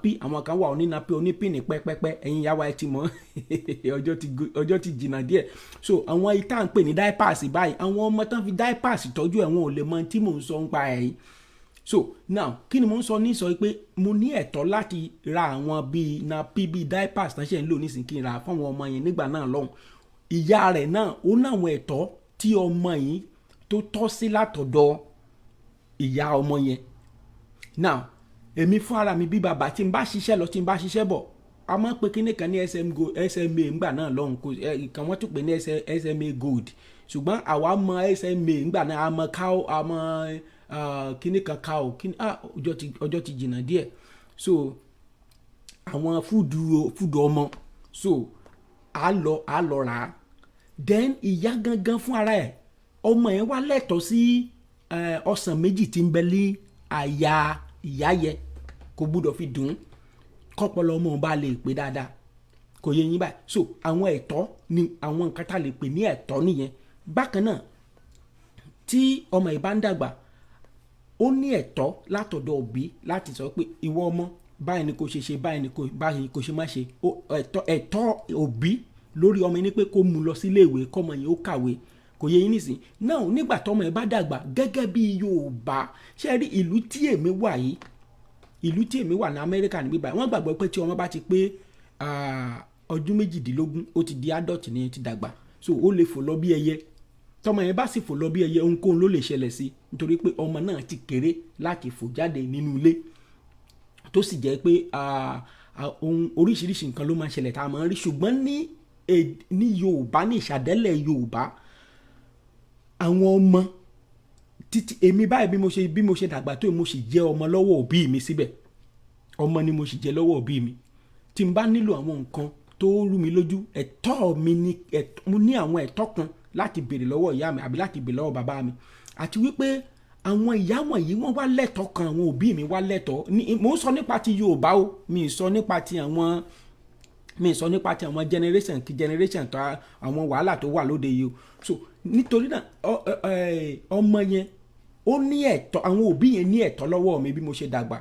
Nappy, àwọn kan wà oní nappy onípìnì pẹ́pẹ́pẹ́. Ẹ̀yin ìyá wa, ẹ ti mọ̀, ọjọ́ ti jìnnà díẹ̀. So àwọn ìta ń pè ní diapers báyìí, àwọn ọmọ tán fi diapers tọ́jú ẹ̀, wọn ò lè mọ tí mò ń sọ ń pa ẹ̀ yìí. So now, kí ni mò ń sọ ní sọ pé mo ní ẹ̀tọ́ láti ra àwọn bíi nappy, bíi diapers tán ṣe ń lò nísìnyí, kí n rà fún àwọn ọmọ yẹn nígbà náà lọ́hùn. Ìyá rẹ̀ náà, ó náwọn ẹ̀tọ́ tí ọmọ yìí tó tọ́ sí látọ̀dọ̀ ìyá ọmọ yẹn. Now, èmi fún ara mi bí bàbá, tí n bá ṣiṣẹ́ lọ, tí n bá ṣiṣẹ́ bọ̀, a máa ń pe kíní kan ní SM go, SMA ńgbà náà lọ́hùn. Kò ìkan wọ́n tún pè ní SMA Gold, ṣùgbọ́n àwa mọ SMA ńgbà náà. A mọ cow, a mọ kíní kan cow, kíní, ah, ọjọ́ ti jìnnà díẹ̀. So àwọn food ọmọ, so a lọ rà á. Then ìyá gangan fún ara ẹ̀, ọmọ yẹn wá lẹ́tọ̀ọ́ sí ọsàn 2 tí ń bẹ ní àyà ìyá yẹ, kò gbúdọ̀ fi dùn kọ́pọlọ ọmọ bá lè pé dáadáa. Kò yẹ yín báyìí? So àwọn ẹ̀tọ́ ni àwọn nǹkan tá a lè pè ní ẹ̀tọ́ nìyẹn. Bákan náà, tí ọmọ yìí bá ń dàgbà, ó ní ẹ̀tọ́ látọ̀dọ̀ òbí láti sọ pé, "Ìwọ ọmọ, báyìí ni kò ṣe ṣe, báyìí ni kò ṣe má ṣe." Ẹ̀tọ́ òbí lórí ọmọ yìí ni pé kó mú lọ sílé ìwé, kọ́mọ yìí ó kàwé. Kò yẹ yín nísìn? Náà nígbà tọ́mọ yẹn bá dàgbà, gẹ́gẹ́ bí Yorùbá ṣe rí, ìlú tí èmi wà yìí, ìlú tí èmi wà ní Amẹ́ríkà níbí báyìí, wọ́n gbàgbọ́ pé tí ọmọ bá ti pé ọdún 18, ó ti di adult ní, ti dàgbà. So ó lè fò lọ bí ẹyẹ. Tọmọ yẹn bá sì fò lọ bí ẹyẹ, ohunkóhun ló lè ṣẹlẹ̀ sí, nítorí pé ọmọ náà ti kéré láti fò jáde nínú ilé, tó sì jẹ́ pé ohun oríṣiríṣi nǹkan ló máa ń ṣẹlẹ̀ tá a máa ń rí. Ṣùgbọ́n ní Yorùbá, ní ìṣàdẹ́lẹ̀ Yorùbá, àwọn ọmọ títí èmi báyìí, bí mo ṣe dàgbà tó, mo sì jẹ́ ọmọ lọ́wọ́ òbí mi síbẹ̀. Ọmọ ni mo sì jẹ́ lọ́wọ́ òbí mi. Tí n bá nílò àwọn nǹkan tó rú mi lójú, ẹ̀tọ́ mi ni, mo ní àwọn ẹ̀tọ́ kan láti béèrè lọ́wọ́ ìyá mi àbí láti béèrè lọ́wọ́ bàbá mi. Àti wípé àwọn ìyá wọ̀nyí, wọ́n wá lẹ́tọ̀ọ́ kan, àwọn òbí mi wá lẹ́tọ̀ọ́ ní. Mò ń sọ nípa ti Yorùbá o, mi ì sọ nípa ti àwọn generation kí generation tó, àwọn wàhálà tó wà lóde yìí o. So nítorí náà, ọmọ yẹn ó ní ẹ̀tọ́, àwọn òbí yẹn ní ẹ̀tọ́ lọ́wọ́ mi bí mo ṣe dàgbà,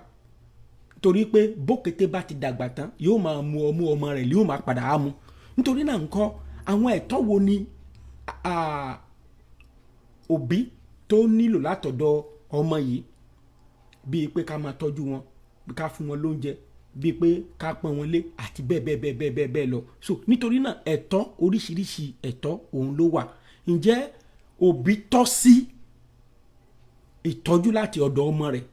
torí pé bókété bá ti dàgbà tán, yóò máa mu ọmú ọmọ rẹ̀, yóò máa padà á mu. Nítorí náà ńkọ́, àwọn ẹ̀tọ́ wo ni òbí tó nílò látọ̀dọ̀ ọmọ yìí? Bíi pé ká máa tọ́jú wọn, ká fún wọn lóúnjẹ, bíi pé ká pọ́n wọn lé, àti bẹ́ẹ̀ bẹ́ẹ̀ bẹ́ẹ̀ bẹ́ẹ̀ bẹ́ẹ̀ bẹ́ẹ̀ lọ. So nítorí náà, ẹ̀tọ́, oríṣiríṣi ẹ̀tọ́ òun ló wà. Ǹjẹ́ òbí tọ́ sí ìtọ́jú láti ọ̀dọ̀ ọmọ rẹ̀?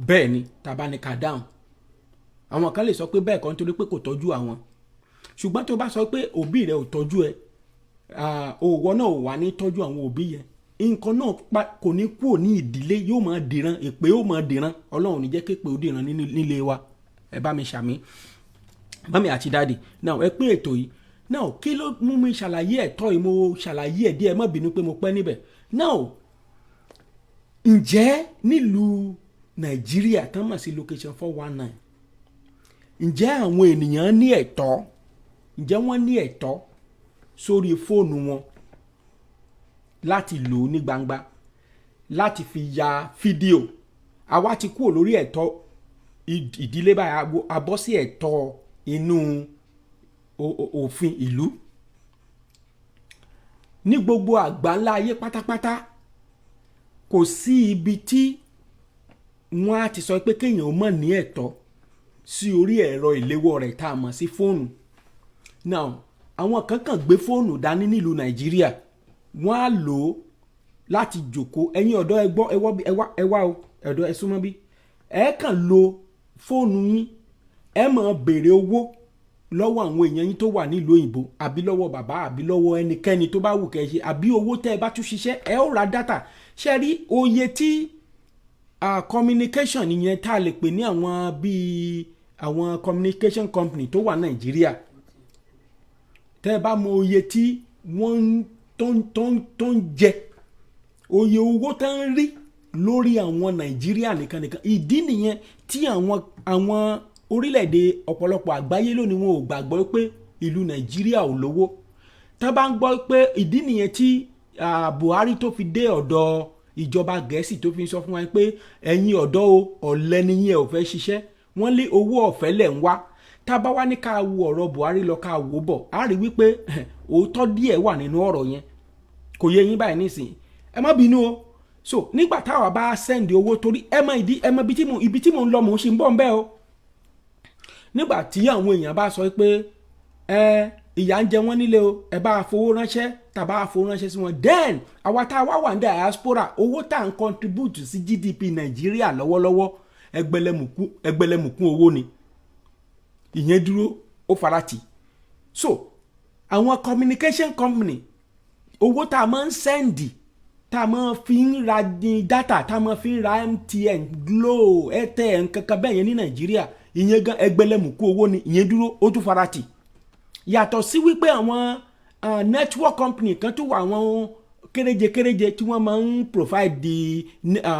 Bẹ́ẹ̀ ni. Tàbá ní ká dáhùn, àwọn kan lè sọ pé bẹ́ẹ̀ kọ́, nítorí pé kò tọ́jú àwọn. Ṣùgbọ́n tó bá sọ pé òbí rẹ̀ ò tọ́jú ẹ, òwò náà ò wà ní tọ́jú àwọn òbí yẹn, nǹkan náà kò ní kúrò ní ìdílé, yóò máa dìran, èpè yóò máa dìran. Ọlọ́run ní jẹ́ képe ó dìran nílé wa. Ẹ bá mi ṣàmín, mummy àti daddy. Now, ẹ pín ètò yìí. Now, kí ló mú mi ṣàlàyé ẹ̀tọ́ yìí? Mo ṣàlàyé ẹ̀ díẹ̀, má bínú pé mo pẹ́ níbẹ̀. Now, ǹjẹ́ nílùú Nàìjíríà tán mọ̀ sí location 419, ǹjẹ́ àwọn ènìyàn ní ẹ̀tọ́? Ǹjẹ́ wọ́n ní ẹ̀tọ́ sórí fóònù wọn láti lò ó ní gbangba, láti fi ya fídíò? Àwa ti kúrò lórí ẹ̀tọ́ ìdílé báyìí, a bọ́ sí ẹ̀tọ́ inú òfin ìlú. Ní gbogbo àgbáńlá ayé pátápátá, kò sí ibi tí wọ́n á ti sọ pé kéèyàn má ní ẹ̀tọ́ sí orí ẹ̀rọ ìléwọ́ rẹ̀ tá a mọ̀ sí fóònù. Now, àwọn kan kàn gbé fóònù dání nílùú Nàìjíríà, wọ́n á lò ó láti jòkó. Ẹ̀yin ọ̀dọ́, ẹ gbọ́, ẹ wọ́, ẹ wá, ẹ wá o. Ọ̀dọ́, ẹ súnmọ́ bí. Ẹ kàn lo fóònù yín, ẹ máa béèrè owó lọ́wọ́ àwọn èèyàn yín tó wà nílùú òyìnbó, àbí lọ́wọ́ bàbá, àbí lọ́wọ́ ẹnikẹ́ni tó bá wù kẹ́ ṣe, àbí owó tẹ́ ẹ bá tún ṣiṣẹ́, ẹ ó ra data. Ṣe rí oye tí communication yẹn tá a lè pè ní àwọn bíi àwọn communication company tó wà Nàìjíríà, tẹ́ ẹ bá mọ oye tí wọ́n tó ń jẹ, oye owó tó ń rí lórí àwọn Nàìjíríà nìkan nìkan. Ìdí nìyẹn tí àwọn orílẹ̀-èdè ọ̀pọ̀lọpọ̀ àgbáyé lónìí, wọn ò gbàgbọ́ pé ìlú Nàìjíríà ò lówó. Tá bá ń gbọ́ pé ìdí nìyẹn tí Buhari tó fi dé ọ̀dọ̀ Ìjọba Gẹ̀ẹ́sì tó fi ń sọ fún wa pé ẹ̀yin ọ̀dọ́ o, ọ̀lẹ ni yín, ẹ ò fẹ́ ṣiṣẹ́, wọ́n lé owó ọ̀fẹ́ lẹ̀ ń wá. Tá a bá wá ní ká wo ọ̀rọ̀ Buhari lọ, ká wò bọ̀, á rí wípé òótọ́ díẹ̀ wà nínú ọ̀rọ̀ yẹn. Kò yé yín báyìí nísìnyí? Ẹ má bínú o. So nígbà táwa bá send owó, torí ẹ mọ ìdí, ẹ mọ ibi tí mo ń lọ, mò ń ṣe ń bọ̀ ń bẹ́ẹ̀ o. Nígbà tí àwọn èèyàn bá sọ pé ẹ ìyà ń jẹ wọ́n nílé o, ẹ bá fowó ránṣẹ́, tàbá fowó ránṣẹ́ sí wọn, then àwa tá a wá wà ní diaspora, owó tá à ń contribute sí GDP Nàìjíríà lọ́wọ́lọ́wọ́, ẹgbẹ̀lẹ́mùkún ẹgbẹ̀lẹ́mùkún owó ni. Ìyẹn dúró, ó farati. So àwọn communication company, owó tá a máa ń send, tá a máa fi ń ra ní data, tá a máa fi ń ra MTN, Glo, Airtel, nkankan bẹ́ẹ̀ yẹn ní Nàìjíríà, ìyẹn gan ẹgbẹ̀lẹ́mùkún owó ni. Ìyẹn dúró, ó tún farati. Yàtọ̀ sí wípé àwọn network company kan tó wà, àwọn kéréje kéréje tí wọ́n máa ń provide the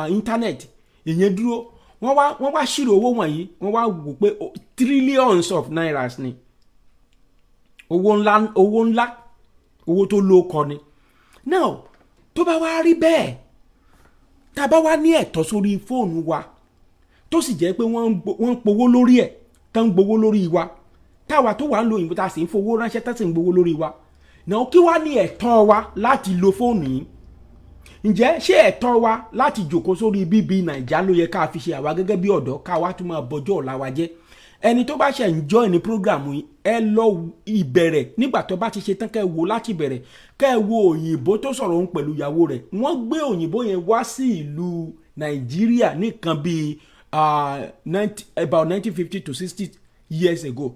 internet, ìyẹn dúró. Wọ́n wá ṣírò owó wọ̀nyí, wọ́n wá wò pé trillions of nairas ni. Owó ńlá, owó ńlá, owó tó lóko ni. Now, tó bá wá rí bẹ́ẹ̀, tá a bá wá ní ẹ̀tọ́ sórí fóònù wa, tó sì jẹ́ pé wọ́n ń powó lórí ẹ̀, tó ń gbowó lórí wa, táwa tó wà ń lo òyìnbó, tá a sì ń fowó ránṣẹ́, tá a sì ń gbowó lórí wa náà, kí wá ní ẹ̀tọ́ wa láti lo fóònù yìí? Ǹjẹ́ ṣé ẹ̀tọ́ wa láti jòkó sórí bíbí Nàìjà ló yẹ ká fi ṣe àwa gẹ́gẹ́ bí ọ̀dọ́, ká wá tún máa bọjọ́ ọ̀la wa jẹ́? Ẹni tó bá ṣe ń join ní program yìí, ẹ lọ ìbẹ̀rẹ̀. Nígbà tó bá ti ṣe tán, kẹ́ ẹ wo láti bẹ̀rẹ̀, kẹ́ ẹ wo òyìnbó tó sọ̀rọ̀ òun pẹ̀lú ìyàwó rẹ̀. Wọ́n gbé òyìnbó yẹn wá sí ìlú Nàìjíríà nìkan bíi about 1950 to 60 years ago,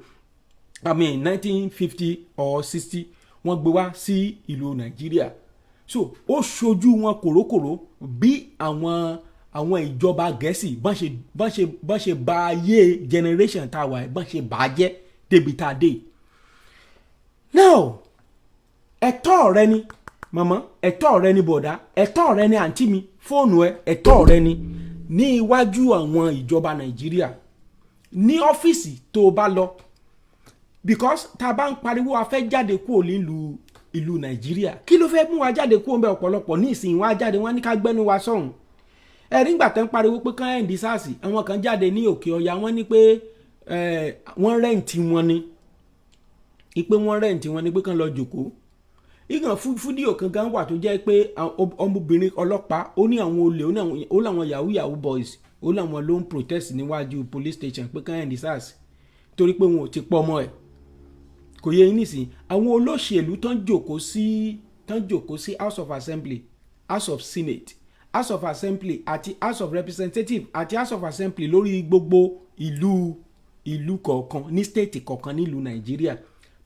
I mean 1950 or 60, wọ́n gbé wá sí ìlú Nàìjíríà. So ó ṣojú wọn kòrókòró bí àwọn ìjọba Gẹ̀ẹ́sì bọ́n ṣe bà ayé generation tá a wà, bọ́n ṣe bà á jẹ́ débi tá a dé. Now, ẹ̀tọ́ rẹ ni màmá, ẹ̀tọ́ rẹ ni bọ̀dá, ẹ̀tọ́ rẹ ni àǹtí mi, fóònù ẹ, ẹ̀tọ́ rẹ ni ní iwájú àwọn ìjọba Nàìjíríà, ní ọ́fíìsì tó o bá lọ, because tá a bá ń pariwo a fẹ́ jáde kúrò nílùú ìlú Nàìjíríà, kí ló fẹ́ mú wa jáde kúrò ń bẹ? Ọ̀pọ̀lọpọ̀ ní ìsìn wọn á jáde, wọn ní ká gbẹ́nu wa sọ̀hún. Ẹ̀rí ńgbà tán pariwo pé kán end SARS, àwọn kan jáde ní òkè ọya, wọ́n ní pé wọ́n rent wọn ni, ipe wọ́n rent wọn ni pé kán lọ jòkó. Ìgàn fídíò kan gan wà tó jẹ́ pé ọmọbìnrin ọlọ́pàá, ó ní àwọn olè, ó láwọn yahoo yahoo boys, ó láwọn ló ń protest níwájú police station pé kán end SARS, torí pé wọn ò ti pọ́ ọmọ ẹ̀. Kò yẹ yín nísìnyí? Àwọn olóṣèlú tán jòkó sí House of Assembly, House of Senate, House of Assembly àti House of Representative àti House of Assembly lórí gbogbo ìlú kọ̀ọ̀kan ní state kọ̀ọ̀kan nílùú Nàìjíríà,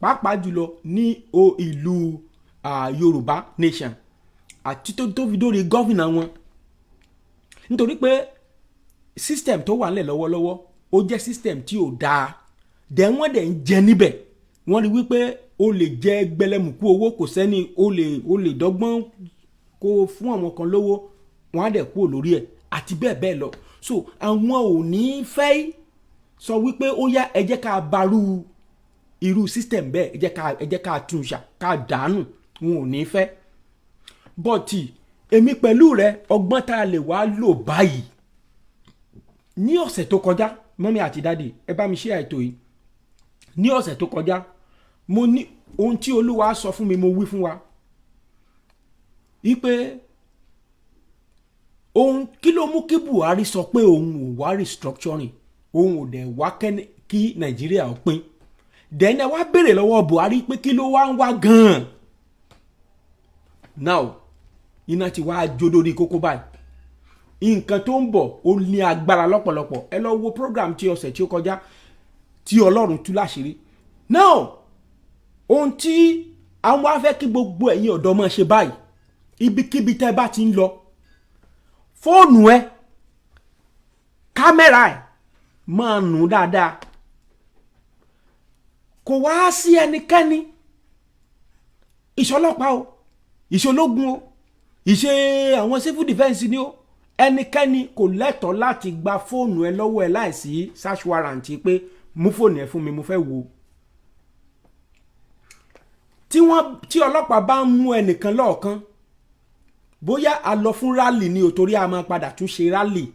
pàápàá jùlọ ní o ìlú Yorùbá nation, àti tó fi dórí governor wọn, nítorí pé system tó wà nílẹ̀ lọ́wọ́lọ́wọ́, ó jẹ́ system tí ò dáa dẹ̀. Wọ́n dẹ̀ ń jẹ níbẹ̀. Wọ́n rí wípé o lè jẹ gbẹlẹmùkú owó, kò sẹ́ni o lè dọ́gbọ́n kó fún àwọn kan lówó, wọ́n á dẹ̀ kúrò lórí ẹ̀ àti bẹ́ẹ̀ bẹ́ẹ̀ lọ. So àwọn ò ní fẹ́ sọ wípé ó yá, ẹ jẹ́ ká barú irú system bẹ́ẹ̀, ẹ jẹ́ ká tún ṣà ká dànù. Wọn ò ní fẹ́. But èmi pẹ̀lú rẹ, ọgbọ́n tá a lè wá lò báyìí. Ní ọ̀sẹ̀ tó kọjá, mummy àti daddy, ẹ bá mi ṣe àìtó yìí. Ní ọ̀sẹ̀ tó kọjá, mo ní ohun tí Olúwa sọ fún mi, mo wí fún wa wípé ohun kí ló mú kí Buhari sọ pé òun ò wá restructuring, òun ò dẹ̀ wá kí Nàìjíríà ó pín. Then ẹ wá béèrè lọ́wọ́ Buhari pé kí ló wá ń wá gan-an. Now, iná ti wá jó lórí kókó báyìí. Nǹkan tó ń bọ̀, ó ní agbára lọ́pọ̀lọpọ̀. Ẹ lọ wo program tí ọ̀sẹ̀ tí ó kọjá tí Ọlọ́run tú láṣìírí. Now, ohun tí àwọn á fẹ́ kí gbogbo ẹ̀yin ọ̀dọ́ máa ṣe báyìí, ibikíbi tẹ́ bá ti ń lọ, fóònù ẹ, kámẹ́rà ẹ, máa nù dáadáa. Kò wá sí ẹnikẹ́ni, ìṣọlọ́pàá o, ìṣológun o, ìṣe àwọn civil defence ni o, ẹnikẹ́ni kò lẹ́tọ̀ọ́ láti gba fóònù ẹ lọ́wọ́ ẹ láìsí search warrant pé mú fóònù ẹ fún mi, mo fẹ́ wò. Tí wọ́n tí ọlọ́pàá bá ń mú ẹnìkan lọ́ọ̀kan, Bóyá a lọ fún rally ni o, torí a máa padà tún ṣe rally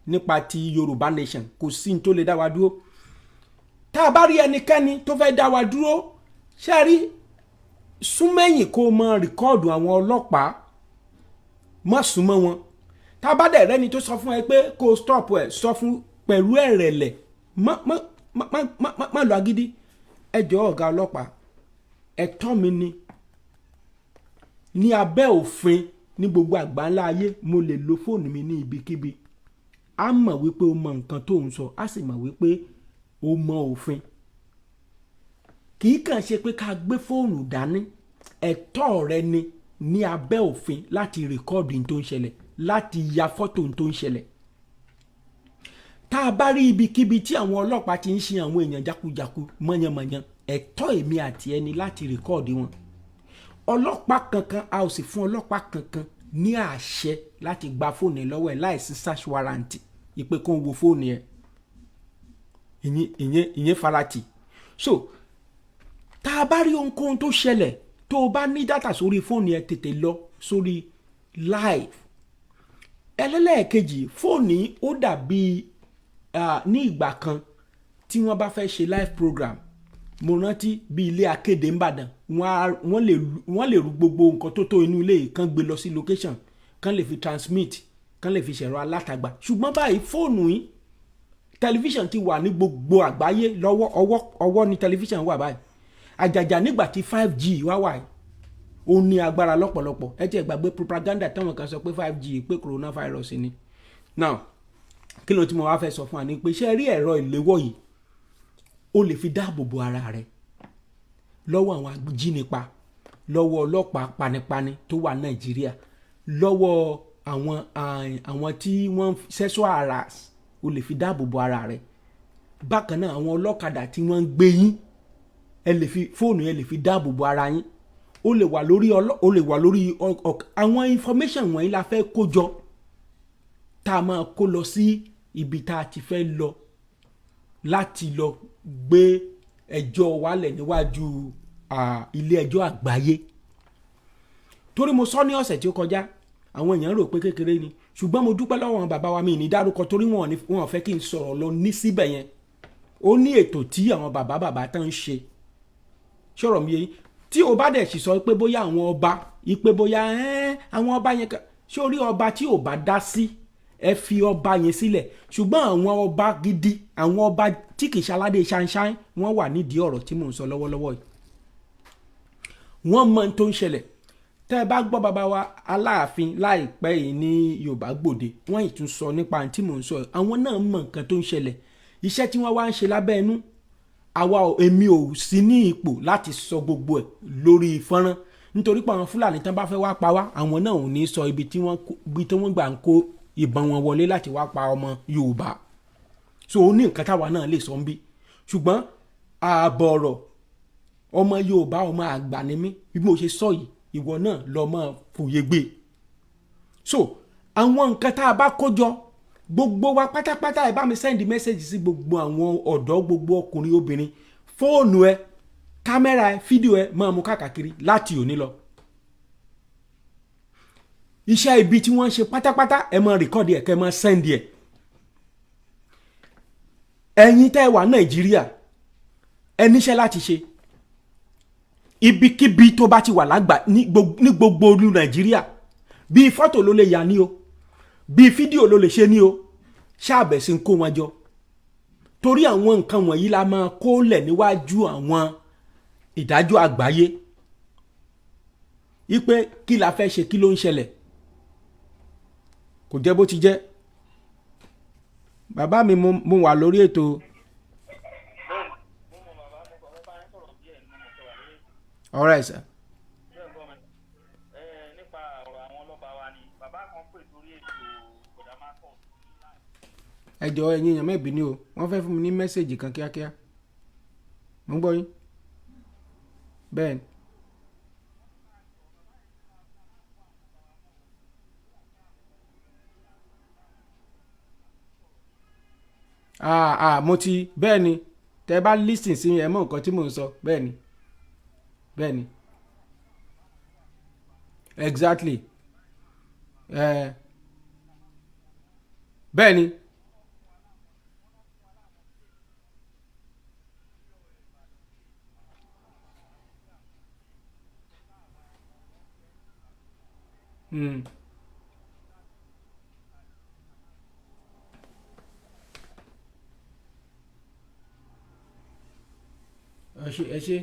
nípa ti Yorùbá Nation. Kò sí ní tó lè dá wa dúró. Tá a bá rí ẹnikẹ́ni tó fẹ́ dá wa dúró, ṣe rí, súnmẹ́yìn kó o mọ record àwọn ọlọ́pàá, má súnmọ́ wọn. Tá a bá dẹ̀ rẹ́ni tó sọ fún ẹ pé kó o stop ẹ, sọ fún pẹ̀lú ẹ̀rẹ̀lẹ̀, má má má má má má lọ agídí. Ẹ jọ̀ọ́, ọ̀gá ọlọ́pàá, ẹ̀tọ́ mi ni ní abẹ́ òfin ní gbogbo àgbáńlá ayé, mo lè lo fóònù mi ní ibikíbi. A mọ̀ wípé o mọ nǹkan tó ń sọ, a sì mọ̀ wípé o mọ òfin. Kì í kàn ṣe pé ká gbé fóònù dání. Ẹ̀tọ́ rẹ ni ní abẹ́ òfin láti record ní tó ń ṣẹlẹ̀, láti ya fọ́tò ní tó ń ṣẹlẹ̀. Tá a bá rí ibikíbi tí àwọn ọlọ́pàá ti ń ṣe àwọn èèyàn jákujàku, mọ̀yànmọ̀yàn, ẹ̀tọ́ èmi àti ẹni láti record wọn. Ọlọ́pàá kankan, a ò sì fún ọlọ́pàá kankan ní àṣẹ láti gba fóònù ẹ lọ́wọ́ ẹ láìsí search warrant, ìpè kó ń wo fóònù ẹ. Ìyẹn farati. So tá a bá rí ohunkóhun tó ṣẹlẹ̀, tó o bá ní data sórí fóònù ẹ, tètè lọ sórí live. Ẹlẹ́lẹ́ẹ̀kejì, fóònù ó dàbí ní ìgbà kan tí wọ́n bá fẹ́ ṣe live program, mo rántí bí ilé akéde ńbàdàn, wọ́n lè ru gbogbo nǹkan tó tó inú ilé yìí kán gbé lọ sí location, kán lè fi transmit, kán lè fi ṣẹ̀rọ alátagbà. Ṣùgbọ́n báyìí, fóònù yìí, tẹlifíṣàn ti wà ní gbogbo àgbáyé lọ́wọ́. Ọwọ́ ọwọ́ ni tẹlifíṣàn wà báyìí, àjàjà nígbà tí 5G wá wà yìí, ó ní agbára lọ́pọ̀lọpọ̀. Ẹ tiẹ̀ gbàgbé propaganda táwọn kan sọ pé 5G, pé coronavirus ni. Now, kí ló tí mo wá fẹ́ sọ fún wa ni pé, ṣé rí ẹ̀rọ ìléwọ́ yìí, ó lè fi dáàbò bo ara rẹ lọ́wọ́ àwọn ajínipa, lọ́wọ́ ọlọ́pàá panipani tó wà Nàìjíríà, lọ́wọ́ àwọn tí wọ́n sexual harass. Ó lè fi dáàbò bo ara rẹ. Bákan náà, àwọn ọlọ́kadà tí wọ́n ń gbé yín, ẹ lè fi fóònù, ẹ lè fi dáàbò bo ara yín. Ó lè wà lórí àwọn information wọ̀nyí la fẹ́ kó jọ, tá a máa kó lọ sí ibi tá a ti fẹ́ lọ láti lọ gbé ẹjọ́ wálẹ̀ níwájú ilé ẹjọ́ àgbáyé. Torí mo sọ ní ọ̀sẹ̀ tí ó kọjá, àwọn èèyàn rò pé kékeré ni, ṣùgbọ́n mo dúpẹ́ lọ́wọ́ àwọn bàbá wa. Mi ní dárúkọ torí wọn ò fẹ́ kí n sọ̀rọ̀ lọ ní síbẹ̀ yẹn. Ó ní ètò tí àwọn bàbá bàbá tán ń ṣe. Ṣọ̀rọ̀ mi yẹn, tí o bá dẹ̀ sì sọ pé bóyá àwọn ọba ìpè, bóyá àwọn ọba yẹn, ṣé orí ọba tí ò bá dá sí, ẹ fi ọba yẹn sílẹ̀. Ṣùgbọ́n àwọn ọba gidi, àwọn ọba tí kì í ṣaládé ṣáínṣáín, wọ́n wà nídìí ọ̀rọ̀ tí mò ń sọ lọ́wọ́lọ́wọ́ yìí. Wọ́n mọ ohun tó ń ṣẹlẹ̀. Tẹ́ ẹ bá gbọ́ bàbá wa Aláàfin láìpẹ́ yìí ní Yorùbá Gbòde, wọ́n ì tún sọ nípa tí mò ń sọ. Àwọn náà mọ nǹkan tó ń ṣẹlẹ̀, iṣẹ́ tí wọ́n wá ń ṣe lábẹ́ inú. Àwa, èmi ò sí ní ipò láti sọ gbogbo ẹ̀ lórí fọ́nrán, nítorí pé àwọn Fúlàní tán bá fẹ́ wá pa wá, àwọn náà ò ní sọ ibi tí wọ́n gbà ń kó ìbọn wọn wọlé láti wá pa ọmọ Yorùbá. So ó ní nǹkan táwa náà lè sọ ń bí, ṣùgbọ́n ààbọ̀ ọ̀rọ̀, ọmọ Yorùbá, ọmọ àgbà ni mí. Bí mo ṣe sọ yìí, ìwọ náà lọ mọ fòye gbé. So àwọn nǹkan tá a bá kó jọ, gbogbo wa pátápátá, ẹ bá mi send message sí gbogbo àwọn ọ̀dọ́, gbogbo ọkùnrin, obìnrin, fóònù ẹ, kámẹ́rà ẹ, fídíò ẹ, máa mú káàkiri láti òní lọ. Iṣẹ́ ibi tí wọ́n ń ṣe pátápátá, ẹ máa record ẹ̀, kẹ́ ẹ máa send ẹ̀. Ẹ̀yin tẹ́ ẹ wà Nàìjíríà, ẹ níṣẹ́ láti ṣe. Ibikíbi tó bá ti wà lágbà ní gbogbo olú Nàìjíríà, bíi fọ́tò ló lè yà ní o, bíi fídíò ló lè ṣe ní o, ṣáàbẹ̀ sí ń kó wọn jọ, torí àwọn nǹkan wọ̀nyí la máa kó lẹ̀ níwájú àwọn ìdájọ́ àgbáyé ipe kí la fẹ́ ṣe, kí ló ń ṣẹlẹ̀. Kò jẹ́ bó ti jẹ́. Bàbá mi, mo wà lórí ètò. Bẹ́ẹ̀ni, mo mọ bàbá, mo kọ̀ fẹ́ bá yín sọ̀rọ̀ díẹ̀ ní mo fẹ́ wà lórí ètò. All right, sir. Bẹ́ẹ̀ gbọ́ mi. Nípa ọ̀rọ̀ àwọn ọlọ́ba wa ni bàbá kan pè sórí ètò Bọ̀dá Marcus. Ẹ jọ̀ọ́, ẹ̀yin èèyàn mẹ́bìí ni o, wọ́n fẹ́ fún mi ní message kan kíákíá. Mo ń gbọ́ yín. Bẹ́ẹ̀ ni. Ah ah, mo ti, bẹ́ẹ̀ ni, tẹ́ bá listen sí ẹ mọ̀ nǹkan tí mò ń sọ. Bẹ́ẹ̀ ni, bẹ́ẹ̀ ni, exactly. Ẹ bẹ́ẹ̀ ni. Ẹ ṣé, ẹ ṣé.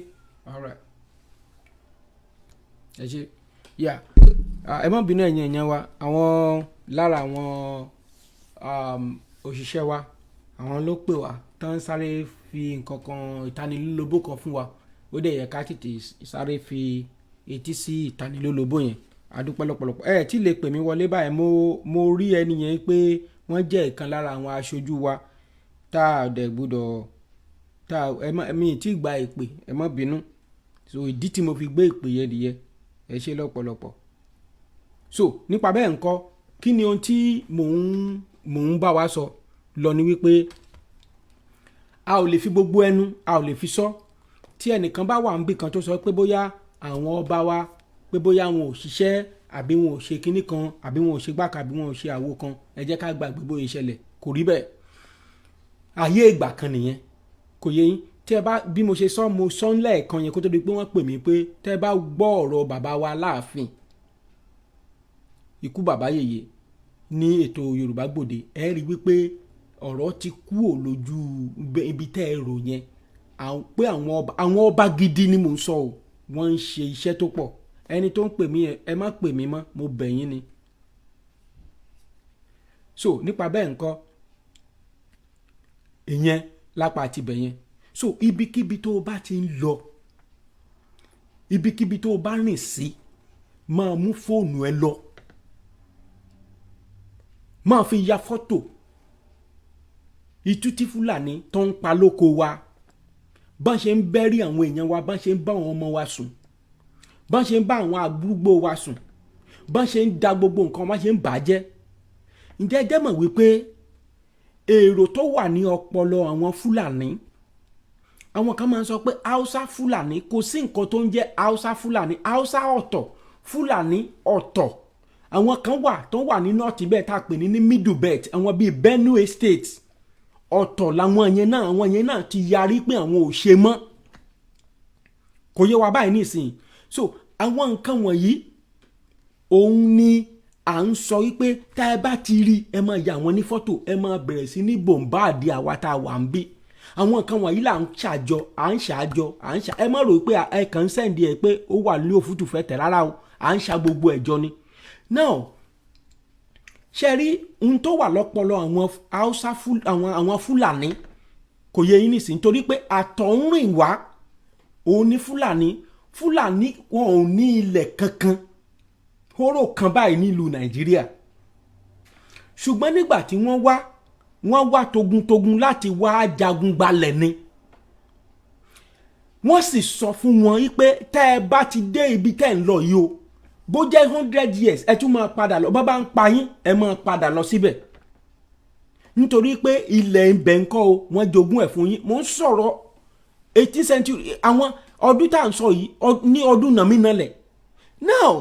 All right, ẹ ṣé. Yeah. Ah, ẹ má bínú, ẹ̀yin èèyàn wa. Àwọn lára àwọn òṣìṣẹ́ wa, àwọn ló pè wá tán, sáré fi nǹkan kan, ìtanilólobó kan fún wa. Ó dẹ̀ yẹ ká tètè sáré fi etí sí ìtanilólobó yẹn. A dúpẹ́ lọ́pọ̀lọpọ̀. Ẹ tí lè pè mí wọlé báyìí. Mo rí ẹni yẹn pé wọ́n jẹ́ ìkan lára àwọn aṣojú wa tá a dẹ̀ gbọ́dọ̀ tá a ẹ má mi tí gba ìpè. Ẹ má bínú. So ìdí tí mo fi gbé ìpè yẹn nìyẹn. Ẹ ṣé lọ́pọ̀lọpọ̀. So nípa bẹ́ẹ̀ ńkọ́, kí ni ohun tí mò ń bá wa sọ lọ ni wípé a ò lè fi gbogbo ẹnu, a ò lè fi sọ. Tí ẹnìkan bá wà níbì kan tó sọ pé bóyá àwọn ọba wa, pé bóyá wọn ò ṣiṣẹ́, àbí wọn ò ṣe kinní kan, àbí wọn ò ṣe gbá kan, àbí wọn ò ṣe àwo kan, ẹ jẹ́ ká gbàgbé bóyá ìṣẹ̀lẹ̀ kò rí bẹ́ẹ̀. Ayé ìgbà kan nìyẹn, kò yé yín? Tí ẹ bá, bí mo ṣe sọ, mo sọ lẹ́ẹ̀kan yẹn kó tó di pé wọ́n pè mí, pé tẹ́ ẹ bá gbọ́ ọ̀rọ̀ bàbá wa láàfin, ikú bàbá yèyé, ní ètò Yorùbá Gbòde, ẹ rí wípé ọ̀rọ̀ ti kúò lójú ibi tẹ́ ẹ rò yẹn, pé àwọn ọba gidi ni mò ń sọ o, wọ́n ń ṣe iṣẹ́ tó pọ̀. Ẹni tó ń pè mí yẹn, ẹ má pè mí mọ́, mo bẹ̀ yín ni. So nípa bẹ́ẹ̀ ńkọ́, ìyẹn lápá àti ibẹ̀ yẹn. So ibikíbi tó o bá ti ń lọ, ibikíbi tó o bá rìn sí, máa mú fóònù ẹ lọ, máa fi ya fọ́tò itú tí Fúlàní tó ń pa lóko wa, bọ́n ṣe ń bẹ́rí àwọn èèyàn wa, bọ́n ṣe ń bá àwọn ọmọ wa sùn, bọ́n ṣe ń bá àwọn àdúgbò wa sùn, bọ́n ṣe ń da gbogbo nǹkan, bọ́n ṣe ń bàjẹ́. Ǹjẹ́ ẹ jẹ́ mọ̀ wípé èrò tó wà ní ọpọlọ àwọn Fúlàní, àwọn kan máa ń sọ pé Haúsá Fúlàní, kò sí nǹkan tó ń jẹ́ Haúsá Fúlàní. Haúsá ọ̀tọ̀, Fúlàní ọ̀tọ̀. Àwọn kan wà tó wà ní north bẹ́ẹ̀ tá a pè ní Middle Belt, àwọn bíi Benue State, ọ̀tọ̀ làwọn yẹn náà. Àwọn yẹn náà ti yarí pé àwọn ò ṣe mọ́. Kò yé wa báyìí nísìnyí? So àwọn nǹkan wọ̀nyí, òun ni à ń sọ wípé tá ẹ bá ti rí, ẹ máa ya àwọn ní fọ́tò, ẹ máa bẹ̀rẹ̀ sí ní bombard àwa tá a wà ń bí. Àwọn nǹkan wọ̀nyí là ń ṣàjọ, à ń ṣàjọ, à ń ṣà. Ẹ má rò pé ẹ kàn ń send ẹ pé ó wà ní òfútù fẹ́ tẹ̀. Rárá o, à ń ṣa gbogbo ẹ̀jọ ni. Now, ṣe rí ohun tó wà lọ́pọlọ àwọn Haúsá, àwọn Fúlàní, kò yẹ yín nísìnyí? Torí pé àtọ̀húnrìn wá òun ní Fúlàní. Fúlàní wọn ò ní ilẹ̀ kankan, hóró kan báyìí nílùú Nàìjíríà. Ṣùgbọ́n nígbà tí wọ́n wá, wọ́n wá togun-togun láti wá jagun gbalẹ̀ ni. Wọ́n sì sọ fún wọn wípé tẹ́ ẹ bá ti dé ibi tẹ́ ẹ ń lọ yìí o, bó jẹ́ 100 years, ẹ tún máa padà lọ. Bá bá ń pa yín, ẹ máa padà lọ síbẹ̀, nítorí pé ilẹ̀ ibẹ̀ ń kọ́ o, wọ́n jogún ẹ̀ fún yín. Mò ń sọ̀rọ̀ 18th century, àwọn ọdún tá à ń sọ yìí ní ọdún nàmínàlẹ̀. Now,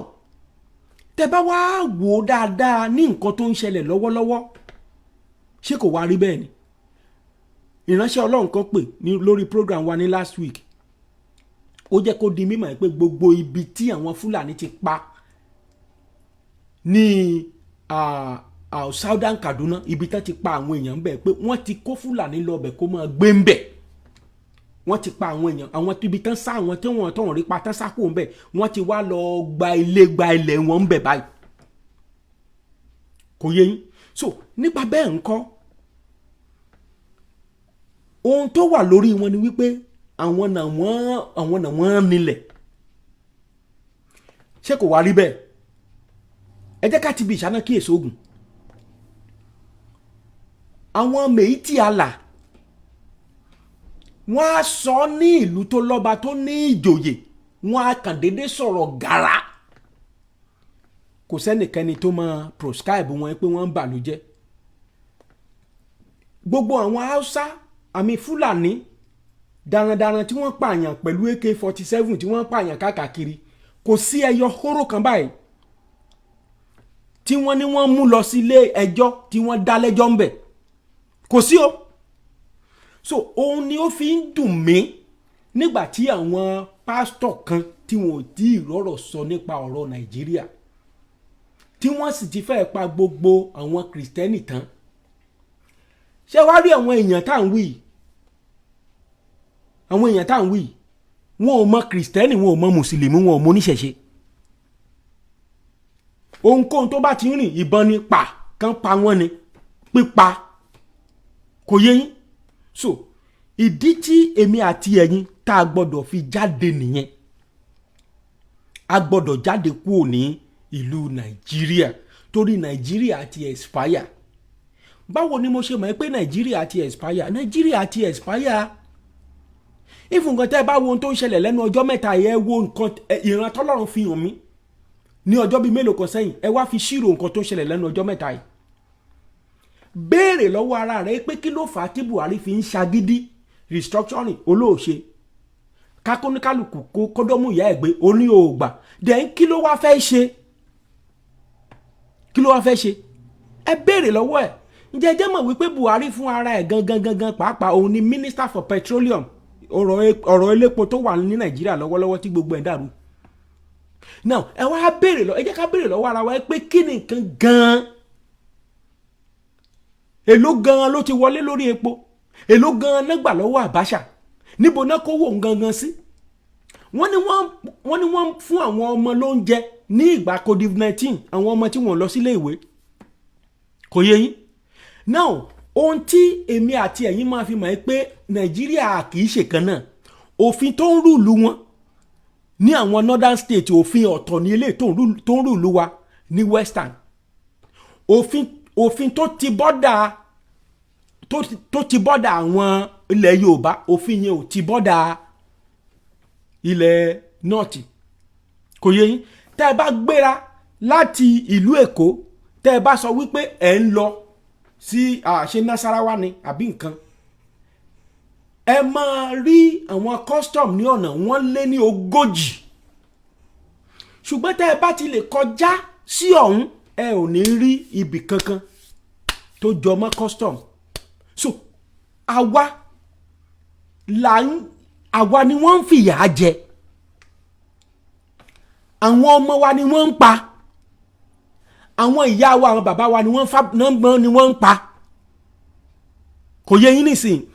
tẹ́ bá wá wò ó dáadáa ní nǹkan tó ń ṣẹlẹ̀ lọ́wọ́lọ́wọ́, ṣé kò wá rí bẹ́ẹ̀ ni? Ìránṣẹ́ Ọlọ́run kan pè ní lórí program wa ní last week, ó jẹ́ kó di mímọ̀ pé gbogbo ibi tí àwọn Fúlàní ti pa ní Southern Kaduna, ibi tán ti pa àwọn èèyàn bẹ́ẹ̀, pé wọ́n ti kó Fúlàní lọ bẹ̀ kó máa gbé ń bẹ̀. Wọ́n ti pa àwọn èèyàn, àwọn ibi tán sá, àwọn tí wọ́n tó ń rí pa tán sá kó ń bẹ̀, wọ́n ti wá lọ gba ilé, gba ilẹ̀ wọn ń bẹ̀ báyìí. Kò yé yín? So nípa bẹ́ẹ̀ ńkọ́, ohun tó wà lórí wọn ni wípé àwọn náà wọ́n nílẹ̀. Ṣé kò wá rí bẹ́ẹ̀? Ẹ jẹ́ ká ti bí ìṣáná kíyèsí ogun àwọn Miyetti Allah. Wọ́n á sọ ní ìlú tó lọ́ba, tó ní ìjòyè, wọ́n á kàn déédé sọ̀rọ̀ gàrà. Kò sẹ́nìkẹ́ni tó máa proscribe wọn pé wọ́n ń bàlújẹ́. Gbogbo àwọn Haúsá àmì Fúlàní darandaran tí wọ́n pààyàn pẹ̀lú AK-47, tí wọ́n pààyàn káàkiri, kò sí ẹyọ hóró kan báyìí. Tí wọ́n ní wọ́n mú lọ sílé ẹjọ́ tí wọ́n dá lẹ́jọ́ ń bẹ̀, kò sí o. So òun ni ó fi ń dùn mí nígbà tí àwọn pásítọ̀ kan tí wọn ò tí ì rọ́rọ̀ sọ nípa ọ̀rọ̀ Nàìjíríà, tí wọ́n sì ti fẹ́ẹ́ pa gbogbo àwọn Kìrìsìtẹ́nì tán. Ṣé wàá rí àwọn èèyàn tá à ń wí yìí? Àwọn èèyàn tá à ń wí yìí, wọn ò mọ Kìrìsìtẹ́nì, wọn ò mọ Mùsùlùmí, wọn ò mọ oníṣẹ̀ṣe. Ohunkóhun tó bá ti ń rìn, ìbọn ni, pa kán pa wọ́n ni, pípa. Kò yé yín? So ìdí tí èmi àti ẹ̀yin tá a gbọ́dọ̀ fi jáde nìyẹn. A gbọ́dọ̀ jáde kúrò ní ìlú Nàìjíríà torí Nàìjíríà ti expire. Báwo ni mo ṣe mọ̀ pé Nàìjíríà ti expire? Nàìjíríà ti expire. If nǹkan tẹ́ ẹ bá wo ohun tó ń ṣẹlẹ̀ lẹ́nu ọjọ́ mẹ́ta yẹn, wo nǹkan ìran tọ́lọ́run fi hàn mí ní ọjọ́ bíi mélòó kan sẹ́yìn, ẹ wá fi ṣírò nǹkan tó ń ṣẹlẹ̀ lẹ́nu ọjọ́ mẹ́ta yìí. Béèrè lọ́wọ́ ara rẹ pé kí ló fà á tí Buhari fi ń ṣagídí restructuring olóòṣe kákóníkálukú kó kọ́dọ́mù ìyá ẹ̀ gbé oní òògbà dẹ̀. Kí ló wá fẹ́ ṣe? Kí ló wá fẹ́ ṣe? Ẹ béèrè lọ́wọ́ ẹ̀. Ǹjẹ́ ẹ jẹ́ mọ̀ wípé Buhari fún ara ẹ̀ gangan gangan pàápàá, òun ni minister for petroleum? Ọ̀rọ̀ elépo tó wà ní Nàìjíríà lọ́wọ́lọ́wọ́ tí gbogbo ẹ̀ dàrú now, ẹ wá béèrè lọ, ẹ jẹ́ ká béèrè lọ́wọ́ ara wa pé kí ni nǹkan gan-an? Èló gan-an ló ti wọlé lórí epo? Èló gan-an náà gbà lọ́wọ́ Abacha? Níbo náà kówó òun gangan sí? Wọ́n ní wọ́n fún àwọn ọmọ lóúnjẹ ní ìgbà COVID-19, àwọn ọmọ tí wọ́n lọ sílé ìwé. Kò yé yín? Now, ohun tí èmi àti ẹ̀yin máa fi mọ̀ ẹ́ pé Nàìjíríà kì í ṣe kan náà, òfin tó ń rule wọn ní àwọn northern state, òfin ọ̀tọ̀ ní eléyìí tó ń rule wa ní western. Òfin tó ti border àwọn ilẹ̀ Yorùbá, òfin yẹn ò ti border ilẹ̀ north. Kò yé yín? Tẹ́ ẹ bá gbéra láti ìlú Èkó, tẹ́ ẹ bá sọ wípé ẹ̀ ń lọ sí ṣe Nasarawa ni àbí nǹkan, ẹ máa rí àwọn custom ní ọ̀nà, wọ́n lé ní 40. Ṣùgbọ́n tẹ́ ẹ bá ti lè kọjá sí ọ̀hún, ẹ ò ní rí ibì kankan tó jọ mọ́ custom. So àwa ni wọ́n ń fìyà jẹ, àwọn ọmọ wa ni wọ́n ń pa, àwọn ìyá wa, àwọn bàbá wa ni wọ́n fa ni wọ́n ń pa. Kò yé yín nísìnyí?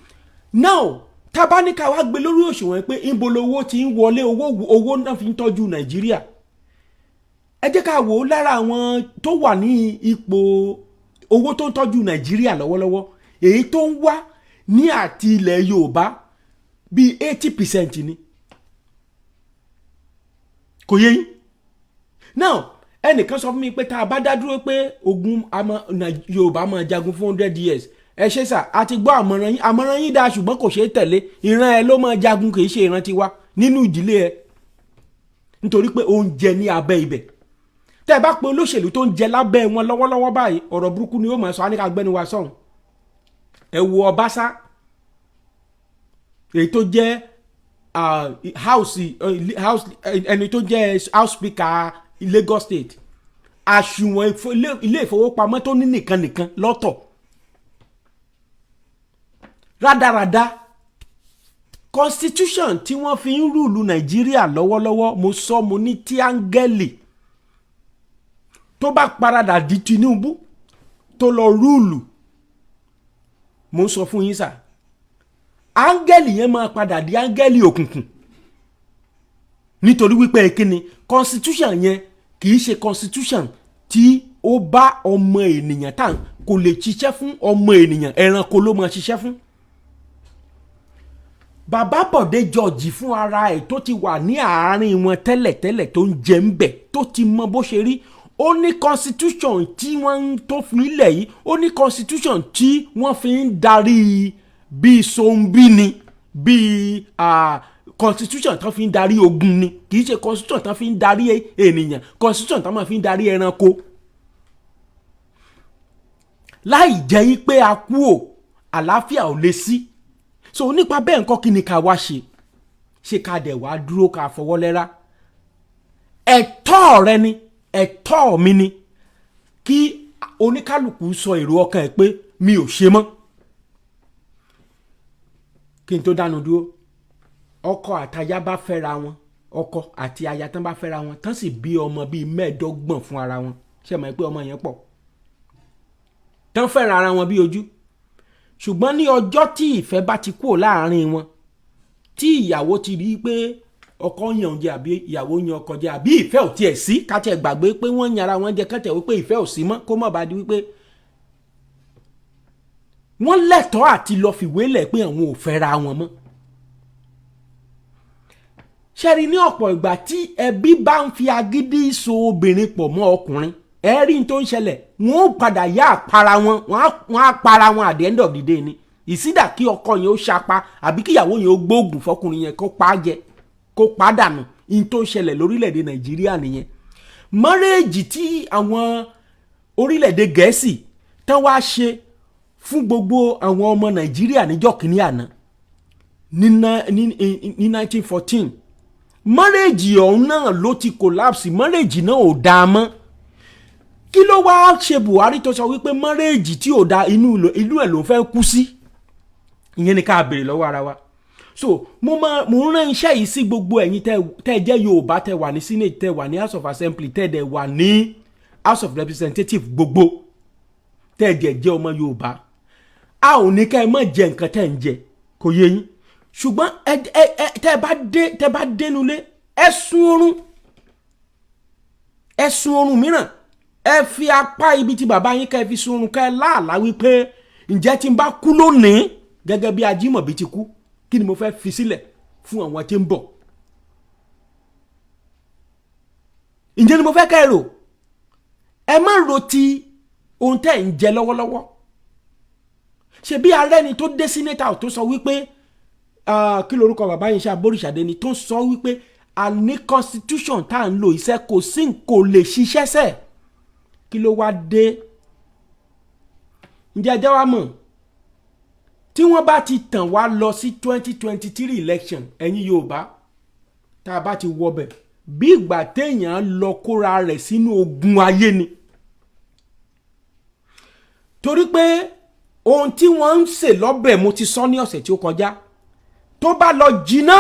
Now, tábánikà wá gbé lórí òṣùwọ̀n pé níbo lowó ti ń wọlé, owó náà fi ń tọ́jú Nàìjíríà, ẹ jẹ́ ká wò ó. Lára àwọn tó wà ní ipò owó tó ń tọ́jú Nàìjíríà lọ́wọ́lọ́wọ́, èyí tó ń wá ní àti ilẹ̀ Yorùbá bíi 80% ni. Kò yé yín? Now, ẹnìkan sọ fún mi pé tá a bá dá dúró pé ogun Yorùbá máa jagun fún 100 years. Ẹ ṣe sà, a ti gbọ́ àmọ̀ràn yín. Àmọ̀ràn yín dáa, ṣùgbọ́n kò ṣeé tẹ̀lé. Ìran ẹ ló máa jagun, kì í ṣe ìran tiwa nínú ìdílé ẹ, nítorí pé oúnjẹ ní abẹ́ ibẹ̀. Tẹ́ ẹ bá pe olóṣèlú tó ń jẹ lábẹ́ wọn lọ́wọ́lọ́wọ́ báyìí, ọ̀rọ̀ burúkú ni ó máa sọ. Á ní ká gbẹ́nu wa sọ̀hún. Ẹ wo Ọbásá, èyí tó jẹ́ house, ẹni tó jẹ́ house speaker Lagos State, àsùnwọ̀n ilé ìfowópamọ́ tó ní nìkan nìkan lọ́tọ̀, rádaràda. Constitution tí wọ́n fi ń rule Nàìjíríà lọ́wọ́lọ́wọ́, mo sọ, mo ní tí áńgẹ́lì tó bá paradà di Tinubu tó lọ rule, mo ń sọ fún yín sà, áńgẹ́lì yẹn máa padà di áńgẹ́lì òkùnkùn, nítorí wípé kíni? Constitution yẹn kì í ṣe constitution tí ó bá ọmọ ènìyàn tá kò lè ṣiṣẹ́ fún ọmọ ènìyàn. Ẹranko ló máa ṣiṣẹ́ fún. Bàbá Bọ̀dé George fún ara ẹ̀, tó ti wà ní àárín wọn tẹ́lẹ̀tẹ́lẹ̀, tó ń jẹ ń bẹ̀, tó ti mọ bó ṣe rí, ó ní constitution tí wọ́n ń tó fi ilẹ̀ yìí, ó ní constitution tí wọ́n fi ń darí bíi zombie ni, bíi constitution tó fi ń darí ogun ni. Kì í ṣe constitution tó fi ń darí ènìyàn, constitution tó máa fi ń darí ẹranko. Láì jẹ́ pé a kú ò, àlàáfíà ò lè sí. So nípa bẹ́ẹ̀ nǹkan, kí ni ká wá ṣe? Ṣé ká dẹ̀ wá dúró ká fọwọ́ lẹ́rá? Ẹ̀tọ́ rẹ ni, ẹ̀tọ́ mi ni. Kí oníkálukú sọ èrò ọkàn ẹ̀ pé mi ò ṣe mọ́. Kí n tó dánu dúró, ọkọ àtaya bá fẹ́ra wọn, ọkọ àti aya tán bá fẹ́ra wọn tán, sì bí ọmọ bíi 25 fún ara wọn, ṣe mọ̀ pé ọmọ yẹn pọ̀, tán fẹ́ra ara wọn bí ojú, ṣùgbọ́n ní ọjọ́ tí ìfẹ́ bá ti kúrò láàrin wọn, tí ìyàwó ti rí i pé ọkọ yan oúnjẹ àbí ìyàwó yan ọkọ jẹ, àbí ìfẹ́ ò tiẹ̀ sí, ká tiẹ̀ gbàgbé pé wọ́n yan ara wọn jẹ, ká tiẹ̀ wípé ìfẹ́ ò sí mọ́, kó má bàa di wípé wọ́n lẹ́tọ̀ọ́ àti lọ fìwé lẹ̀ pé àwọn ò fẹ́ra wọn mọ́. Ṣẹ́rí, ní ọ̀pọ̀ ìgbà tí ẹbí bá ń fi agídí so obìnrin pọ̀ mọ́ ọkùnrin, ẹ̀rí tó ń ṣẹlẹ̀, wọ́n ó padà yá àpara wọn, wọ́n á para wọn at the end of the day ni. Ìsídà kí ọkọ yẹn ó ṣapa àbí kíyàwó yẹn ó gbóògùn fọkùnrin yẹn kó pa á jẹ, kó pa á dànù. In tó ń ṣẹlẹ̀ lórílẹ̀‐èdè Nàìjíríà nìyẹn. Marriage tí àwọn orílẹ̀‐èdè Gẹ̀ẹ́sì tán wá ṣe fún gbogbo àwọn ọmọ Nàìjíríà níjọ́ kìíní àná ní 1914, marriage ọ̀hún náà ló ti collapse. Marriage náà ò dáa mọ́. Kí ló wá ṣe Buhari tó sọ wípé marriage tí ò dáa, inú ìlú ẹ̀ ló fẹ́ kú sí? Ìyẹn ni ká béèrè lọ́wọ́ ara wa. So mo máa mo ń rán iṣẹ́ yìí sí gbogbo ẹ̀yin tẹ́ tẹ́ jẹ́ Yorùbá, tẹ́ wà ní Senate, tẹ́ wà ní House of Assembly, tẹ́ dẹ̀ wà ní House of Representatives, gbogbo tẹ́ jẹ́ jẹ́ ọmọ Yorùbá. A ò ní ká ẹ má jẹ nǹkan tẹ́ ń jẹ, kò yé yín, ṣùgbọ́n ẹ ẹ ẹ tẹ́ bá dénúlé, ẹ sún oorun, ẹ sún oorun mìíràn, ẹ fi apá ibi tí bàbá yín ká ẹ fi sún oorun, ká ẹ láàlá wípé ǹjẹ́ tí n bá kú lónìí gẹ́gẹ́ bí Ajímọ̀bí ti kú, kí ni mo fẹ́ fi sílẹ̀ fún àwọn tí ń bọ̀? Ǹjẹ́ ni mo fẹ́ kẹ́ ẹ rò. Ẹ má ro ti ohun tẹ́ ẹ̀ ń jẹ lọ́wọ́lọ́wọ́. Ṣe bí arẹ́ni tó dé senator tó sọ wípé, kí lorúkọ bàbá yìí ṣe, Aboríṣàdé ni, tó sọ wípé àní constitution tá à ń lò iṣẹ́ kò sí, kò lè ṣiṣẹ́ sẹ̀. Kí ló wá dé? Ǹjẹ́ ẹ jẹ́ wá mọ̀, tí wọ́n bá ti tàn wá lọ sí 2023 election, ẹ̀yin Yorùbá, tá a bá ti wọbẹ̀, bí ìgbà téèyàn lọ kóra rẹ̀ sínú ogun ayé ni, torí pé ohun tí wọ́n ń sè lọ́bẹ̀, mo ti sọ ní ọ̀sẹ̀ tí ó kọjá, tó bá lọ jiná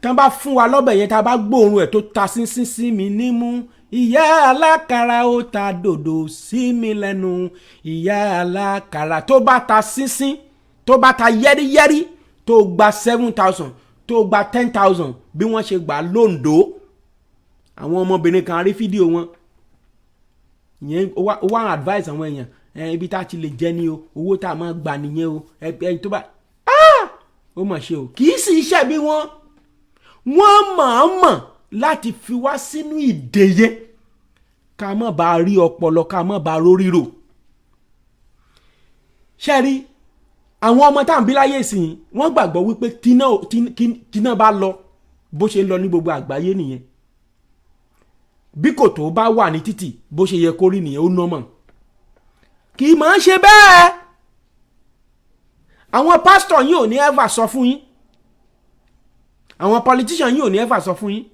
tán, bá fún wa lọ́bẹ̀ yẹn, tá a bá gbóòórùn ẹ̀ tó ta sínsín sí mi nímú, ìyá alákàrà ó ta dòdò sí mi lẹ́nu, ìyá alákàrà, tó bá ta sínsín, tó bá ta yẹ́rìyẹ́rì, tó gba 7,000, tó gba 10,000, bí wọ́n ṣe gbà lóńdó, àwọn ọmọbìnrin kan rí fídíò wọn ìyẹn, ó wá advice àwọn èèyàn ẹ, ibi tá a ti lè jẹ ní o, owó tá a máa gbà nìyẹn o. Ẹ tó bá ó mà ṣe o, kì í sì iṣẹ́ bí wọ́n mọ̀ọ́mọ̀ láti fi wá sínú ìdè yẹn, ká má bàa rí ọpọlọ, ká má bàa rórírò. Ṣe rí àwọn ọmọ tá à ń bí láyé ìsìn, wọ́n gbàgbọ́ wípé tíná bá lọ, bó ṣe ń lọ ní gbogbo àgbáyé nìyẹn. Bí kòtò bá wà ní títì, bó ṣe yẹ kó rí nìyẹn, ó normal. Kì í máa ń ṣe bẹ́ẹ̀. Àwọn pásítọ̀ yìí ò ní ever sọ fún yín, àwọn politician yìí ò ní ever sọ fún yín.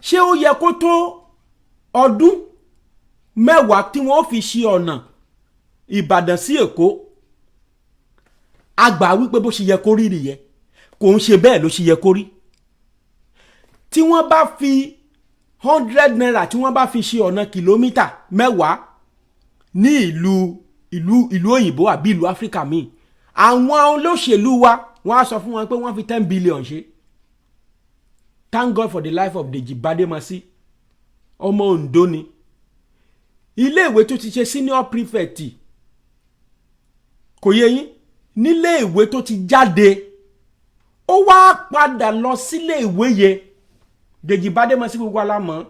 Ṣé ó yẹ kó tó ọdún 10 tí wọ́n fi ṣe ọ̀nà Ìbàdàn sí Èkó? A gbà wípé bó ṣe yẹ kó rí nìyẹn. Kò ń ṣe bẹ́ẹ̀ ló ṣe yẹ kó rí. Tí wọ́n bá fi ₦100, tí wọ́n bá fi ṣe ọ̀nà kìlómítà 10 ní ìlú òyìnbó àbí ìlú Áfíríkà míì, àwọn olóṣèlú wa, wọ́n á sọ fún wọn pé wọ́n fi 10 billion ṣe. Thank God for the life of Deji Bademasi, ọmọ Ondo ni. Iléèwé tó ti ṣe senior prefect, kò yé yín, nílé ìwé tó ti jáde, ó wá padà lọ sílé ìwé yẹn. Dèjì Bádémọsí, gbogbo alámọ̀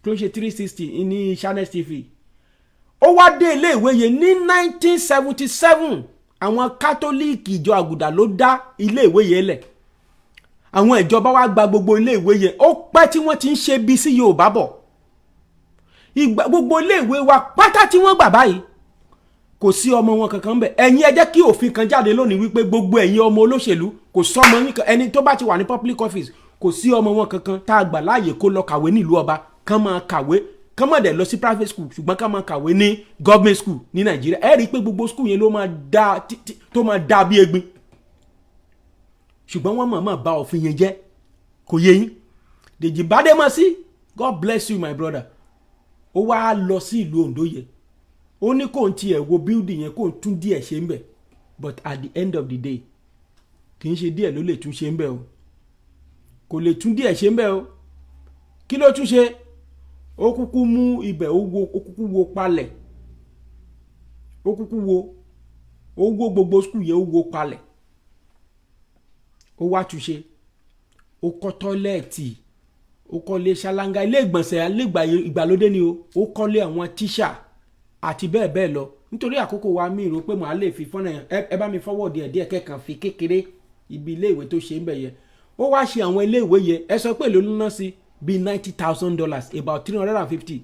tó ń ṣe 360 ní Channels TV, ó wá dé ilé ìwé yẹn ní 1977. Àwọn Kátólíìkì, ìjọ Àgùdà ló dá ilé ìwé yẹn lẹ̀. Àwọn ìjọba wa gba gbogbo ilé ìwé yẹn. Ó pẹ́ tí wọ́n ti ń ṣe bí sí Yorùbá bọ̀. Ìgbà gbogbo ilé ìwé wa pátá tí wọ́n gbà báyìí, kò sí ọmọ wọn kankan bẹ̀. Ẹ̀yin, ẹ jẹ́ kí òfin kan jáde lónìí wípé gbogbo ẹ̀yin ọmọ olóṣèlú, kò sọ́mọ yín kan, ẹni tó bá ti wà ní public office, kò sí ọmọ wọn kankan tá a gbà láàyè kó lọ kàwé nílùú ọba, kán máa kàwé. Kán má dẹ̀ lọ sí private school, ṣùgbọ́n ká máa kàwé ní government school ní Nàìjíríà. Ẹ rí i pé gbogbo school yẹn ló máa dá tó máa dá bí egbin, ṣùgbọ́n wọ́n mọ̀ọ́mọ̀ bà òfin yẹn jẹ́. Kò yé yín? Dèjì Bádémọ́sí, God bless you, my brother. Ó wá lọ sí ìlú Ondo yẹn, ó ní kò ń tiẹ̀ wo building yẹn, kò ń tún díẹ̀ ṣe ń bẹ̀. But at the end of the day, kì í ṣe díẹ̀ ló lè tún ṣe ń bẹ̀ o. Kò lè tún díẹ̀ ṣe ń bẹ̀ o. Kí ló tún ṣe? Ó kúkú mú ibẹ̀, ó wo, ó kúkú wo palẹ̀, ó kúkú wo, ó wó gbogbo school yẹn, ó wó palẹ̀, ó wá túnṣe, ó kọ́ toilet, ó kọ́lé ṣáláńgá, ilé ìgbọ̀nsẹ̀ ìgbàlódé ni o, ó kọ́lé àwọn tíṣà àti bẹ́ẹ̀ bẹ́ẹ̀ lọ. Nítorí àkókò wa, mi rò pé màá lè fi fọ́nà yẹn. Ẹ bá mi fọwọ́ díẹ̀ díẹ̀ kẹ́kàn fi kékeré ibi ilé ìwé tó ṣe ń bẹ̀ yẹn. Ó wá ṣe àwọn ilé ìwé yẹn. Ẹ sọ pé èló ló ná sí? Bíi $90,000, about 350.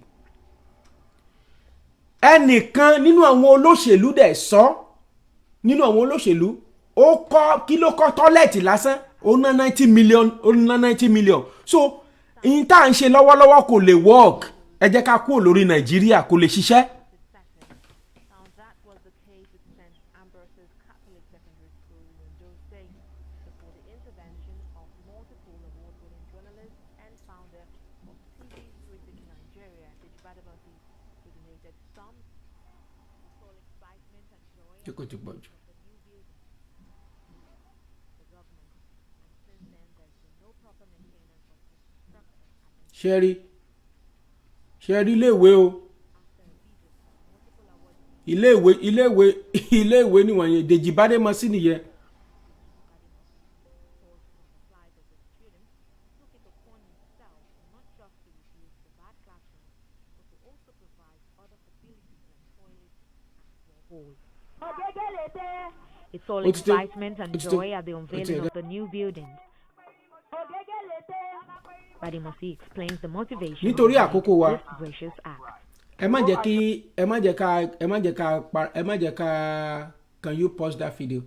Ẹnìkan nínú àwọn olóṣèlú dẹ̀ sọ, nínú àwọn olóṣèlú, ó kọ́, kí ló kọ́? Toilet lásán, ó ná 90 million, ó ná 90 million. So ìyín tá à ń ṣe lọ́wọ́lọ́wọ́ kò lè work. Ẹ jẹ́ ká kúrò lórí Nàìjíríà, kò lè ṣiṣẹ́. Now that was the case with St. Ambrose's Catholic Secondary School in Ondo State before the intervention of multiple award-winning journalist and founder of TV360 Nigeria, Deji Gbadamosi, who donated some all excitement and joy Ṣé kò ti pọ̀ jù? of the new building. The government, and since then there's been no proper maintenance of the structure at the Ṣe rí iléèwé o, iléèwé, iléèwé, iléèwé níwọ̀nyẹn. Dèjì Bádémọ́sí nìyẹn. Calls from the plight of the students, took it upon himself not just to rebuild the bad classrooms, but to also provide other facilities like toilets and borehole. It's all Ó ti tó. excitement and Ó ti tó. Joy at the Ó ti unveiling tó. Of the new buildings. Badimosi explains the motivation Nítorí behind àkókò wa. This gracious act. Ẹ má jẹ́ kí ẹ má jẹ́ ká pa, ẹ má jẹ́ ká. Can you pause that video?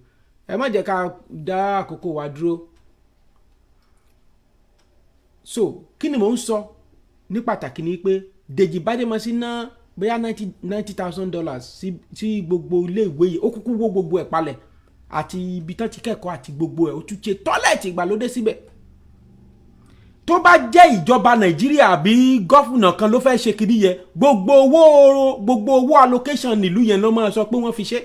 Ẹ má jẹ́ ká dá àkókò wa dúró. So kí ni mò ń sọ ní pàtàkì ni pé Dèjì Bádémọ́sí ná bóyá $90,000 sí gbogbo ilé ìwé yìí. Ó kúkú wó gbogbo ẹ̀ palẹ̀, àti ibi tán ti kẹ́kọ̀ọ́ àti gbogbo ẹ̀, ó tún ṣe toilet ìgbàlódé síbẹ̀. Tó bá jẹ́ ìjọba Nàìjíríà àbí governor kan ló fẹ́ ṣe kiri yẹn, gbogbo owó allocation nílùú yẹn ló máa sọ pé wọ́n fi ṣe.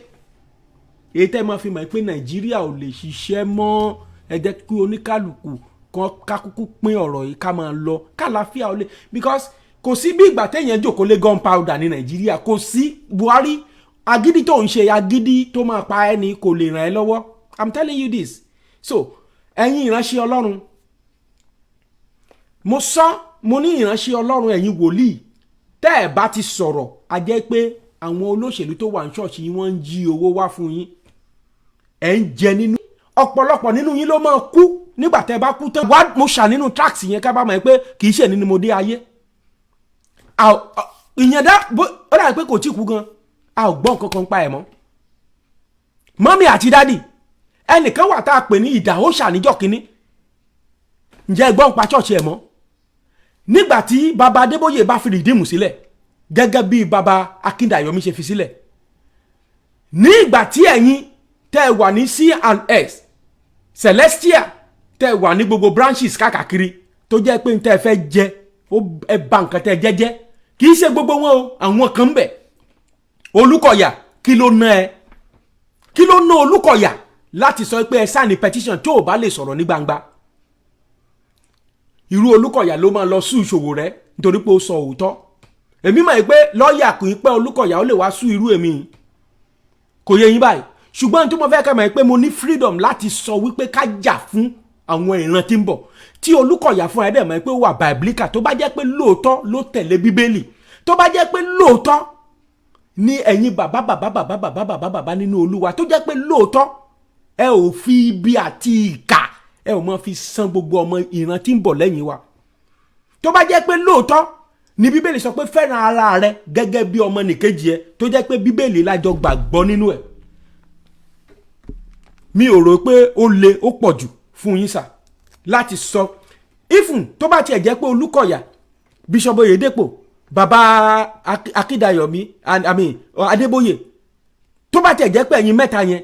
Èyí tẹ́ máa fi mọ̀ pé Nàìjíríà ò lè ṣiṣẹ́ mọ́, ẹ jẹ́ kí oníkálukú kan kákúkú pín ọ̀rọ̀ yìí, ká máa lọ kálàáfíà ó lè, because kò sí bí ìgbà téèyàn jòkó lé gunpowder ní Nàìjíríà. Kò sí. Buhari, agídí tó ń ṣe, agídí tó máa pa ẹni, kò lè ràn ẹ́ lọ́wọ́. I'm telling you this. So ẹ̀yin ìránṣẹ́ Ọlọ́run, mo sọ, mo ní ìránṣẹ́ Ọlọ́run, ẹ̀yin wòlíì, tẹ́ ẹ̀ bá ti sọ̀rọ̀, a jẹ́ pé àwọn olóṣèlú tó wà ní ṣọ́ọ̀ṣì yín, wọ́n ń jí owó wá fún yín, ẹ̀ ń jẹ nínú. Ọ̀pọ̀lọpọ̀ nínú yín ló máa kú. Nígbà tẹ́ ẹ bá kú tán wá, mo ṣà nínú tracks yẹn, ká bá mọ̀ pé kì í ṣe nínú mo dé ayé. Ìyẹn dá ó dàbí pé kò tí kú gan, a ò gbọ́ nǹkan kan pa ẹ̀ mọ́. Mummy àti daddy, ẹnìkan wà tá a pè ní Ìdáhóṣà níjọ́ kínní. Ǹjẹ́ ẹ gbọ́ ń pa ṣọ́ọ̀ṣì ẹ̀ mọ́? Nígbà tí baba Adébóyè bá fi Redeem sílẹ̀, gẹ́gẹ́ bí baba Akíndàyọ̀mí ṣe fi sílẹ̀, ní ìgbà tí ẹ̀yin tẹ́ ẹ wà ní C&S Celestia, tẹ́ ẹ wà ní gbogbo branches káàkiri, tó jẹ́ pé tẹ́ ẹ fẹ́ jẹ, ó ẹ bà nǹkan tẹ́ ẹ jẹ́jẹ́. Kì í ṣe gbogbo wọn o, àwọn kan ń bẹ. Olúkọ̀yà, kí ló ná ẹ? Kí ló ná Olúkọ̀yà láti sọ pé ẹ sign petition tó o bá lè sọ̀rọ̀ ní gbangba? Irú Olúkọ̀yà ló máa lọ sue ìṣòwò rẹ nítorí pé ó sọ òótọ́. Èmi mọ̀ pé lọ́ọ̀yà kò í pẹ́. Olúkọ̀yà ó lè wá sue irú èmi, kò yé yín báyìí? Ṣùgbọ́n tí mo fẹ́ kẹ́ mọ̀ pé mo ní freedom láti sọ wípé ká jà fún àwọn ìran tí ń bọ̀, tí Olúkọ̀yà fúnra ẹ̀ dẹ̀ mọ̀ pé ó wà biblical, tó bá jẹ́ pé lóòótọ́ ló tẹ̀lé Bíbélì, tó bá jẹ́ pé lóòótọ́ ní ẹ̀yin bàbá bàbá bàbá bàbá bàbá bàbá nínú Olúwa, tó jẹ́ pé lóòótọ́ ẹ ò fi ibi àti ìkà, ẹ ò mọ fi san gbogbo ọmọ ìran tí ń bọ̀ lẹ́yìn wa, tó bá jẹ́ pé lóòótọ́ ní Bíbélì sọ pé fẹ́ràn ara rẹ gẹ́gẹ́ bí ọmọ nìkejì ẹ, tó jẹ́ pé Bíbélì lájọ gbàgbọ́ nínú ẹ̀, mi ò rò pé ó le ó pọ̀ jù fún yín sà láti sọ. Ifun tó bá tiẹ̀ jẹ́ pé Olúkọ̀yà, Bishop Oyedepo, Bàbá Akíndayọ̀mí, I mean Adébóyè, tó bá tẹ̀ jẹ́ pé ẹ̀yin mẹ́ta yẹn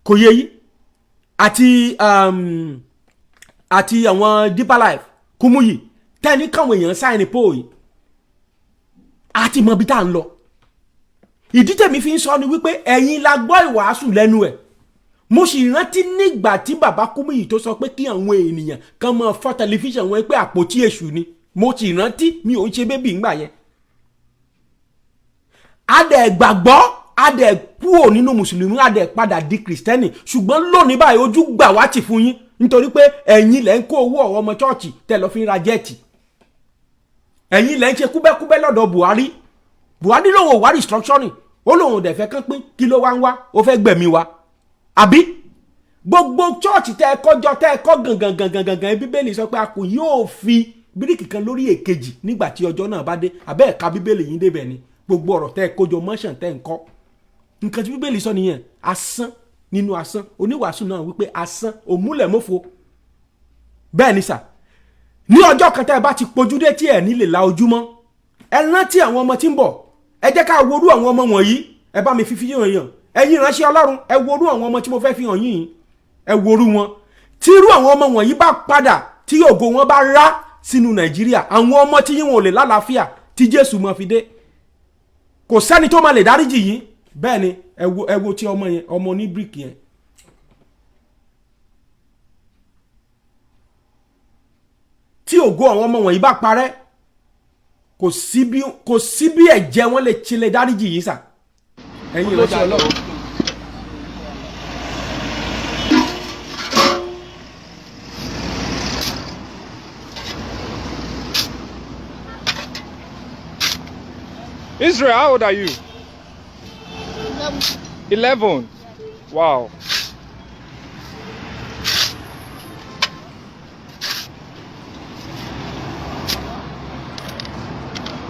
kò yé yí àti àwọn Deeper Life Kúmúyì tẹ́ni káwọn èèyàn sign poll yìí, àti mọ ibi tá à ń lọ. Ìdí tèmi fi ń sọ ni wípé ẹ̀yin la gbọ́ ìwàásù lẹ́nu ẹ̀. Mo sì rántí nígbà tí bàbá Kúmúyì tó sọ pé kí àwọn ènìyàn kan máa fọ́ tẹlifíṣàn wọn pé àpótí èṣù ni. Mo sì rántí, mi ò ń ṣe baby ńgbà yẹn. A dẹ̀ gbàgbọ́, a dẹ̀ kúrò nínú mùsùlùmí, a dẹ̀ padà di kìrìsìtẹ́nì. Ṣùgbọ́n lónìí báyìí, ojú gbà wá tì fún yín, nítorí pé ẹ̀yin lẹ́ ń kó owó ọ̀rọ̀ ọmọ chọ́ọ̀chì tẹ́ lọ́ fi ń ra jet. Ẹ̀yin lẹ́ ń ṣe kúbẹ́kúbẹ́ lọ́dọ̀ Buhari. Buhari lòun ò wá restructuring, ó lòun ò dẹ̀ fẹ́ kán pín. Kí ló wá ń wá? Ó fẹ́ gbẹ̀mí wa àbí? Gbogbo chọ́ọ̀chì tẹ́ ẹ kọ́jọ, tẹ́ ẹ kọ́ gangan gangan gangan, Bíbélì sọ pé a kò yóò fi bíríkì kan lórí èkejì nígbà tí ọjọ́ náà bá dé. Àbẹ́ ẹ̀ka Bíbélì yín débẹ̀ ni? Gbogbo ọ̀rọ̀ tẹ́ ẹ kójọ mọ́ṣàn tẹ́ ẹ ń kọ́, nǹkan tí Bíbélì sọ nìyẹn. Asán nínú asán. Oníwàásù náà wípé asán òmúlẹ̀mófo. Bẹ́ẹ̀ ni sà. Ní ọjọ́ kan tẹ́ ẹ bá ti pojú dé tí ẹ ní lè la ojúmọ́, ẹ rántí àwọn ọmọ tí ń bọ̀. Ẹ jẹ́ ká worú àwọn ọmọ wọ̀nyí. Ẹ bá mi fi hàn yàn. Ẹ̀yin ìránṣẹ́ Ọlọ́run, ẹ worú àwọn ọmọ tí mo fẹ́ fi hàn yín. Ẹ worú wọn. Tí irú àwọn ọmọ wọ̀nyí bá padà, tí ògo wọn bá rá sínú Nàìjíríà, àwọn ọmọ tí yín wọn ò lè lálàáfíà tí Jésù máa fi dé. Kò sẹ́ni tó máa lè dáríjì yín. Bẹ́ẹ̀ ni. Ẹ wo tí ọmọ yẹn, ọmọ ní bíríkì yẹn. Tí ògo àwọn ọmọ wọ̀nyí bá parẹ́, kò sí bí ẹ̀jẹ̀ wọn lè ṣe lè dáríjì yín sà, ẹ̀yin ìránṣẹ́ Ọlọ́run. Israel, how old are you? 11. Wow.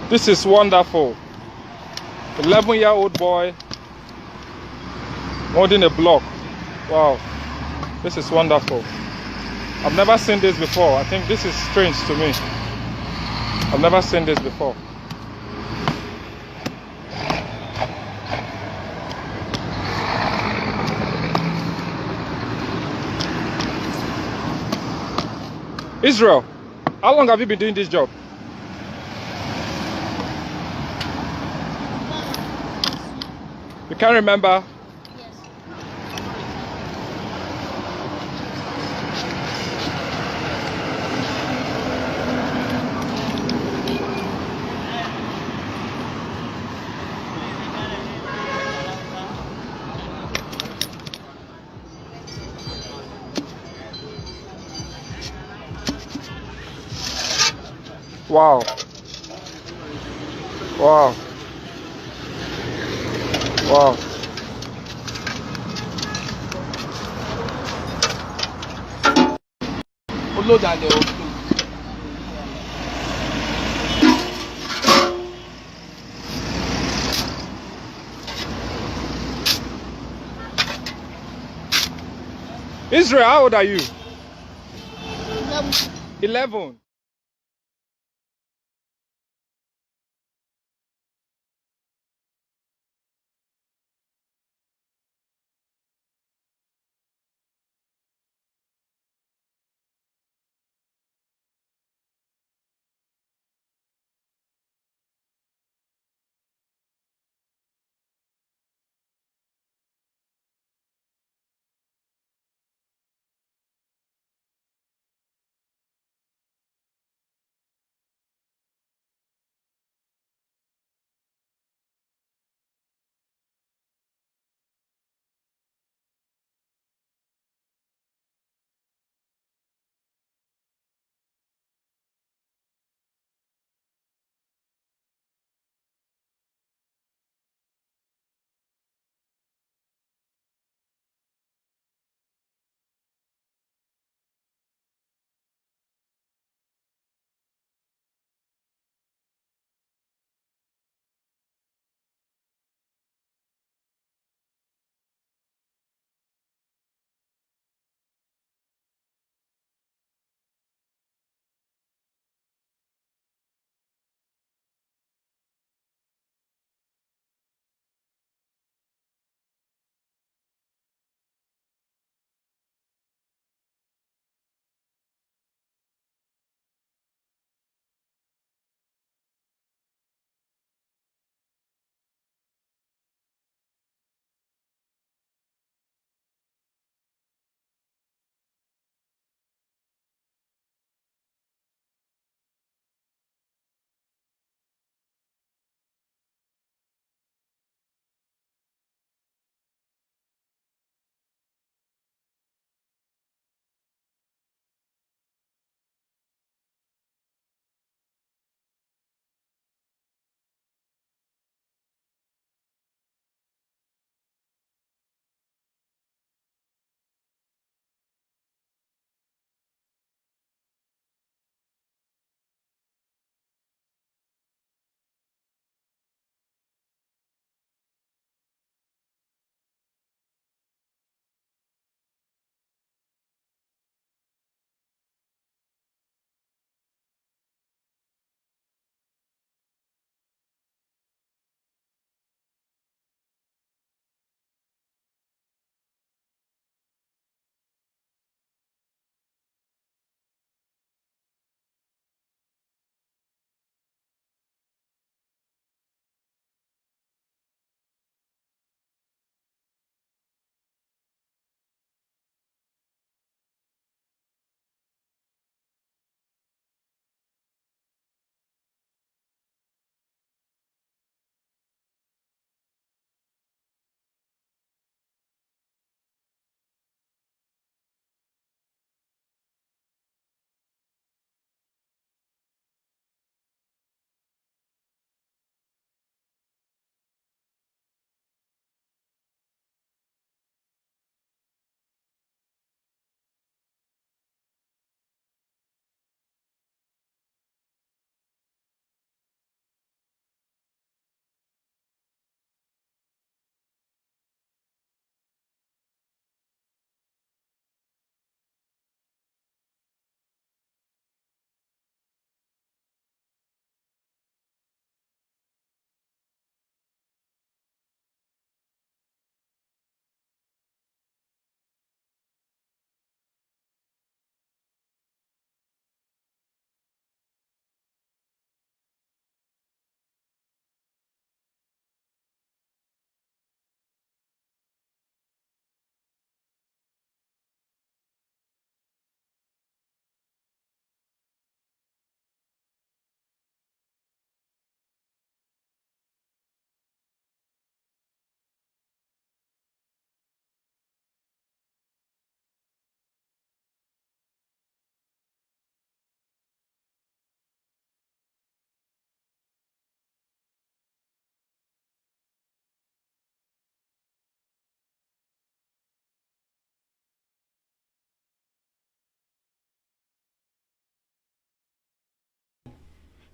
This is wonderful. 11-year-old boy holding a block. Wow. This is wonderful. I've never seen this before. I think this is strange to me. I've never seen this before. Israel, how long have you been doing this job? You can't remember? Yes. Wow. Wow. Olódàlẹ̀ o. Israel, how old are you? 11. 11.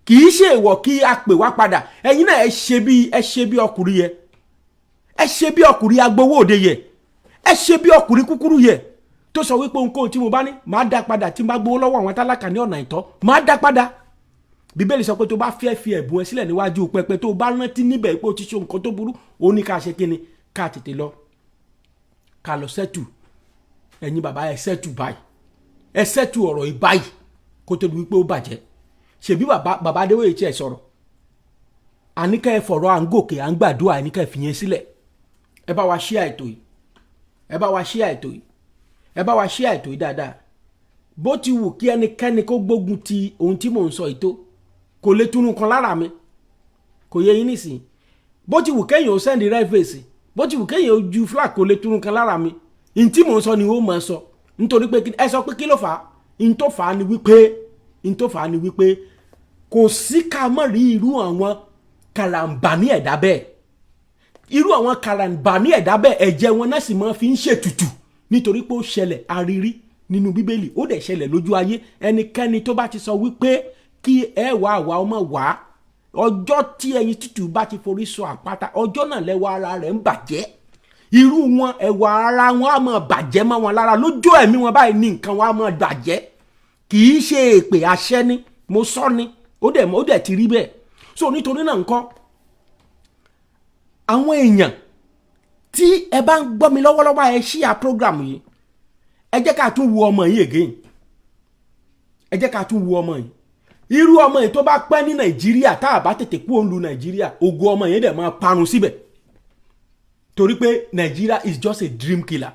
Kì í ṣe èèwọ̀ kí a pè wá padà. Ẹ̀yin náà, ẹ ṣe bí ọkùnrin yẹ, ẹ ṣe bí ọkùnrin agbowó òde yẹ, ẹ ṣe bí ọkùnrin kúkúrú yẹ tó sọ wípé ohunkóhun tí mo bá ní, máa dá padà. Tí n bá gbowó lọ́wọ́ àwọn tálákà ní ọ̀nà ìtọ́, máa dá padà. Bíbélì sọ pé tó bá fẹ́ fi ẹ̀bùn ẹ sílẹ̀ níwájú pẹpẹ, tó bá rántí níbẹ̀ pé o ti ṣe nǹkan tó burú, ó ní ká ṣe kíni? Ká tètè lọ, ká lọ settle. Ẹ̀yin bàbá, ẹ settle báyìí, ẹ settle ọ̀rọ̀ yìí báyìí kó tó di wípé ó bàjẹ́. Ṣèbí bàbá bàbá Adéwòye tiẹ̀ sọ̀rọ̀, àníkẹ́ ẹ fọ̀rọ̀ à ń gòkè, à ń gbàdúrà, àníkẹ́ ẹ fìyẹn sílẹ̀. Ẹ bá wa share ètò yìí, ẹ bá wa share ètò yìí, ẹ bá wa share ètò yìí dáadáa. Bó ti wù kí ẹnikẹ́ni kó gbógun ti ohun tí mò ń sọ yìí tó, kò lè túnú kan lára mi. Kò yẹ yín nísìnyí? Bó ti wù kéèyàn ó send red face, bó ti wù kéèyàn ó ju flag, kò lè túnú kan lára mi. Ohun tí mò ń sọ ni ó máa sọ, nítorí pé ẹ sọ pé kí ló fà á? Ohun tó fà á ni wípé kò sí ká má rí irú àwọn karambani ẹ̀dá bẹ́ẹ̀. Irú àwọn karambani ẹ̀dá bẹ́ẹ̀, ẹ̀jẹ̀ wọn náà sì máa fi ń ṣètùtù, nítorí pé ó ṣẹlẹ̀ àrírí nínú Bíbélì, ó dẹ̀ ṣẹlẹ̀ lójú ayé. Ẹnikẹ́ni tó bá ti sọ wípé kí ẹ wá àwa ọmọ wá, ọjọ́ tí ẹyin tútù bá ti forí sọ àpáta, ọjọ́ náà lẹ́wọ̀ ara rẹ̀ ń bàjẹ́. Irú wọn, ẹwà ara wọn á máa bàjẹ́ mọ́ wọn lára lójú ẹ̀mí wọn báyìí ní nǹkan wọn á máa bàjẹ́. Kì í ṣe èpè, àṣẹ ni mo sọ ni, ó dẹ̀ ti rí bẹ́ẹ̀. So nítorí náà ńkọ́, àwọn èèyàn tí ẹ bá ń gbọ́ mi lọ́wọ́lọ́wọ́, ẹ share program yìí. Ẹ jẹ́ ká tún wo ọmọ yìí again, ẹ jẹ́ ká tún wo ọmọ yìí. Irú ọmọ yìí, tó bá pẹ́ ní Nàìjíríà, tá a bá tètè kú òun lu Nàìjíríà, ògo ọmọ yẹn dẹ̀ máa parun síbẹ̀, torí pé Nàìjíríà is just a dream killer.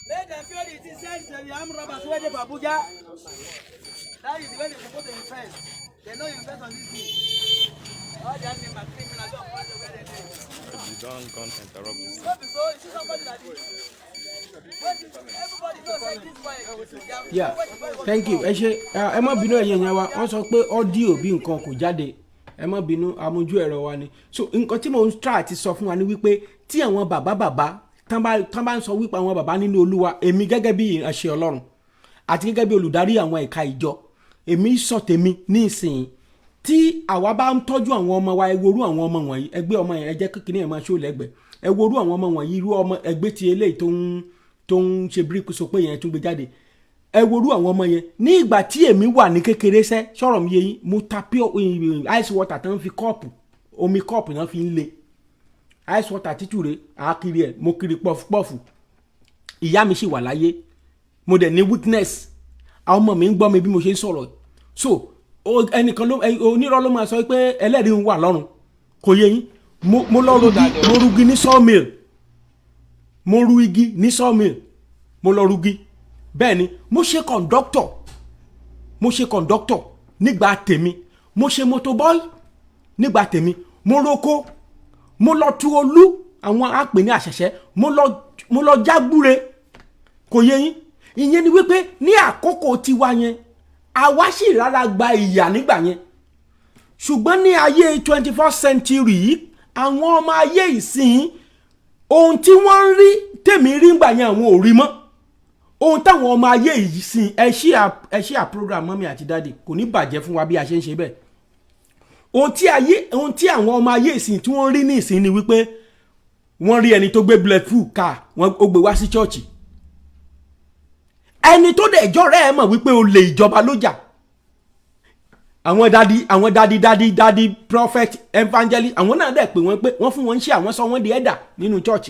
Make dem pay the thing send to the armed robbers wey dey for Abuja. That is the way they suppose to invest. They no invest on this thing. All the army na criminal, go find where they dey. You don't gonna interrupt this. No be so, you see somebody like this. When everybody know say this boy, they are Yeah, thank you. Ẹ ṣe, ẹ má bínú, ẹ̀yin èèyàn wa. Wọ́n sọ pé audio bí nǹkan kò jáde. Ẹ má bínú, amójú ẹ̀rọ wa ni. So nǹkan tí mò ń try àti sọ fún wa ni wípé tí àwọn bàbá bàbá tán bá ń sọ wípé àwọn bàbá nínú Olúwa, èmi gẹ́gẹ́ bí ìránṣẹ́ Ọlọ́run àti gẹ́gẹ́ bí olùdarí àwọn ẹ̀ka ìjọ, èmi sọ tèmi ní ìsìn, tí àwa bá ń tọ́jú àwọn ọmọ wa, ẹ worú àwọn ọmọ wọ̀nyí. Ẹgbẹ́ ọmọ yẹn, ẹ jẹ́ kékeré yẹn máa ṣó lẹ́gbẹ̀ẹ́. Ẹ worú àwọn ọmọ wọ̀nyí, irú ọmọ ẹgbẹ́ ti eléyìí tó ń ṣe bíríkù sọ pé yẹn tún gbé jáde. Ẹ worú àwọn ọmọ yẹn. Ní ìgbà tí èmi wà ní kékeré sẹ́, sọ̀rọ̀ mi yé yín, mo ta pure ice water tó ń fi kọ́ọ̀pù, omi kọ́ọ̀pù náà fi ń le ice water títù rè àákiri ẹ̀. Mo kiri pọfupọ́fù, ìyá mi sì wà láyé, mo dẹ̀ ní weakness. Àwọn ọmọ mi ń gbọ́ mi bí mo ṣe ń sọ̀rọ̀. So ẹnìkan ló onírọ́ ló máa sọ pé ẹlẹ́rìí ń wà lọ́run. Kò yé yín? Mo lọ rugi, mo rugi ní sawmill, mo ru igi ní sawmill, mo lọ rugi. Bẹ́ẹ̀ ni mo ṣe conductor, mo ṣe conductor nígbà tèmi, mo ṣe motorboy nígbà tèmi, mo roko, mo lọ tu olú, àwọn àpè ní àṣẹṣẹ, mo lọ jágbúre. Kò yé yín? Ìyẹn ni wípé ní àkókò tiwa yẹn, àwa sì rárá gba ìyà nígbà yẹn, ṣùgbọ́n ní ayé 21st century yìí, àwọn ọmọ ayé ìsìn, ohun tí wọ́n ń rí tèmi rí ngbà yẹn, àwọn ò rí mọ́. Ohun táwọn ọmọ ayé ìsìn, ẹ ṣí à program, mummy àti daddy, kò ní bàjẹ́ fún wa bí a ṣe ń ṣe bẹ́ẹ̀. Ohun tí àwọn ọmọ ayé ìsìn tí wọ́n rí ní ìsìn ni wípé wọ́n rí ẹni tó gbé bulletproof car, wọ́n ó gbé wá sí church. Ẹni tó dẹ̀ jọ́rẹ́ ẹ̀ mọ̀ wípé olè ìjọba ló jà. Àwọn daddy daddy daddy prophet, evangelist, àwọn náà dẹ̀ pé wọ́n pé wọ́n fún wọn ń ṣe, àwọn sọ wọ́n di ẹ̀dà nínú church.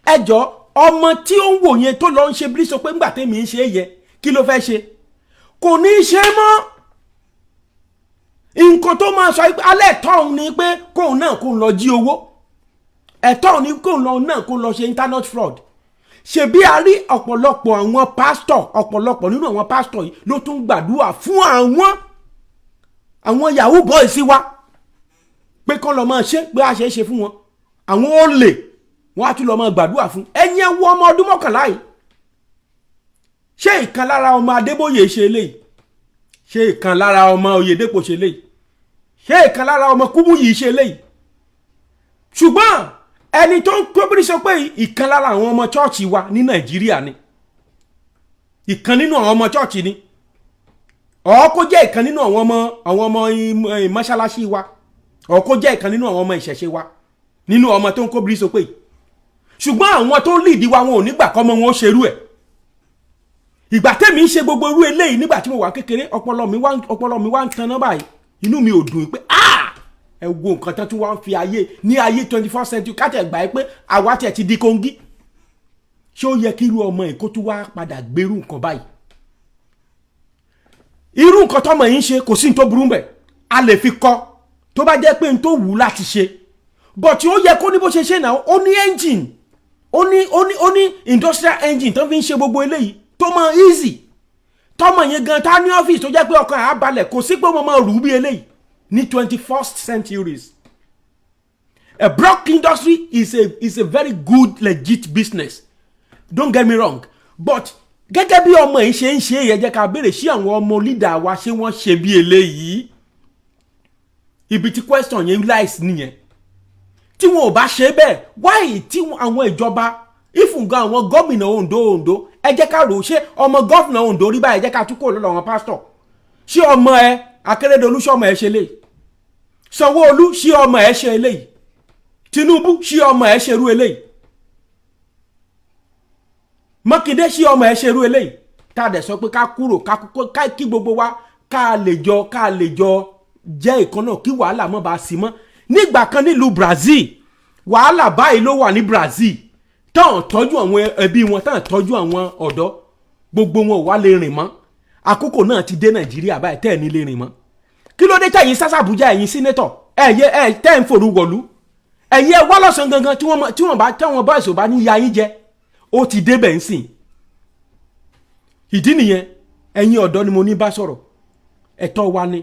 Ẹ jọ, ọmọ tí ó ń wò yẹn tó lọ ń ṣe bí sọ pé ńgbà tẹ́mi ń ṣe é yẹ, kí ló fẹ́ ṣe? Kò ní í ṣe mọ́. Nǹkan tó máa sọ pé alẹ́ ẹ̀tọ́ òun ni pé kóun náà kóun lọ jí owó, ẹ̀tọ́ òun ni kóun lọ náà kó lọ ṣe internet fraud. Ṣebí a rí ọ̀pọ̀lọpọ̀ àwọn pásítọ̀, ọ̀pọ̀lọpọ̀ nínú àwọn pásítọ̀ yìí ló tún gbàdúrà fún àwọn yahoo boys wa pé kán lọ máa ṣe, pé a ṣe é ṣe fún wọn. Àwọn olè wọn á tún lọ máa gbàdúrà fún. Ẹ̀yin, ẹ wo ọmọ ọdún 11 yìí. Ṣé ìkan lára ọmọ Adébóyè ṣe eléyìí? Ṣé ìkan lára ọmọ Oyèdèpọ̀ ṣe eléyìí? Ṣé ìkan lára ọmọ Kúmúyì ṣe eléyìí? Ṣùgbọ́n ẹni tó ń kóbìrì sọ pé ìkan lára àwọn ọmọ chọ́ọ̀chì wa ní Nàìjíríà ni, ìkan nínú àwọn ọmọ chọ́ọ̀chì ni, ọ̀ kó jẹ́ ìkan nínú àwọn ọmọ mọ́ṣáláṣí wa, ọ̀ kó jẹ́ ìkan nínú àwọn ọmọ ìṣẹ̀ṣe wa nínú ọmọ tó ń kóbìrì sọ pé. Ṣùgbọ́n àwọn tó ń lead wa, wọn ò ní gbà kọ́mọ wọn ó ṣerú ẹ̀. Ìgbà tẹ́mi ń ṣe gbogbo irú eléyìí nígbà tí mo wà kékeré, ọpọlọ mi wá ń taná báyìí. Inú mi ò dùn pé, ah, ẹ wo nǹkan tán tí wọ́n fi ayé ní ayé 24th century káàtẹ̀ gbà pé àwa tiẹ̀ ti di kóńgí. Ṣé ó yẹ kí irú ọmọ yìí kó tún wá padà gbérú nǹkan báyìí? Irú nǹkan tọmọ yìí ń ṣe, kò sí ní tó burú bẹ̀, a lè fi kọ́ tó bá jẹ́ pé n tó wù ú láti ṣe, but ó yẹ kó ní bó ṣe ṣe náà. Ó ní engine, ó ní industrial engine tó fi ń ṣe gbogbo eléyìí tó mọ easy. Tọmọ yẹn gan tá ní ọ́fíìsì tó jẹ́ pé ọkàn ẹ̀ á balẹ̀, kò sí pé wọ́n máa rù ú bí eléyìí ní 21st centuries. A block industry is a very good, legit business, don't get me wrong, but gẹ́gẹ́ bí ọmọ yìí ṣe ń ṣe yẹ, jẹ́ ká béèrè sí àwọn ọmọ leader wa, ṣé wọ́n ṣe bí eléyìí? Ibi tí question yẹn lies nìyẹn. Tí wọn ò bá ṣe bẹ́ẹ̀, wáyé tí àwọn ìjọba ìfúngàn àwọn gómìnà Ondo, ẹ jẹ́ ká rò ó, ṣé ọmọ gómìnà Ondo rí báyìí? Ẹ jẹ́ ká tún kó lọ́dọ̀ àwọn pásítọ̀. Ṣé ọmọ ẹ Akérédolú, ṣé ọmọ ẹ ṣe léyìí? Sanwó-Olú, ṣé ọmọ ẹ ṣe eléyìí? Tinubu, ṣé ọmọ ẹ ṣerú eléyìí? Mákindé, ṣé ọmọ ẹ ṣerú eléyìí? Tá a dẹ̀ sọ pé ká kúrò, ká kí gbogbo wa ká lè jọ jẹ́ ìkan náà, kí wàhálà mọ́ bá sí mọ́. Nígbà kan nílùú Brazil, wàhálà báyìí ló wà ní Brazil, táwọn tọ́jú àwọn ẹbí wọn, táwọn tọ́jú àwọn ọ̀dọ́, gbogbo wọn ò wá lè rìn mọ́. Àkókò náà ti dé Nàìjíríà báyìí tẹ́ ẹ̀ ní lè rìn mọ́. Kí ló dé tẹ̀yìn sásàbújá, ẹ̀yin senator, ẹ̀ yẹ ẹ̀ tẹ́ ẹ̀ ń forú wọ̀lú, ẹ̀yin ẹ̀ wá lọ́sàn gangan tí wọ́n bá táwọn boys ò bá ní ya yín jẹ? Ó ti débẹ̀ ń sìn. Ìdí nìyẹn, ẹ̀yin ọ̀dọ́ ni mo ní bá sọ̀rọ̀. Ẹ̀tọ́ wa ni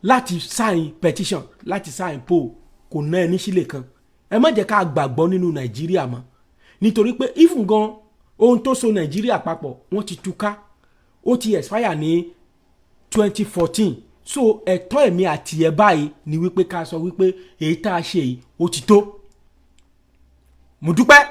láti sign petition, láti sign poll. Kò ná ẹni sílẹ̀ kan. Ẹ má jẹ́ ká gbàgbọ́ nínú Nàìjíríà mọ́, nítorí pé even gan ohun tó so Nàìjíríà papọ̀, wọ́n ti túká, ó ti expire ní 2014. So ẹ̀tọ́ ẹ̀mí àti ẹ̀ báyìí ni wípé ká sọ wípé èyí tá a ṣe yìí, ó ti tó. Mo dúpẹ́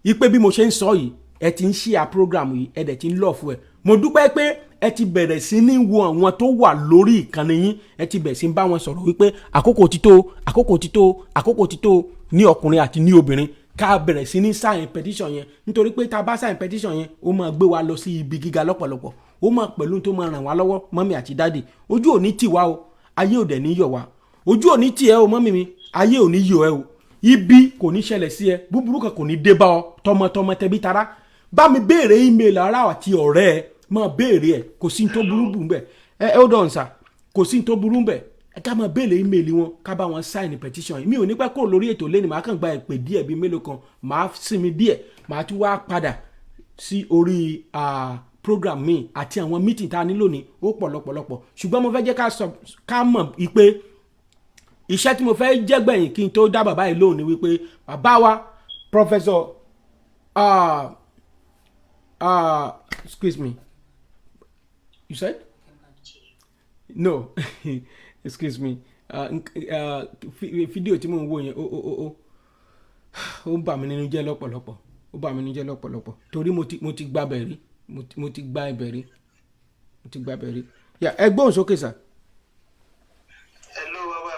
wípé bí mo ṣe ń sọ yìí, ẹ ti ń share program yìí, ẹ dẹ̀ ti ń love ẹ̀. Mo dúpẹ́ pé ẹ ti bẹ̀rẹ̀ sí ní wo àwọn tó wà lórí ìkànnì yín, ẹ ti bẹ̀rẹ̀ sí ní bá wọn sọ̀rọ̀ wípé àkókò ti tó, àkókò ti tó, àkókò ti tó, ní ọkùnrin àti ní obìnrin, ká bẹ̀rẹ̀ sí ní sign petition yẹn, nítorí pé tá a bá sign petition yẹn, ó máa gbé wa lọ sí ibi gíga lọ́pọ̀lọpọ̀, ó máa pẹ̀lú tó máa ràn wá lọ́wọ́. Mummy àti daddy, ojú ò ní tì wá o, ayé ò dẹ̀ ní yọ̀ wá. Ojú ò ní tì ẹ́ o, mummy mi, ayé ò ní yọ̀ ẹ́ o. Ibi kò ní ṣẹlẹ̀ sí ẹ, búburú kan kò ní dé bá ọ tọmọtọmọ, tẹbí tará. Bá mi béèrè email ara àti ọ̀rẹ́ ẹ, máa béèrè ẹ. Kò sí ní tó burú bù bẹ́ẹ̀. Ẹ hold on sir, kò sí ní tó burú bẹ́ẹ̀. Ẹ ká máa béèrè email wọn, ká bá wọn sign petition yìí. Mi ò ní pẹ́ kó lórí ètò lẹ́nu, màá kàn gba ìpè díẹ̀ bíi mélòó kan, màá sinmi díẹ̀, màá tún wá padà sí orí program mi àti àwọn meeting tá a ní lónìí. Ó pọ̀ lọ́pọ̀lọpọ̀, ṣùgbọ́n mo fẹ́ jẹ́ ká sọ, ká mọ̀ pé iṣẹ́ tí mo fẹ́ jẹ́gbẹ̀yìn kí n tó dá bàbá yìí lóhùn ni wípé bàbá wa Professor, excuse me, you said no, excuse me, fídíò tí mo ń wò yẹn, ó ń bà mí nínú jẹ́ lọ́pọ̀lọpọ̀, ó bà mí nínú jẹ́ lọ́pọ̀lọpọ̀, torí mo ti gba bẹ̀ rí, mo ti gba ibẹ̀ rí, mo ti gba ibẹ̀ rí. Ẹ gbóhùn sókè, sir. Hello, bàbá.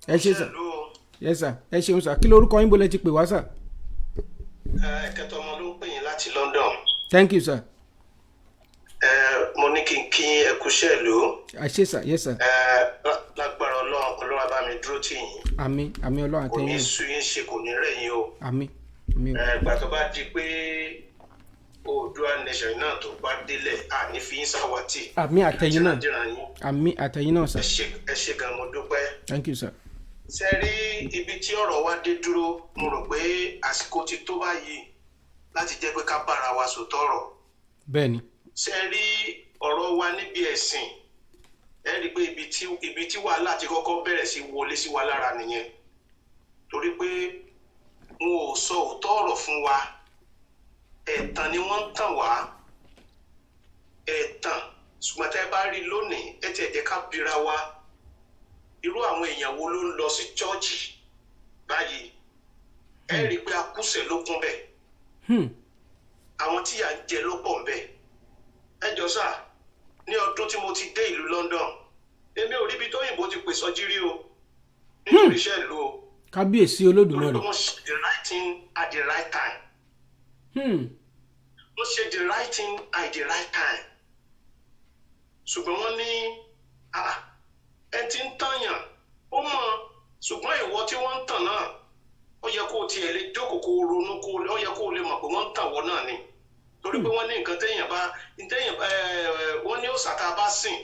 Ẹ ṣé, sir. Hello. Yes sir, ẹ ṣeun sir. Kí lorúkọ yín, bó lẹ ti pè wá, sir? Ẹ̀kẹtọ̀ ọmọ ló ń pè yín láti London. Thank you, sir. Ẹ mo ní kí n kí ẹ kúṣẹ́ ìlú. Ẹ ṣé sir, yes sir. Ẹ lágbára Ọlọ́run, Ọlọ́run á bá mi dúró tì yín. Àmín, àmín, Ọlọ́run Kò ní àtẹ̀yìn. sú yín ṣe, kò ní rẹ̀ yín o. Àmín, àmín o. Ẹ ìgbà tó bá di pé Oòduà nation náà tó bá délẹ̀, àní fi yín ṣàwátì. Àmín, àtẹ̀yin náà. Ìrandíran yín. Àmín, àtẹ̀yin náà sir. Ẹ ṣé, ẹ ṣé gan, mo dúpẹ́. Thank you, sir. Ṣe rí ibi tí ọ̀rọ̀ wa dé dúró, mo rò pé àsìkò ti tó báyìí láti jẹ́ pé ká bára wa sòtọ́ ọ̀rọ̀. Bẹ́ẹ̀ni. Ṣe rí ọ̀rọ̀ wa níbi ẹ̀sìn, ẹ rí i pé ibi tí wàhálà ti kọ́kọ́ bẹ̀rẹ̀ sí wọlé sí wa lára nìyẹn, torí pé wọn ò sọ òótọ́ ọ̀rọ̀ fún wa. Ẹ̀tàn ni wọ́n ń tàn wá, ẹ̀tàn. Ṣùgbọ́n tẹ́ ẹ bá rí lónìí, ẹ tiẹ̀ jẹ́ ká bira wa, irú àwọn èèyàn wo ló ń lọ sí chọ́ọ̀chì báyìí? Ẹ rí i pé akúṣẹ̀ ló kún bẹ́ẹ̀. Àwọn tí yà ń jẹ ló pọ̀ ń bẹ̀. Ẹ jọ sà, ní ọdún tí mo ti dé ìlú London, èmi ò ríbi tóyìnbó ti pè sọjí rí o, nítorí iṣẹ́ ìlú o. Kábíyèsí Torí Olódùmarè. pé wọ́n ṣe the right thing at the right time. Wọ́n ṣe the right thing at the right time. Ṣùgbọ́n wọ́n ní, ah, ẹ ti ń tàyàn, ó mọ̀. Ṣùgbọ́n ìwọ tí wọ́n ń tàn náà, ó yẹ kó o tiẹ̀ lè jókòó, kó o ronú, kó o ó yẹ kó o lè mọ̀ pé wọ́n ń tàn wọ́n náà ni, torí pé wọ́n ní nǹkan téèyàn bá téèyàn ẹ wọ́n ní òòṣà tá a bá sìn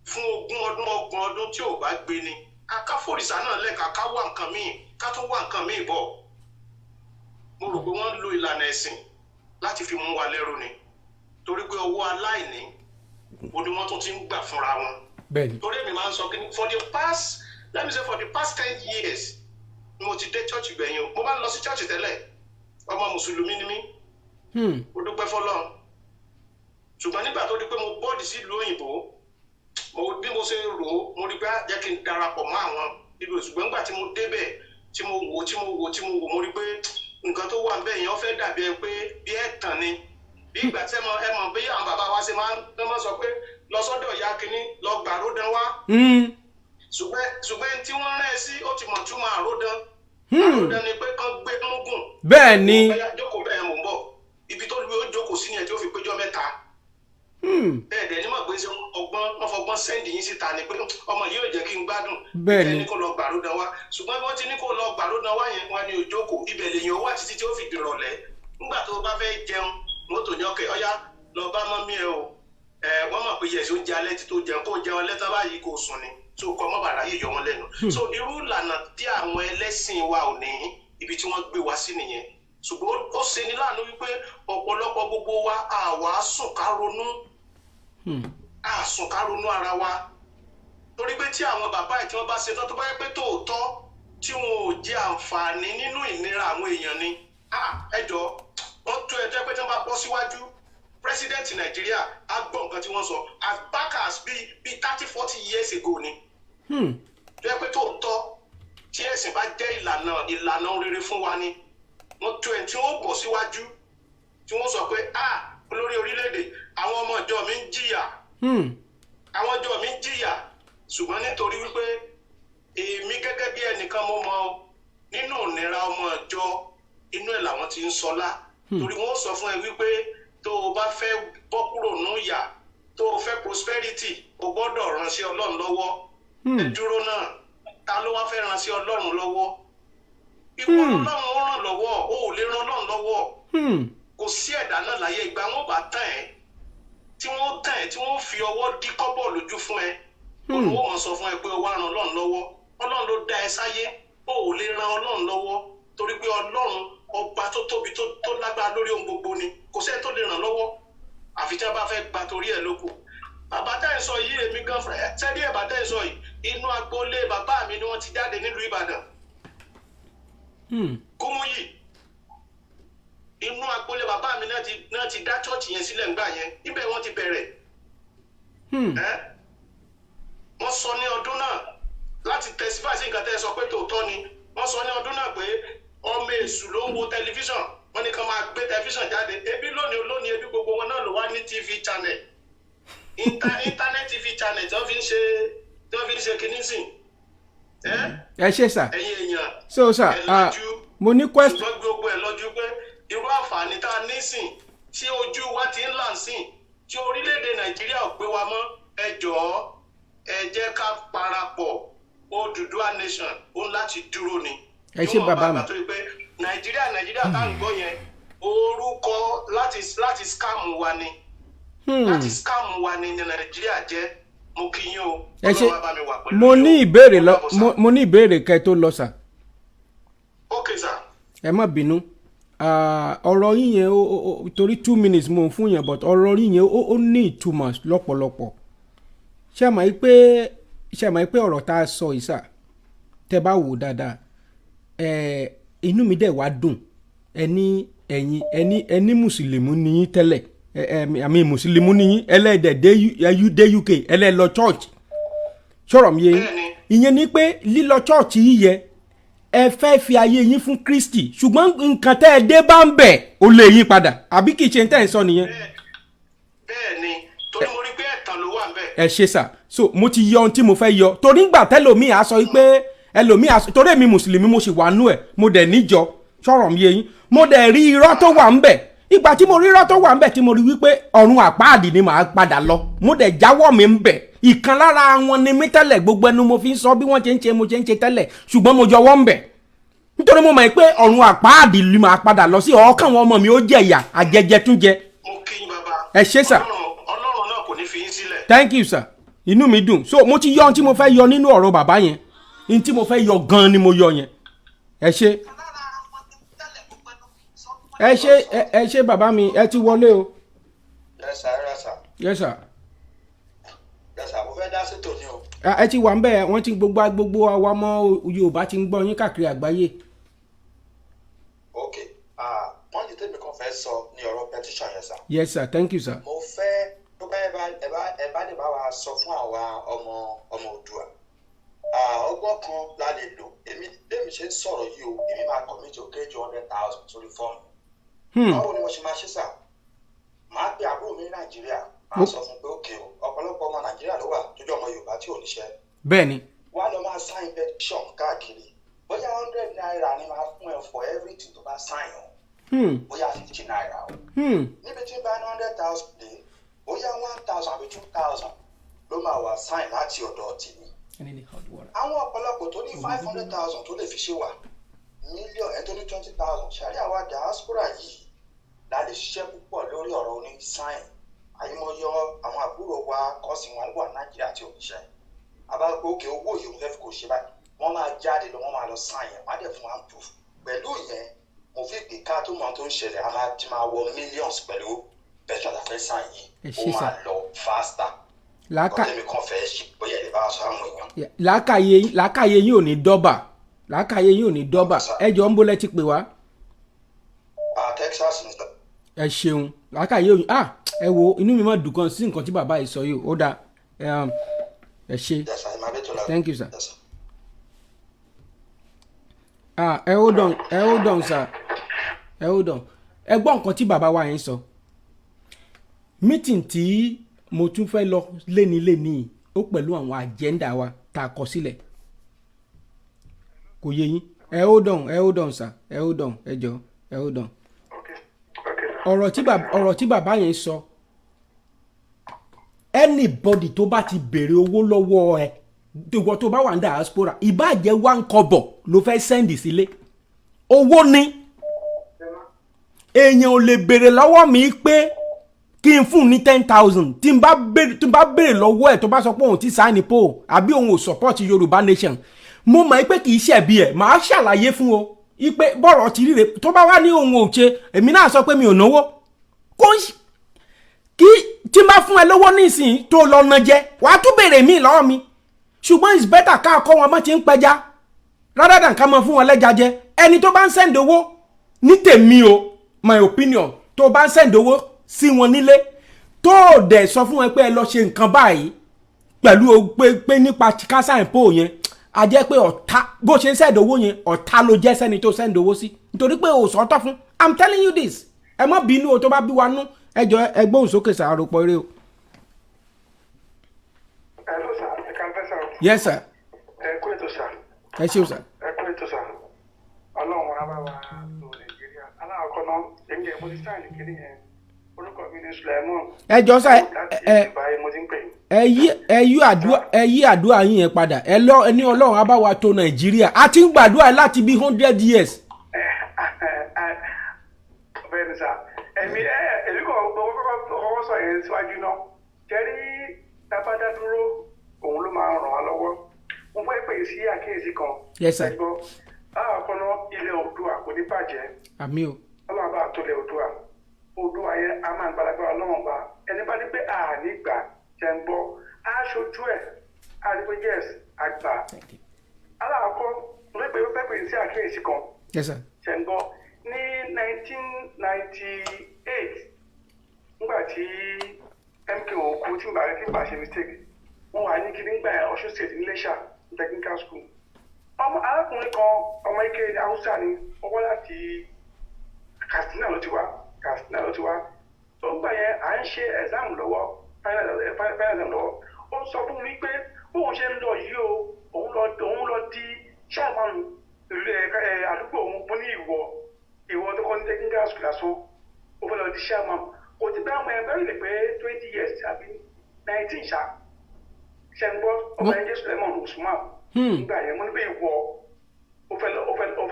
fún 20 ọdún, 30 ọdún, tí ò bá gbé ni akáfòrìṣà náà lẹ́ka, ká wá nǹkan míì, ká tún wá nǹkan míì bọ̀. Mo rò pé wọ́n ń lo ìlànà ẹ̀sìn láti fi mú wa lẹ́rú ni, torí pé ọwọ́ aláìní ó ní wọ́n tún ti ń gbà fúnra wọn. Torí èmi máa ń sọ kíni, for the past, let me say, for the past 10 years ni mo ti dé church gbẹ̀yìn o. Mo máa ń lọ sí church tẹ́lẹ̀, ọmọ mùsùlùmí ni mí. Mo dúpẹ́ fọlọ́run. Ṣùgbọ́n nígbà tó di pé mo bọ́ọ̀dì sí ìlú òyìnbó, mo bí mo ṣe rò ó, mo rí pé á jẹ́ kí n darapọ̀ mọ́ àwọn ibi. Ṣùgbọ́n nígbà tí mo débẹ̀, tí mo wò, tí mo wò, tí mo wò, mo rí pé nǹkan tó wà níbẹ̀ yẹn, ó fẹ́ dàbí ẹ pé bí ẹ̀tàn ni, bí ìgbà tí ẹ mọ̀ bí àwọn bàbá wa ṣe máa ń wọ́n sọ pé lọ sọ́dọ̀ ìyá kínní, lọ gbà ródán wá. Ṣùgbọ́n ẹni tí wọ́n rán ẹ sí, ó ti mọ̀ túmọ̀ àródán. Àródán ni pé kán gbé múgùn. Bóyá jókòó bẹ́ẹ̀, mò ń bọ̀. Ibi tó lu ó jókòó sí yẹn tí ó fi péjọ 3. Bẹ́ẹ̀ dẹ̀ ní mọ̀ pé ṣe ọgbọ́n wọ́n fọgbọ́n send yín síta ni pé ọmọ yìí ò jẹ́ kí n gbádùn. Ẹni kó lọ gbàródàn wá. Ṣùgbọ́n bí wọ́n ti ní kó lọ gbàródàn wá yẹn, wọ́n ní òjókòó ibẹ̀ lèyàn wá títí tí ó fi dìrọ̀lẹ́. Nígbà tó o bá fẹ́ jẹun, mọ́tò ní ọkẹ́ ọ̀yá, lọ bá mọ́mí ẹ o. Ẹ wọ́n mọ̀ pé yẹ̀sì oúnjẹ alẹ́ ti tó jẹun, kó jẹun alẹ́ tán báyìí, kó sùn ni tó kọ́ mọ́ bàrà yìí yọ wọn lẹ́nu. So irú ìlànà tí àwọn ẹlẹ́sìn wa ò ní ibi tí wọ́n gbé wa sí nìyẹn. Ṣùgbọ́n ó ṣe ní láàánú wípé ọ̀pọ̀lọpọ̀ gbogbo wa, àwa sùn ká ronú, àsùn ká ronú ara wa, torí pé tí àwọn bàbá ẹ̀ tí wọ́n bá ṣe tán, tó bá yẹ pé tòótọ́ tí wọn ò jẹ àǹfààní nínú ìnira àwọn èèyàn ni, ẹ jọ, wọ́n tó ẹjọ́ pé tí wọ́n bá bọ́ síwájú president Nàìjíríà, á gbọ́ nǹkan tí wọ́n sọ as back as bíi 30, 40 years ago ni. Tó yẹ pé tòótọ́ tí ẹ̀sìn bá jẹ́ ìlànà rere fún wa ni, wọ́n tó ẹ̀ tí wọ́n bọ̀ síwájú tí wọ́n sọ pé, ah, olórí orílẹ̀-èdè, àwọn ọmọ ìjọ mi ń jìyà, àwọn ìjọ mi ń jìyà. Ṣùgbọ́n nítorí wípé èmi gẹ́gẹ́ bí ẹnìkan, mo mọ nínú ìnira ọmọ ìjọ, inú ẹ̀ làwọn ti ń sọlá, torí wọ́n sọ fún ẹ wípé tó o bá fẹ́ bọ́ kúrò nù yà, tó o fẹ́ prosperity, o gbọ́dọ̀ ránṣẹ́ Ọlọ́run lọ́wọ́. Ẹ dúró náà, ta ló wá fẹ́ ránṣẹ́ Ọlọ́run lọ́wọ́? Ìwọ Ọlọ́run ó ràn lọ́wọ́, o ò lè ran Ọlọ́run lọ́wọ́. Kò sí ẹ̀dá náà láyé. Ìgbà wọn bá tàn ẹ́, tí wọ́n tàn ẹ́, tí wọ́n fi ọwọ́ dí kọ́bọ̀ lójú fún ẹ, olùwọ́ wọn sọ fún ẹ pé o wá ran Ọlọ́run lọ́wọ́. Ọlọ́run ló dá ẹ sáyé, o ò lè ran Ọlọ́run lọ́wọ́, torí pé Ọlọ́run ọba tó tóbi, tó lágbára lórí ohun gbogbo ni. Kò sẹ́ni tó lè ràn lọ́wọ́, àfi tí wọ́n bá fẹ́ gba torí ẹ̀ lóko. Bàbá tẹ́ ẹ̀ sọ yìí, èmi gan fẹ́ sẹ́ni ẹ̀. Bàbá tẹ́ ẹ̀ sọ yìí, inú agboolé bàbá mi ni wọ́n ti jáde nílùú Ìbàdàn. Kúmúyì, inú agboolé bàbá mi náà ti dá church yẹn sílẹ̀ ńgbà yẹn. Ibẹ̀ wọ́n ti bẹ̀rẹ̀. Ẹ́ wọ́n sọ ní ọdún náà, láti testify sí nǹkan tẹ́ ẹ sọ pé tòótọ́ ni, wọ́n sọ ní ọdún náà pé ọmọ èṣù ló ń wo tẹlifíṣàn. Wọ́n ní kán máa gbé tẹlifíṣàn jáde. Ebi lónìí lónìí, ebi gbogbo wọn náà ló wá ní TV channel, internet TV channel tí wọ́n fi ń ṣe kinní sìn. Ẹ ṣé sir. Ẹ̀yin èèyàn, So sir, ẹ lajú. Mo ní question. Ṣùgbọ́n gbogbo ẹ̀ lọ́jú pé irú àǹfààní tá a ní sìn, tí ojú wa ti ń là sìn, tí orílẹ̀-èdè Nàìjíríà ò gbé wa mọ́, ẹ jọ̀ọ́, ẹ jẹ́ ká parapọ̀. Odùduwà nation ó ń láti dúró ni. Ẹ ṣé, bàbá mi. Níwọ̀nba àgbà tó yẹ pé Nàìjíríà, Nàìjíríà tá à ń gbọ́ yẹn. Orúkọ láti scam wa ni, láti scam wa ni ní Nàìjíríà jẹ́. Mo kí yín o. Ẹ ṣe. Ọlọ́run á bá mi wà pẹ̀lú Mo yín ní o. ìbéèrè lọ. Ó dàbọ̀, sir. Mo ní ìbéèrè kẹ́ tó lọ, sir. Ok, sir. Ẹ má bínú. Ah, ọ̀rọ̀ yín yẹn torí 2 minutes mo ń fún yẹn, but ọ̀rọ̀ yín yẹn ó ní ìtumọ̀ lọ́pọ̀lọpọ̀. Ṣé mọ̀ pé ọ̀rọ̀ tá a sọ yìí, sir, tẹ́ bá wò dáadáa ẹ̀, inú mi dẹ̀ wá dùn. Ẹni ẹ̀yin ẹni mùsùlùmí ni yín tẹ́lẹ̀, ẹ ẹ àmì mùsùlùmí ni yín, ẹlẹ́dẹ̀ dé dé UK, ẹlẹ́ lọ church. Sọ̀rọ̀ mi yé yín? Bẹ́ẹ̀ni. Ìyẹn ni pé lílọ church yìí yẹ ẹ fẹ́ fi ayé yín fún Kristi, ṣùgbọ́n nǹkan tẹ́ ẹ dé bá ń bẹ̀, ó lè yí padà, àbí kìí ṣe ń tẹ́ ẹ sọ nìyẹn? Bẹ́ẹ̀ ni, torí mo rí pé ẹ̀tàn ló wà ńbẹ̀. Ẹ ṣe, sir. So mo ti yọ ohun tí mo fẹ́ yọ, torí ngbà tẹ́lòmíì á sọ pé ẹlòmíì á sọ, torí èmi mùsùlùmí mo sì wà nú ẹ̀, mo dẹ̀ níjọ. Sọ̀rọ̀ mi yé yín? Mo dẹ̀ rí irọ́ tó wà ńbẹ̀. Ìgbà tí mo rí irọ́ tó wà ńbẹ̀, tí mo rí wípé ọ̀run àpáàdì ni màá padà lọ, mo dẹ̀ jáwọ́ mi ńbẹ̀. Ìkan lára wọn ni mí tẹ́lẹ̀. Gbogbo ẹnu mo fi ń sọ bí wọ́n ṣe ń ṣe, mo ṣe ń ṣe tẹ́lẹ̀, ṣùgbọ́n mo jọwọ́ ńbẹ̀ nítorí mo mọ̀ pé ọ̀run àpáàdì ni màá padà lọ sí. Ọ̀ọ́kàn wọn ọmọ mi ó jẹ̀yà àjẹjẹ tún jẹ. Mo kí yín, bàbá. Ẹ ṣé, sir. Ọlọ́run náà kò ní fi yín sílẹ̀. Thank you, sir. Inú mi dùn. So mo ti yọ ohun tí mo fẹ́ yọ nínú ọ̀rọ̀ bàbá yẹn. Ohun tí mo fẹ́ yọ gan-an ni mo yọ yẹn. Ẹ ṣé, ẹ ṣé, ẹ ṣé, bàbá mi. Ẹ ti wọlé o. Yes sir, yes sir. Yes, sir. Yes sir, mo fẹ́ dá sí tòní o. Ẹ ti wà ń bẹ̀. Wọ́n ti gbogbo àwa ọmọ Yorùbá ti ń gbọ́ yín káàkiri àgbáyé. Ok, wọ́n ti tèmi kan fẹ́ sọ ní ọ̀rọ̀ petition yẹn, sir. Yes sir, thank you, sir. Mo fẹ́ tó bá ẹ bá lè bá wa sọ fún àwa ọmọ Oòduà. Ọgbọ́n kan la lè lò. Èmi lèmi ṣe ń sọ̀rọ̀ yìí o, èmi máa commit ó kéré ju 100,000 sórí fọ́ọ̀mù. Báwo ni mo ṣe máa ṣe, sir? Màá pe àbúrò mi ní Nàìjíríà, màá sọ fún un pé òkè o, ọ̀pọ̀lọpọ̀ ọmọ Nàìjíríà ló wà tó jẹ́ ọmọ Yorùbá tí ò níṣẹ́, bẹ́ẹ̀ ni wá lọ máa sign petition káàkiri. Bóyá ₦100 ni máa fún ẹ for everything tó bá sign o, bóyá ₦50 o. Níbi tí n bá ní 100,000 dé, bóyá 1,000 àbí 2,000 ló máa wà sign láti ọ̀dọ̀ tèmi. Àwọn ọ̀pọ̀lọpọ̀ tó ní 500,000 tó lè fi ṣe wà mílíọ̀nù, ẹ̀ tó ní 20,000 ṣàrí. Àwa diaspora yìí la lè ṣiṣẹ́ púpọ̀ lórí ọ̀rọ̀ oní sign. Àyìnbó àwọn àbúrò wa kọ́sìn wọn wà Nàìjíríà tí ò níṣẹ́ àbá òkè owó yìí òun fẹ́ fi kò ṣe báyìí, wọ́n máa jáde lọ, wọ́n máa lọ sign yẹn, wọ́n á dẹ̀ fún wa proof pẹ̀lú yẹn. Mo fi pè ká tó mọ ohun tó ń ṣẹlẹ̀, a máa ti máa wọ millions pẹ̀lú petition àfẹ́ sign yìí. Ẹ Ó ṣé, sir. máa lọ faster. Làákà Ọ̀tẹ̀mí kan fẹ́ ṣe, bóyá ẹ lè bá wa sọ àwọn èèyàn. Làákàyè yín ò ní dọ́bà, làákàyè yín ò ní dọ́bà. Ẹ jọ ń bólẹ́ ti pè wá? Ah, Texas ní sir. Ẹ ṣeun. Làákàyè òyìn, ah, ẹ wo, inú mi máa dùn gan sí nǹkan tí bàbá yìí sọ yìí. Ó dáa. Ẹ ṣé. Yes sir, ẹ máa bẹ́ẹ̀ tó la. Thank you, sir. Yes sir. Ah, ẹ hold on, ẹ hold on, sir, ẹ hold on. Ẹ gbọ́ nǹkan tí bàbá wa yẹn sọ. Meeting tí mo tún fẹ́ lọ léni léni, ó pẹ̀lú àwọn agenda wa tá a kọ sílẹ̀. Kò yé yín? Ẹ hold on, ẹ hold on, sir, ẹ hold on, ẹ jọ, ẹ hold on. Ọ̀rọ̀ tí bàbá yẹn sọ, anybody tó bá ti béèrè owó lọ́wọ́ ẹ, ìwọ tó bá wà ní diaspora, ìbáà jẹ́ 1 kọ́bọ̀ ló fẹ́ send sílé, owó ni. Èèyàn ò lè béèrè lọ́wọ́ mi pé kí n fún un ní 10,000. Tí n bá béèrè lọ́wọ́ ẹ̀, tó bá sọ pé òun ti sign po àbí òun ò support Yorùbá nation, mo mọ̀ pé kì í ṣẹ̀bi ẹ̀. Màá ṣàlàyé fún o ipe bọ́rọ̀ ti ríre. Tó bá wá ní òun ò ṣe, èmi náà sọ pé mi ò náwó kó ń kí tí n bá fún ẹ lówó nísìnyí tó lọ ná jẹ, wàá tún béèrè mí lọ́wọ́ mi. Ṣùgbọ́n it's better ká kọ́ wọn mọ́ ti ń pẹja rather than ká mọ fún wọn lẹ́ja jẹ. Ẹni tó bá ń send owó ní tèmi o, my opinion, tó bá ń send owó sí wọn nílé, tó o dẹ̀ sọ fún wọn pé ẹ lọ ṣe nǹkan báyìí pẹ̀lú o, pé nípa kásá ìpò yẹn, a jẹ́ pé ọ̀tá bó ṣe ń send owó yẹn, ọ̀tá ló jẹ́ sẹ́ni tó send owó sí, nítorí pé o sọ́tọ̀ fún. I'm telling you this. Ẹ má bínú o tó bá bí wa nú. Ẹ jọ, ẹ gbóhùn sókè sàárò eré o. Hello sir, ẹ kàn fẹ́ sir. Yes sir. Ẹ kú ètò, sir. Ẹ ṣeun, sir. Ẹ kú ètò, sir. Ọlọ́run á bá wa tó Nàìjíríà. Aláàkọ́ náà, èmi yẹn mo ti sign kiri yẹn. Orúkọ mi ni Sulaimon. Ẹ jọ sá. Láti Ẹ Dubai mo ti ń pè yín. Ẹ yí àdúrà yín yẹn padà. Ẹ lọ, ẹ ní Ọlọ́run á bá wa tó Nàìjíríà. A ti ń gbàdúrà láti bí 100 years. Bẹ́ẹ̀. Bẹ́ẹ̀ ni sà, ẹ̀mí ẹ̀ èmi kò kọ́kọ́ sọ yẹn síwájú náà. Jẹ́rí tábàdá dúró, òun ló máa ràn wá lọ́wọ́. Mo fẹ́ pè sí àkíyèsí kan. Yes, sir. Ẹ gbọ́, alákọ̀ọ́kọ́ náà, ilẹ̀ Oòduà kò ní bàjẹ́. Àmín o. Ọlọ́run bá tó lẹ̀ Oòduà. Oòduà yẹn a máa ń gbalagbára Ọlọ́run bá. Ẹni bá ní pé àní gbà jẹ́ ń gbọ́, á ṣojú ẹ̀, á rí pé yes, àgbà. Alákọ̀ọ́kọ́, mo fẹ́ pè sí àkíyèsí kan. Yes, sir. Ṣe ń gbọ́, ní 1998, nígbà tí MKO kú, tí n bá ṣe mistake, wọ́n wà ní kíní gbà yẹn, Ọ̀ṣun State, ní Iléṣà, ní technical school. Ọmọ arákùnrin kan, ọmọ ike Haúsá ni, ó wá láti Katsina ló ti wá, Katsina ló ti wá. Tó ń gbà yẹn, à ń ṣe exam lọ́wọ́, final exam lọ́wọ́. Ó sọ fún mi pé bóun ṣe ń lọ yìí o, òun lọ di chairman ìlú ẹ àdúgbò òun. Mo ní ìwọ tó kọ́ ní technical school lásán, ó fẹ́ lọ di chairman? Kò tí bẹ́ẹ̀, ọmọ ẹ bẹ́ẹ̀ lè pé 20 years àbí 19 ṣá. Ṣe ń gbọ́, ọmọ ẹ jẹ́ Suleiman Usman. Nígbà yẹn, mo ní pé ìwọ ó fẹ́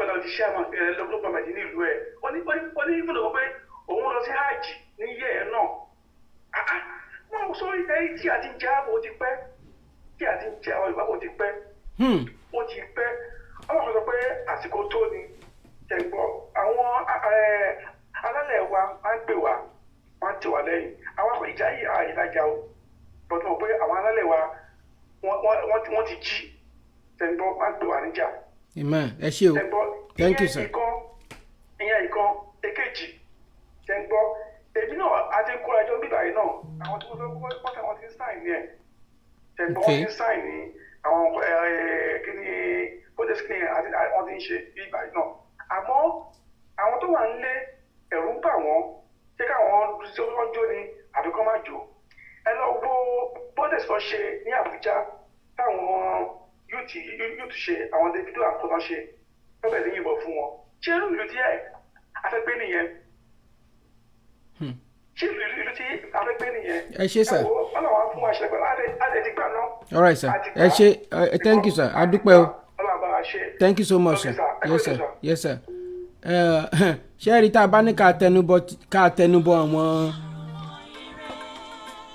lọ di chairman ẹ local government ní ìlú ẹ. Ó ní ìfúnná pé òun lọ sí hajj ní yẹ ẹ náà. Ah ah, wọn sọ ẹ tí a ti ń jẹ ààbò, ó ti pẹ́ tí a ti ń jẹ àwọn ìbábò, ti pẹ́. Ó ti pẹ́. Ọlọ́run sọ pé àsìkò tó ni. Ṣẹ̀gbọ́, àwọn alálẹ̀ wa máa ń gbè wá, wọ́n á tì wá lẹ́yìn. Àwọn akọ ìjà yìí àìlájà o, bọ́tú mọ̀ pé àwọn alálẹ̀ wa wọ́n ti jí. Ṣẹ̀gbọ́, wọ́n á gbè wá níjà. Amen, ẹ ṣé o. Ṣẹ̀gbọ́. Thank you, sir. Ìyẹn ìkan. Èkejì, ṣẹ̀gbọ́, èmi náà a ti ń kóra ẹjọ́ bíbá yìí náà. Àwọn tí wọ́n fẹ́ wọ́n ti ń sign ní ẹ̀. Ṣẹ̀gbọ́n, wọ́n ti ń sign ní àwọn kíní protest kíní àti wọ́n ti ń ṣe bíbá yìí náà. Àmọ́ àwọn tó wà nílé, ẹ̀rù ń bà wọ́n. Ṣé káwọn wọ́n jó ni àbí kọ́ má jó? Ẹ lọ wo protest tó ṣe ní Àbújá, táwọn youth ṣe, àwọn Davido àkọ́tàn ṣe, lọ́bẹ̀ ní yìnbọn fún wọn. Ṣé irú ìlú tí afẹ́gbé nìyẹn? Ṣé ìlú tí afẹ́gbé nìyẹn? Ẹ ṣé, sir. Ẹ wo, Ọlọ́run á fún wa ṣe pẹ̀lú adé ti gbà náà. All right, sir, ẹ ṣé. Thank you, sir. A dúpẹ́ o. Ọlọ́run bá wa ṣe. Thank you so much, sir. Yes, sir. Yes, sir. Ṣé ẹ rí, tá a bá ní ká tẹnubọ àwọn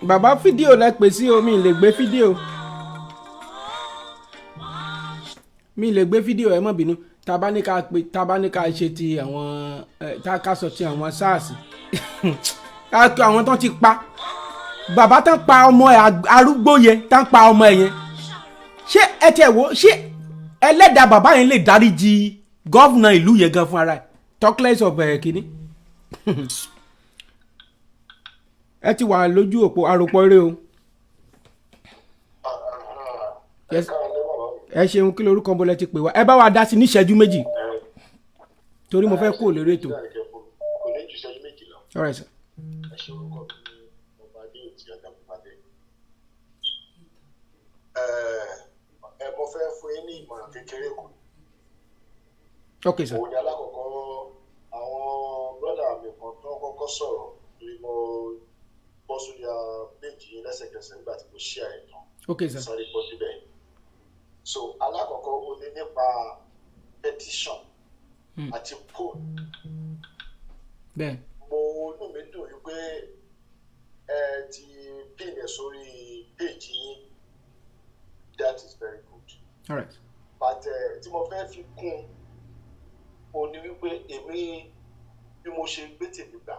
bàbá, fídíò lẹ pè sí o. Mi lè gbé fídíò, mi lè gbé fídíò, ẹ má bínú. Tá a bá ní ká pè, tá a bá ní ká ṣe ti àwọn ẹ, tá a ká sọ ti àwọn SARS, àwọn tó ti pa bàbá, tán pa ọmọ ẹ, arúgbó yẹn, tán pa ọmọ ẹ yẹn, ṣé ẹ tiẹ̀ wò, ṣé ẹlẹ́dàá bàbá yẹn lè dáríjì governor ìlú yẹn gan fún ara ẹ̀, talk less of ẹ̀ kínní? Ẹ ti wà lójú òpó àròpọ̀ eré o. Yes. Ẹ ṣeun. Kí lorúkọ, bọ́lẹ̀ ti pè wá? Ẹ bá wa dá sí ní ìṣẹ́jú 2, torí mo fẹ́ kó lórí ètò. Kò ní ju ìṣẹ́jú 2 lọ. All right, sir. Ẹ ṣe. Orúkọ mi ní Ọba Adéòtí Ajagunpadé. Ẹ mo fẹ́ fún yín ní ìmọ̀ràn kékeré kan. Okay, sir. Òun ni alákọ̀ọ́kọ́, àwọn brọ́dà mi kan tó kọ́kọ́ sọ̀rọ̀, torí mo bọ́ sórí péjì yín lẹ́sẹ̀kẹsẹ̀ nígbà tí mo ṣí àìtàn. Okay, sir. Sáré bọ́ síbẹ̀. So alákọ̀ọ́kọ́, ó ní nípa petition àti poll. Mo inú mi dùn wípé ẹ ti pin ẹ sórí péjì yín. That is very good. All right. But tí mo fẹ́ fi kún un ní wípé èmi, bí mo ṣe gbé tèmi gbà,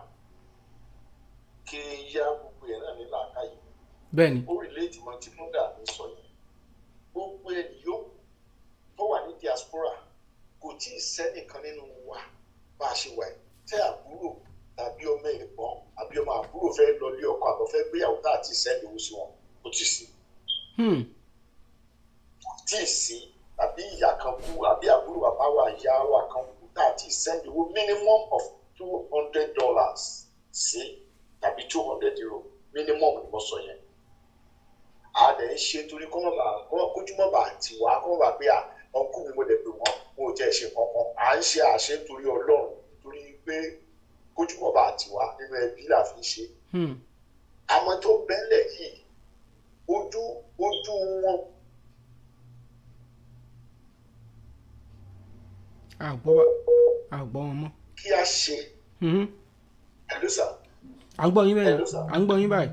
kí n yá gbogbo ẹ̀ náà ní làákàyè. Ó relate mọ́ tí múdà mi sọ yẹn. Gbogbo ẹni yòókù tó wà ní diaspora, kò tí ì sẹ́nìkan nínú wa bá a ṣe wà yìí tẹ́ àbúrò tàbí ọmọ ẹ̀gbọ́n àbí ọmọ àbúrò fẹ́ lọ lé ọkọ àbọ̀ fẹ́ gbéyàwó tá àti send owó sí wọn. Kò tí ì sí. Kò tí ì sí. Àbí ìyá kan kú, àbí àbúrò bàbá wa, ìyá wa kan kú, tá àti send owó minimum of $200 sí tàbí €200 minimum ni mo sọ yẹn. A dẹ̀ ń ṣe torí kọ́ mọ̀ bá kójúmọ́ bá tiwa, kọ́ mọ̀ bá pé à ọkùn mi, mo dẹ̀ pé wọ́n, mo ò jẹ́ ṣe kankan. À ń ṣe àṣẹ nítorí Ọlọ́run, torí pé kójúmọ́ bá tiwa nínú ẹbí là fi ń ṣe. Àwọn tó bẹ́lẹ̀ yìí, ojú wọn. Àgbọ̀, àgbọ̀ wọn mọ́. Kí a ṣe Hello sir. À ń gbọ́ yín bẹ́ẹ̀. Hello, sir. À ń gbọ́ yín báyìí.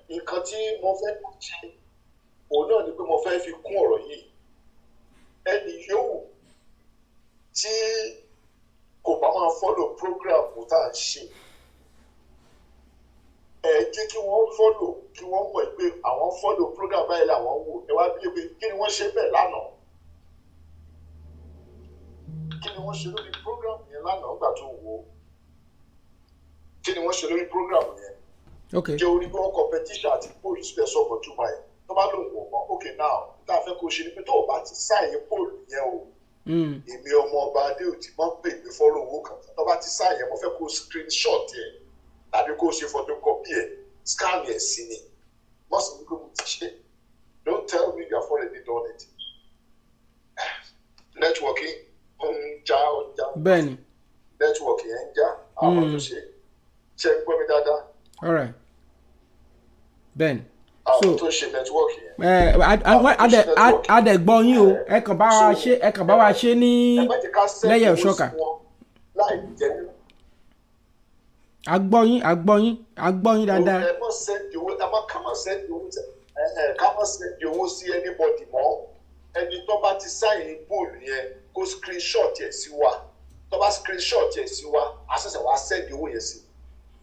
Nǹkan tí mo fẹ́ ṣe òun náà ni pé mo fẹ́ fi kún ọ̀rọ̀ yìí. Ẹni yòówù tí kò bá máa follow program tá à ń ṣe, ẹ jẹ́ kí wọ́n follow, kí wọ́n mọ̀ pé àwọn follow program báyìí làwọn wò. Ẹ wá bí pé kí ni wọ́n ṣe bẹ́ẹ̀ lánàá, kí ni wọ́n ṣe lórí program yẹn lánàá nígbà tó wò ó, kí ni wọ́n ṣe lórí program yẹn. Jẹ́ orí bí wọ́n competition àti poll síbẹ̀ sọ̀bọ̀ tó máa yẹ tó bá lòun wò mọ́. Ok, now, tá a fẹ́ kó ṣe ni pé tó o bá ti sign poll yẹn o, èmi ọmọ ọba Adéòtí máa ń pè mí fọ́rọ̀ owó kan. Tó bá ti sign yẹn, mo fẹ́ kó screenshot yẹn tàbí kó ṣe photocopy ẹ̀, scan ẹ̀ sí ni. Má sọ wípé mo ti ṣe. Don't tell me you have already done it. Networking ń já, ó ń já. Network yẹn ń já. Àwọn tó ṣe ṣe ń gbọ́ mi dáadáa? All right, bẹ́ẹ̀ni. Àwọn tó ṣe network yẹn. Ẹ a dẹ̀ gbọ́ yín o. Ẹ kàn bá wa ṣe, ẹ kàn bá wa ṣe ní Ẹ má jẹ́ ká send lẹ́yẹ̀ owó sí òṣọ́kà. wọn láì jẹ́. A gbọ́ yín, a gbọ́ yín, a gbọ́ yín dáadáa. Ẹ má send owó, ẹ má ká má send owó sí ẹ ká má send owó sí anybody mọ́. Ẹni tó bá ti sign poll yẹn, kó screenshot ẹ̀ sí wa. Tó bá screenshot ẹ̀ sí wa, a ṣẹ̀ṣẹ̀ wá send owó yẹn sí.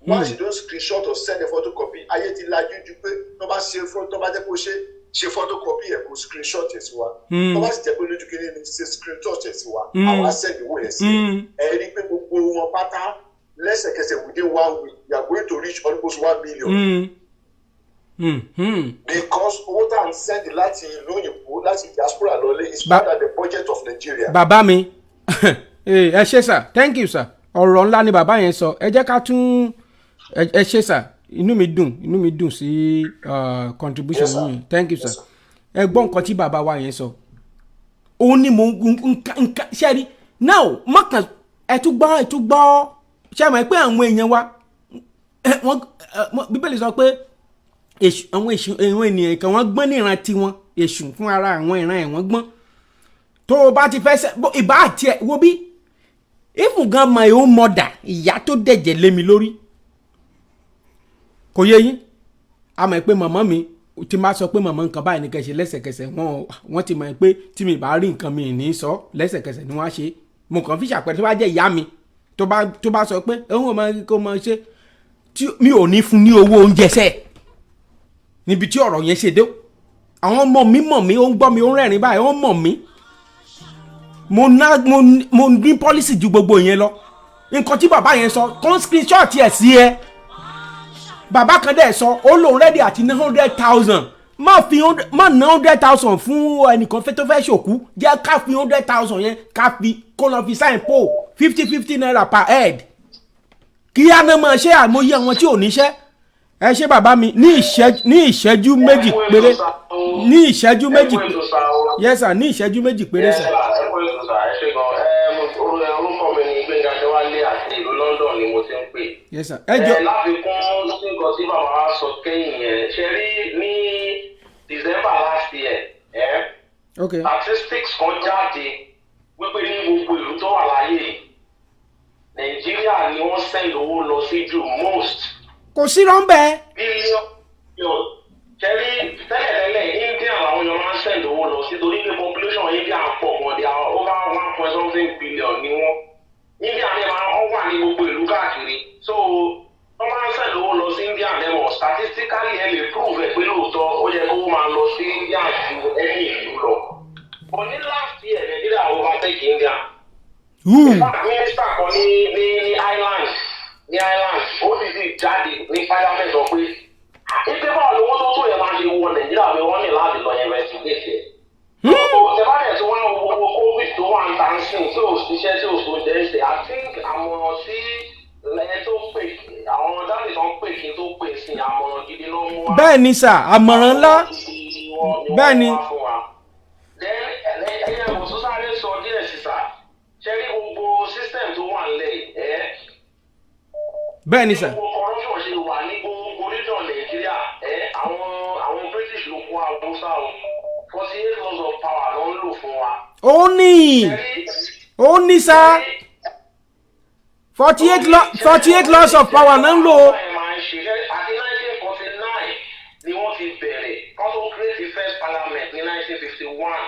Once you don screenshot or send a photocopy, ayé ti lajú ju pé tó bá ṣe fún tó bá jẹ́ kó ṣe photocopy ẹ̀, kó screenshot ẹ̀ sí wa. Tó bá sì jẹ́ pé lójú kiri ni, ṣe screenshot ẹ̀ sí wa, àwa send owó yẹn sí. Ẹ rí i pé gbogbo wọn pátá lẹ́sẹ̀kẹsẹ̀, within one week, we are going to reach almost 1 million because owó tá à ń send láti ìlú òyìnbó, láti diaspora lọlé is more than the budget of Nigeria. Bàbá mi, ẹ ṣé sir, thank you sir. Ọ̀rọ̀ ńlá ni bàbá yẹn sọ. Ẹ jẹ́ ká tún ẹ ṣé sir. Inú mi dùn, inú mi dùn sí contribution Yes, sir. yín. Thank you sir. Ẹ gbọ́ nǹkan tí bàbá wa yẹn sọ. Òun ni mo nǹkan nǹkan ṣe rí now. Mọ̀kàn ẹ tún gbọ́, ẹ tún gbọ́. Ṣé ẹ mọ̀ pé àwọn èèyàn wa wọ́n Bíbélì sọ pé èṣù, àwọn èṣù, àwọn ènìyàn kan, wọ́n gbọ́n ní ìran tiwọn. Èṣù fún ara àwọn ìran ẹ̀, wọ́n gbọ́n. Tó o bá ti fẹ́ sẹ́ bó ìbá àti ẹ̀ wo bí even gan, my own mother, ìyá tó dẹ̀jẹ̀ lé mi lórí, kò yé yín. A mọ̀ pé màmá mi tí máa sọ pé, "Màmá, nǹkan báyìí ní kẹ́ ṣe," lẹ́sẹ̀kẹsẹ̀ wọ́n ti mọ̀ pé tí mi bá rí nǹkan mi ní sọ, lẹ́sẹ̀kẹsẹ̀ ni wọ́n á ṣe. Mo kàn fi ṣàpẹẹrẹ. Tó bá jẹ́ ìyá mi tó bá sọ pé òun ò máa kó máa ṣe, tí mi ò ní fún ní owó oúnjẹ sẹ́ẹ̀ níbi tí ọ̀rọ̀ yẹn ṣe dé. Àwọn ọmọ mi mọ̀ mí, ó ń gbọ́ mi, ó ń rẹ́rìn báyìí, ó ń mọ̀ mí. Mo ná mo ní policy ju gbogbo yẹn lọ. Nǹkan tí bàbá yẹn sọ, kàn screenshot ẹ̀ sí ẹ. Bàbá kan dẹ̀ sọ, ó lóun ready àti 900,000. Má fi má ná 100,000 fún ẹnìkan fẹ́ tó fẹ́ ṣòkú. Jẹ́ ká fi 100,000 yẹn, ká fi kó lọ fi sign poll, 50-50 naira per head. Kí á ná máa ṣe àmọye àwọn tí ò níṣẹ́. Ẹ ṣé bàbá mi. Ní ìṣẹ́jú 2 péré, ní ìṣẹ́jú 2, yes sir, ní ìṣẹ́jú 2 péré sir. Ẹ kú ètò sir, ẹ ṣé gan. Orúkọ mi ni Gbénga Adéwálé, àti ìlú London ni mo ti ń pè. Yes sir, ẹ jọ. Ẹ láfikún sí nǹkan tí bàbá wa sọ kẹ́yìn yẹn, ṣe rí ní December last year ẹ statistics kan jáde wípé ní gbogbo ìlú tó wà láyé yìí, Nàìjíríà ni wọ́n send owó lọ sí jù, most. Kò sí rọ́ńbẹ́. Billion. Ṣe rí tẹ́lẹ̀tẹ́lẹ̀, India làwọn èèyàn máa ń send owó lọ sí, torí pé population India pọ̀ gan. They are over one point something billion ni wọ́n. India ní máa ń wà ní gbogbo ìlú káàkiri, so wọ́n máa ń send owó lọ sí India. Lẹ́wọ̀n statistically, ẹ lè prove ẹ̀ pé lóòótọ́ ó yẹ kó máa lọ sí India ju ẹni ìlú lọ. But ní last year, Nigeria overtake India. In fact, minister kan ní Ireland, ní Ireland, ó sì jáde ní parliament sọ pé ipe báwo lówó tó yẹ máa ṣe wọ Nàìjíríà, pé wọ́n ní láti lọ investigate ẹ̀. Tẹ̀bálẹ̀ tí wọ́n á wo gbogbo COVID tó wà ń ta ń sìn, tí ò ṣiṣẹ́, tí ò so jẹ́ ń ṣe, I think àmọ̀ràn tí ẹni tó pè, àwọn dáàbì tó ń pè kí n tó pè sí, àmọ̀ràn gidi ló mú wá. Bẹ́ẹ̀ ni sir, àmọ̀ràn ńlá, bẹ́ẹ̀ ni. Then ẹyẹ kò tún sáré sọ díẹ̀ sí sir. Ṣe rí gbogbo system tó wà nílẹ̀ yìí, ẹ́ Bẹ́ẹ̀ ni sir. Gbogbo corruption ṣe wà ní gbogbo region Nàìjíríà ẹ, àwọn British ló kó Haúsá o. 48 laws of power ló ń lò fún wa. Ó ní, ó ní sir. 48 law, 48 laws of power náà ń lò ó. Máa ń ṣe àti 1949 ni wọ́n ti bẹ̀rẹ̀ kọ́ tó create the first parliament ní 1951.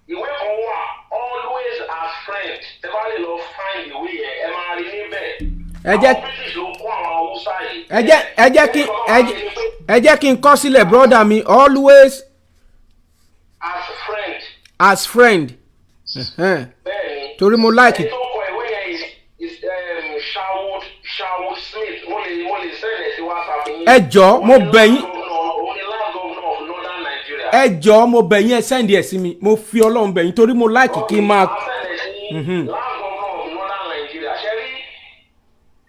Ìwé kan wà, Always as Friend. Ẹ bá lè lọ find ìwé yẹn, ẹ máa rí níbẹ̀. Ẹ jẹ́ Àwọn British ló kó àwọn Haúsá yìí. Ẹ jẹ́ kí n kọ sílẹ̀, brother mi. Always As Friend. As Friend. Ẹ̀hẹ́n. Bẹ́ẹ̀ni. Torí mo like Ẹni tó kọ ìwé yẹn is Sherwood Smith. Mo lè send ẹ̀ sí WhatsApp yín. Ẹ jọ̀ọ́, mo bẹ̀ yín. Òun ni last governor of Northern Nigeria. Ẹ jọ̀ọ́, mo bẹ̀ yín, ẹ send ẹ̀ sí mi. Mo fi Ọlọ́run bẹ̀ yín torí mo like kí n máa. Last governor of Northern Nigeria. Ṣe rí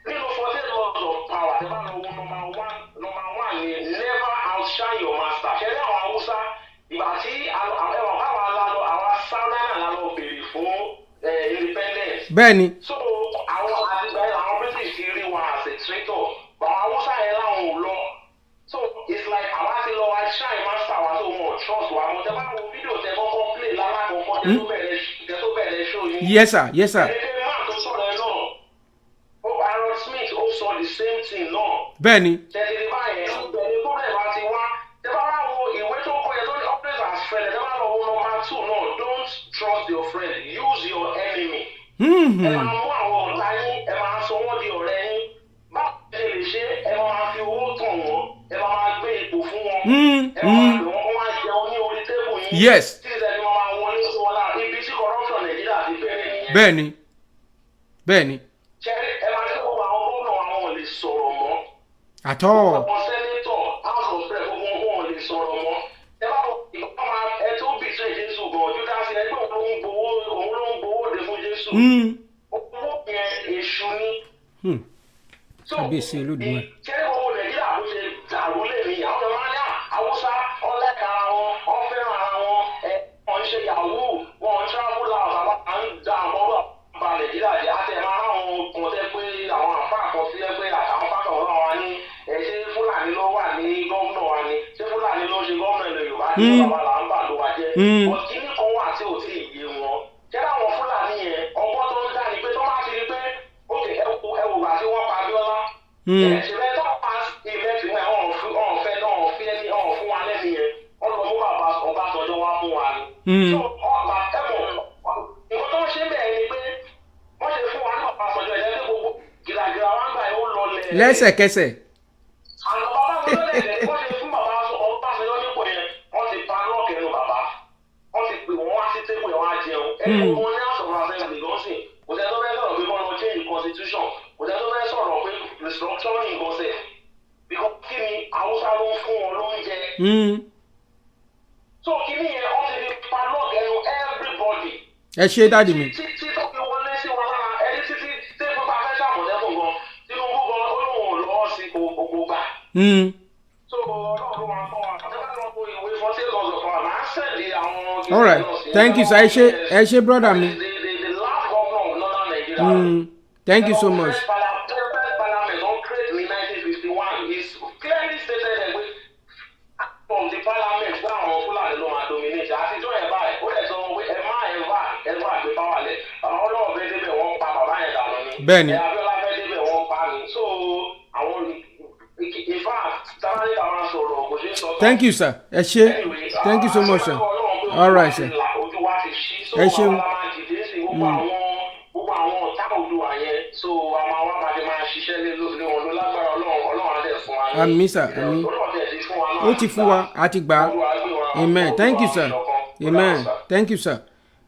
nínú 48 laws of power, tẹ́ bá lọ wo number one, number one ni "Never outshine your master." Ṣe rí àwọn Haúsá, ìgbà tí ẹ̀wọ̀n káwa la lọ, àwa southern la lọ béèrè fún independence. Bẹ́ẹ̀ni. So àwọn àtìgbà yẹn, àwọn British ti rí wa as a traitor, but àwọn Haúsá yẹn láwọn ò lọ. So it's like àwa ti lọ outshine master wa, so wọn ò trust wa mọ́. Tẹ́ bá wo fídíò tẹ́ kọ́kọ́ play lálákọ̀ọ́kọ́ tẹ́ tó bẹ̀rẹ̀ show yín, Yes sir, yes sir. ẹni pé man tó sọ̀rọ̀ ẹ náà, ó Aaron Smith, ó sọ the same thing náà. Tẹ̀sí báyẹn, ibẹ̀ ni problem bá ti wá. Tẹ́ bá wá wo ìwé tó kọ yẹn tó ní Always as Friend, tẹ́ bá lọ wo number two náà, "Don't trust your friend, use your enemy." Ẹ máa mú àwọn ọ̀tá yín, ẹ máa sọ wọ́n di ọ̀rẹ́ yín. Báwo ṣe lè ṣe? Ẹ máa fi owó tàn wọ́n, ẹ máa gbé ipò fún wọn, ẹ máa pè wọ́n kó wá jẹun ní orí table yín, tí ìṣẹ́ni máa wọlé sí wọn lára. Ibi tí corruption Nàìjíríà ti bẹ̀rẹ̀ nìyẹn. Bẹ́ẹ̀ni. Ṣé ẹ máa ní gbogbo àwọn gómìnà, àwọn ò lè sọ̀rọ̀ mọ́. Àtọ́. Àwọn senator, House of Rep, gbogbo wọn ò lè sọ̀rọ̀ mọ́. Ẹ bá wọ ìgbà máa ẹ tó bìtẹ́ Jésù gan, Judas, ẹgbẹ́ òun ló ń gbowó, òun ló ń gbowó de fún Jésù. Owó yẹn, èṣù ni. Kábíyèsí Olódùmarè. Ṣé gbogbo Nàìjíríà bó ṣe dàrú lè ní, àwọn ọmọ ní Haúsá ọlẹ́ka ara wọn, wọ́n fẹ́ràn ara wọn, ẹ wọ́n ń ṣe yahoo, wọ́n ń travel out, àwọn à ń da àwọn ọlọ́ ba Nàìjíríà jẹ́. Àti ẹ̀ máa ráwọn kan tẹ́ pé àwọn àfa kan sí ẹ pé àtàwọn pátọ̀ wọn wà ní ẹ, ṣé Fúlàní ló wà ní gómìnà wa ni? Ṣé Fúlàní ló ń ṣe gómìnà ilẹ̀ Yorùbá ní? Bàbá là ń bà ló wa jẹ́. Kíní kan wà tí ò tí ì yé wọn. Ṣé láwọn Fúlàní yẹn, ọgbọ́n tó ń dá ni pé tó bá ti rí pé ókè, ẹ wò wá tí wọ́n pa Abíọ́lá, ṣẹlẹ̀ tó pa ilẹ̀ tí wọ́n ọ̀hún fẹ́ náà fi ẹni ọ̀hún fún wa lẹ́nu yẹn, wọ́n lọ mú bàbá Ọbásanjọ́ wá fún wa ni. So ọ̀pá ẹ̀mọ̀ nǹkan tó ń ṣe bẹ́ẹ̀ ni pé wọ́n ṣe fún wa ní Ọbásanjọ́ ẹ̀jẹ̀ pé gbogbo gìràgìrà wa ń gbà yóò lọlẹ̀. Lẹ́sẹ̀kẹsẹ̀. Àwọn bàbá mi lọ́lẹ̀, wọ́n ṣe fún bàbá Ọbásanjọ́ nípò yẹn, wọ́n ti pa lọ́ọ̀kì ẹnu bàbá, wọ́n ti pè wọ́n wá sí table yẹn, wọ́n á jẹun. Ẹni gbogbo wọn ní House of Assembly gan sìn, kò sẹ́ni tó fẹ́ sọ̀rọ̀ pé kọ́ lọ change constitution, kò sẹ́ni tó fẹ́ sọ̀rọ̀ pé restructuring gan sẹ̀, because kí ni? Haúsá ló ń fún wọn lóúnjẹ. So kí ni yẹn, wọ́n ti fi padlock ẹnu everybody. Ẹ ṣe, daddy mi. Títí tó fi wọlé sí wọn lára ẹni, títí tí pípa fẹ́ ṣàmọ̀tẹ́kùn gan, Tinubu gan ó lóun ò lọ́wọ́ sí, kò gbà. So Ọlọ́run ló máa kọ́ wa. Àti bá lọ wo ìwé 48 laws of power, máa ń send àwọn. All right, thank you sir. Ẹ ṣe, ẹ ṣe, brother mi. The last governor of Northern Nigeria. Thank you so much. First parliament don create in 1951 is clearly stated that we from the parliament pé àwọn Fúlàní ló máa dominate. Àtijọ́ ẹ̀ báyìí, ó lè sọ wọn pé ẹ má ever ever gbé power lẹ̀. Àwọn ọlọ́wọ́ fẹ́ débẹ̀, wọ́n pa bàbá yẹn dànù ni. Bẹ́ẹ̀ni. Ẹ Abíọ́lá fẹ́ débẹ̀, wọ́n pa ni. So àwọn, in fact, tábàlì làwọn sọ̀rọ̀ kò ṣeé sọ tán. Thank you sir, ẹ ṣe, thank you so much sir. All right sir. Ojú wa ti ṣí, so Ẹ ṣeun. àwọn la máa dìde sí gbogbo àwọn ọ̀tá Oòduà yẹn. So a máa wá máa ti máa ṣiṣẹ́ lé wọn ló lágbára Ọlọ́run. Ọlọ́run á dẹ̀ fún wa ní. Àmín sir, àmín. Ọlọ́run dẹ̀ ti fún wa náà. Ó ti fún wa, a ti gbà á. Amen. Thank you sir, amen, thank you sir.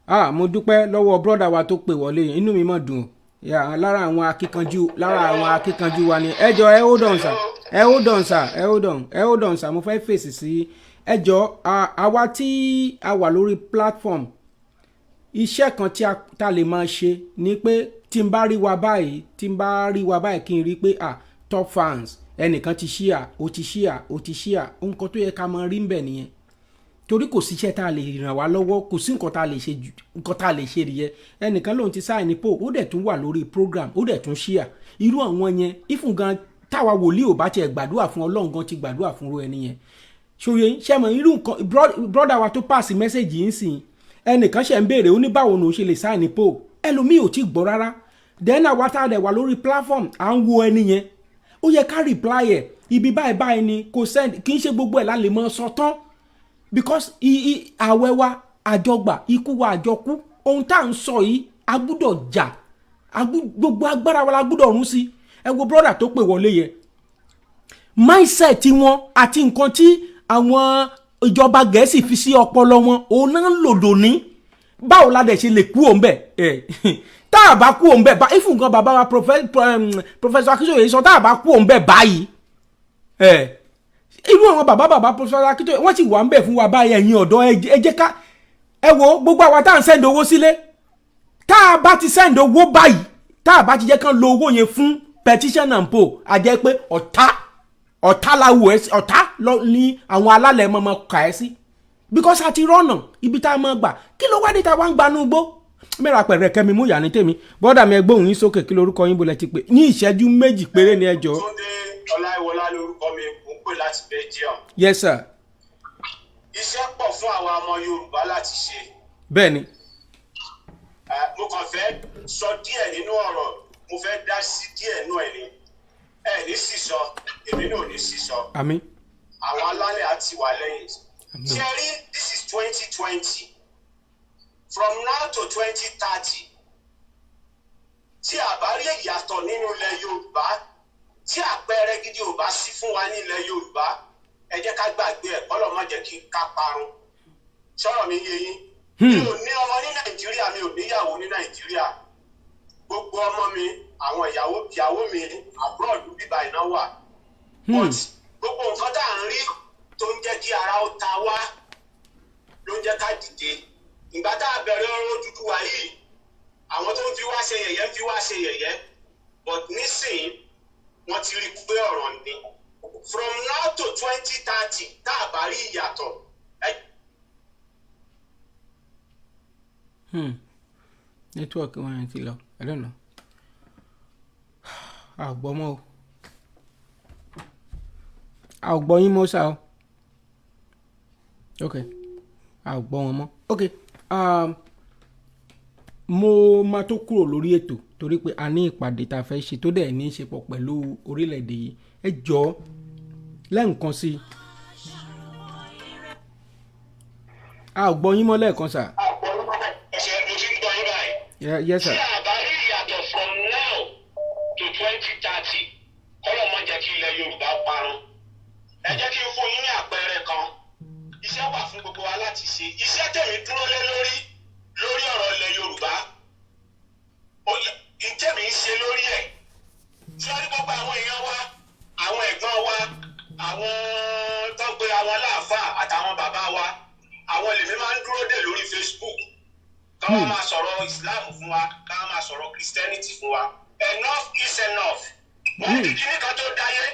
Ah, mo dúpẹ́ lọ́wọ́ brother wa tó pè wọlé yẹn. Inú mi mọ̀ dùn o. Yeah, lára àwọn akíkanjú wa ni. Ẹ jọ, ẹ hold on sir, ẹ hold on sir, ẹ hold on, ẹ hold on sir. Mo fẹ́ fèsì sí, ẹ jọ, àwa tí a wà lórí platform, iṣẹ́ kan tí a ta lè máa ṣe ni pé tí n bá rí wa báyìí, tí n bá rí wa báyìí, kí n rí i pé, ah, top fans, ẹnìkan ti share, ó ti share, ó ti share. Nǹkan tó yẹ ká máa rí ń bẹ̀ nìyẹn, torí kò síṣẹ́ tá a lè ràn wá lọ́wọ́, kò sí nǹkan tá a lè ṣe nǹkan tá a lè ṣe nìyẹn. Ẹnìkan lòun ti sáà ní po, ó dẹ̀ tún wà lórí program, ó dẹ̀ tún share. Irú àwọn yẹn ìfún gan, táwa wòlíì ò bá tiẹ̀ gbàdúrà fún, Ọlọ́run gan ti gbàdúrà fún irú ẹni yẹn. Ṣòye ṣẹ́mọ̀ irú nǹkan brother wa tó pass message yìí ń sìn, ẹnìkan ṣe ń béèrè, ó ní báwo ni òun ṣe lè sáà ní po. Ẹlòmíì ò tí gbọ́ rárá. Then àwa tá a dẹ̀ wà lórí platform, à ń wo ẹni yẹn, ó yẹ ká reply ẹ̀, ibi báyìí báyìí ni kò send. Kì í ṣe gbogbo ẹ̀ la lè mọ sọ tán, because àwẹ̀ wa àjọgbà, ikú wa àjọkú. Ohun tá à ń sọ yìí, a gbúdọ̀ jà, gbogbo agbára wa la gbúdọ̀ rún sí. Ẹ wo brother tó pè wọlé yẹn, mindset wọn àti nǹkan tí àwọn ìjọba Gẹ̀ẹ́sì fi sí ọpọlọ wọn, òun náà ń lòdò ní. Báwo la dẹ̀ ṣe lè kú òun bẹ̀ ẹ̀? Tá a bá kú òun bẹ̀ bá ifun nǹkan bàbá wa Professor Akíntóyè sọ, tá a bá kú òun bẹ̀ báyìí ẹ̀, irú àwọn bàbá Professor Akíntóyè, wọ́n sì wà ń bẹ̀ fún wa báyìí. Ẹ̀yin ọ̀dọ́, ẹ jẹ́ ká ẹ wo gbogbo àwa tá à ń send owó sílé. Tá a bá ti send owó báyìí, tá a bá ti jẹ́ kán lo owó yẹn fún petition and poll, a jẹ́ pé ọ̀tá ọ̀tá la wò ẹ́ sí, ọ̀tá lọ ní àwọn alálẹ̀ mọ̀mọ́ kà ẹ́ sí, because a ti rọ́nà ibi tá a mọ̀ gbà. Kí ló wá dé tá a wá ń gbanú gbó mẹ́ra pẹ̀rẹ̀ kẹ́mi mú yà ní tèmi? Bọ́dà mi, ẹ gbóhùn yín sókè. Kí lorúkọ yín? Bolẹ̀ ti pè? Ní ìṣẹ́jú 2 péré ni, ẹ jọ̀ọ́. Túndé Ọláìwọlá lórúkọ mi, mò ń pè láti Belgium. Yes sir. Iṣẹ́ pọ̀ fún àwa ọmọ Yorùbá láti ṣe. Bẹ́ẹ̀ ni. Mo kàn fẹ́ sọ díẹ̀ nínú ọ̀rọ̀, mo fẹ́ dá sí díẹ̀ nú ẹ̀ ni. Ẹ ní sísọ, èmi náà ò ní sísọ. Àmín. Àwọn alálẹ̀ á ti wà lẹ́yìn. Àmín. Ṣé rí, this is 2020, from now to 2030, tí a bá rí ìyàtọ̀ nínú ilẹ̀ Yorùbá, tí àpẹẹrẹ gidi ò bá sí fún wa ní ilẹ̀ Yorùbá, ẹ jẹ́ ká gbàgbé ẹ̀. Kọ́lọ̀ má jẹ́ kí ká parun. Sọ̀rọ̀ mi yé yín? Mi ò ní ọmọ ní Nàìjíríà, mi ò níyàwó ní Nàìjíríà. Gbogbo ọmọ mi, àwọn ìyàwó mi, abroad bíbá iná wà. But gbogbo nǹkan tá à ń rí tó ń jẹ́ kí ara ó ta wá ló ń jẹ́ ká dìde. Ìgbà tá a bẹ̀rẹ̀ ọ̀rọ̀ Odùduwà yìí, àwọn tó ń fi wá ṣe yẹ̀yẹ́ ń fi wá ṣe yẹ̀yẹ́, but nísìnyí wọ́n ti rí pé ọ̀rọ̀ ni. From now to 2030, tá a bá rí ìyàtọ̀ ẹ Network wọn yẹn ti lọ. I don't know. A ò gbọ́ mọ́ o, a ò gbọ́ yín mọ́ sá o. Ok, a ò gbọ́ wọn mọ́. Ok, mo máa tó kúrò lórí ètò torí pé a ní ìpàdé tá a fẹ́ ṣe tó dẹ̀ ní í ṣe pọ̀ pẹ̀lú orílẹ̀-èdè yìí. Ẹ jọ̀ọ́, lẹ́ǹkan sí i, a ò gbọ́ yín mọ́ lẹ́ẹ̀kan sà. Ṣe mo ti ń gbọ́ yín báyìí? Yes sir. Tí a bá rí ìyàtọ̀ from now to 2030, kọ́lọ̀ má jẹ́ kí ilẹ̀ Yorùbá parun. Ẹ jẹ́ kí n fún yín ní àpẹẹrẹ kan. Iṣẹ́ wà fún gbogbo wa láti ṣe. Iṣẹ́ tèmi dúró lé lórí lórí ọ̀rọ̀ ilẹ̀ Yorùbá, ìtẹ̀mí ń ṣe lórí ẹ̀, tí wọ́n ní gbogbo àwọn èèyàn wa, àwọn ẹ̀gbọ́n wa, àwọn tó ń pe àwọn aláàfáà àtàwọn bàbá wa, àwọn lèmi máa ń dúró dè lórí Facebook káwọn máa sọ̀rọ̀ Islam fún wa, káwọn máa sọ̀rọ̀ Christianity fún wa. Enough is enough. Wọ́n ní kíní kan tó dáyé,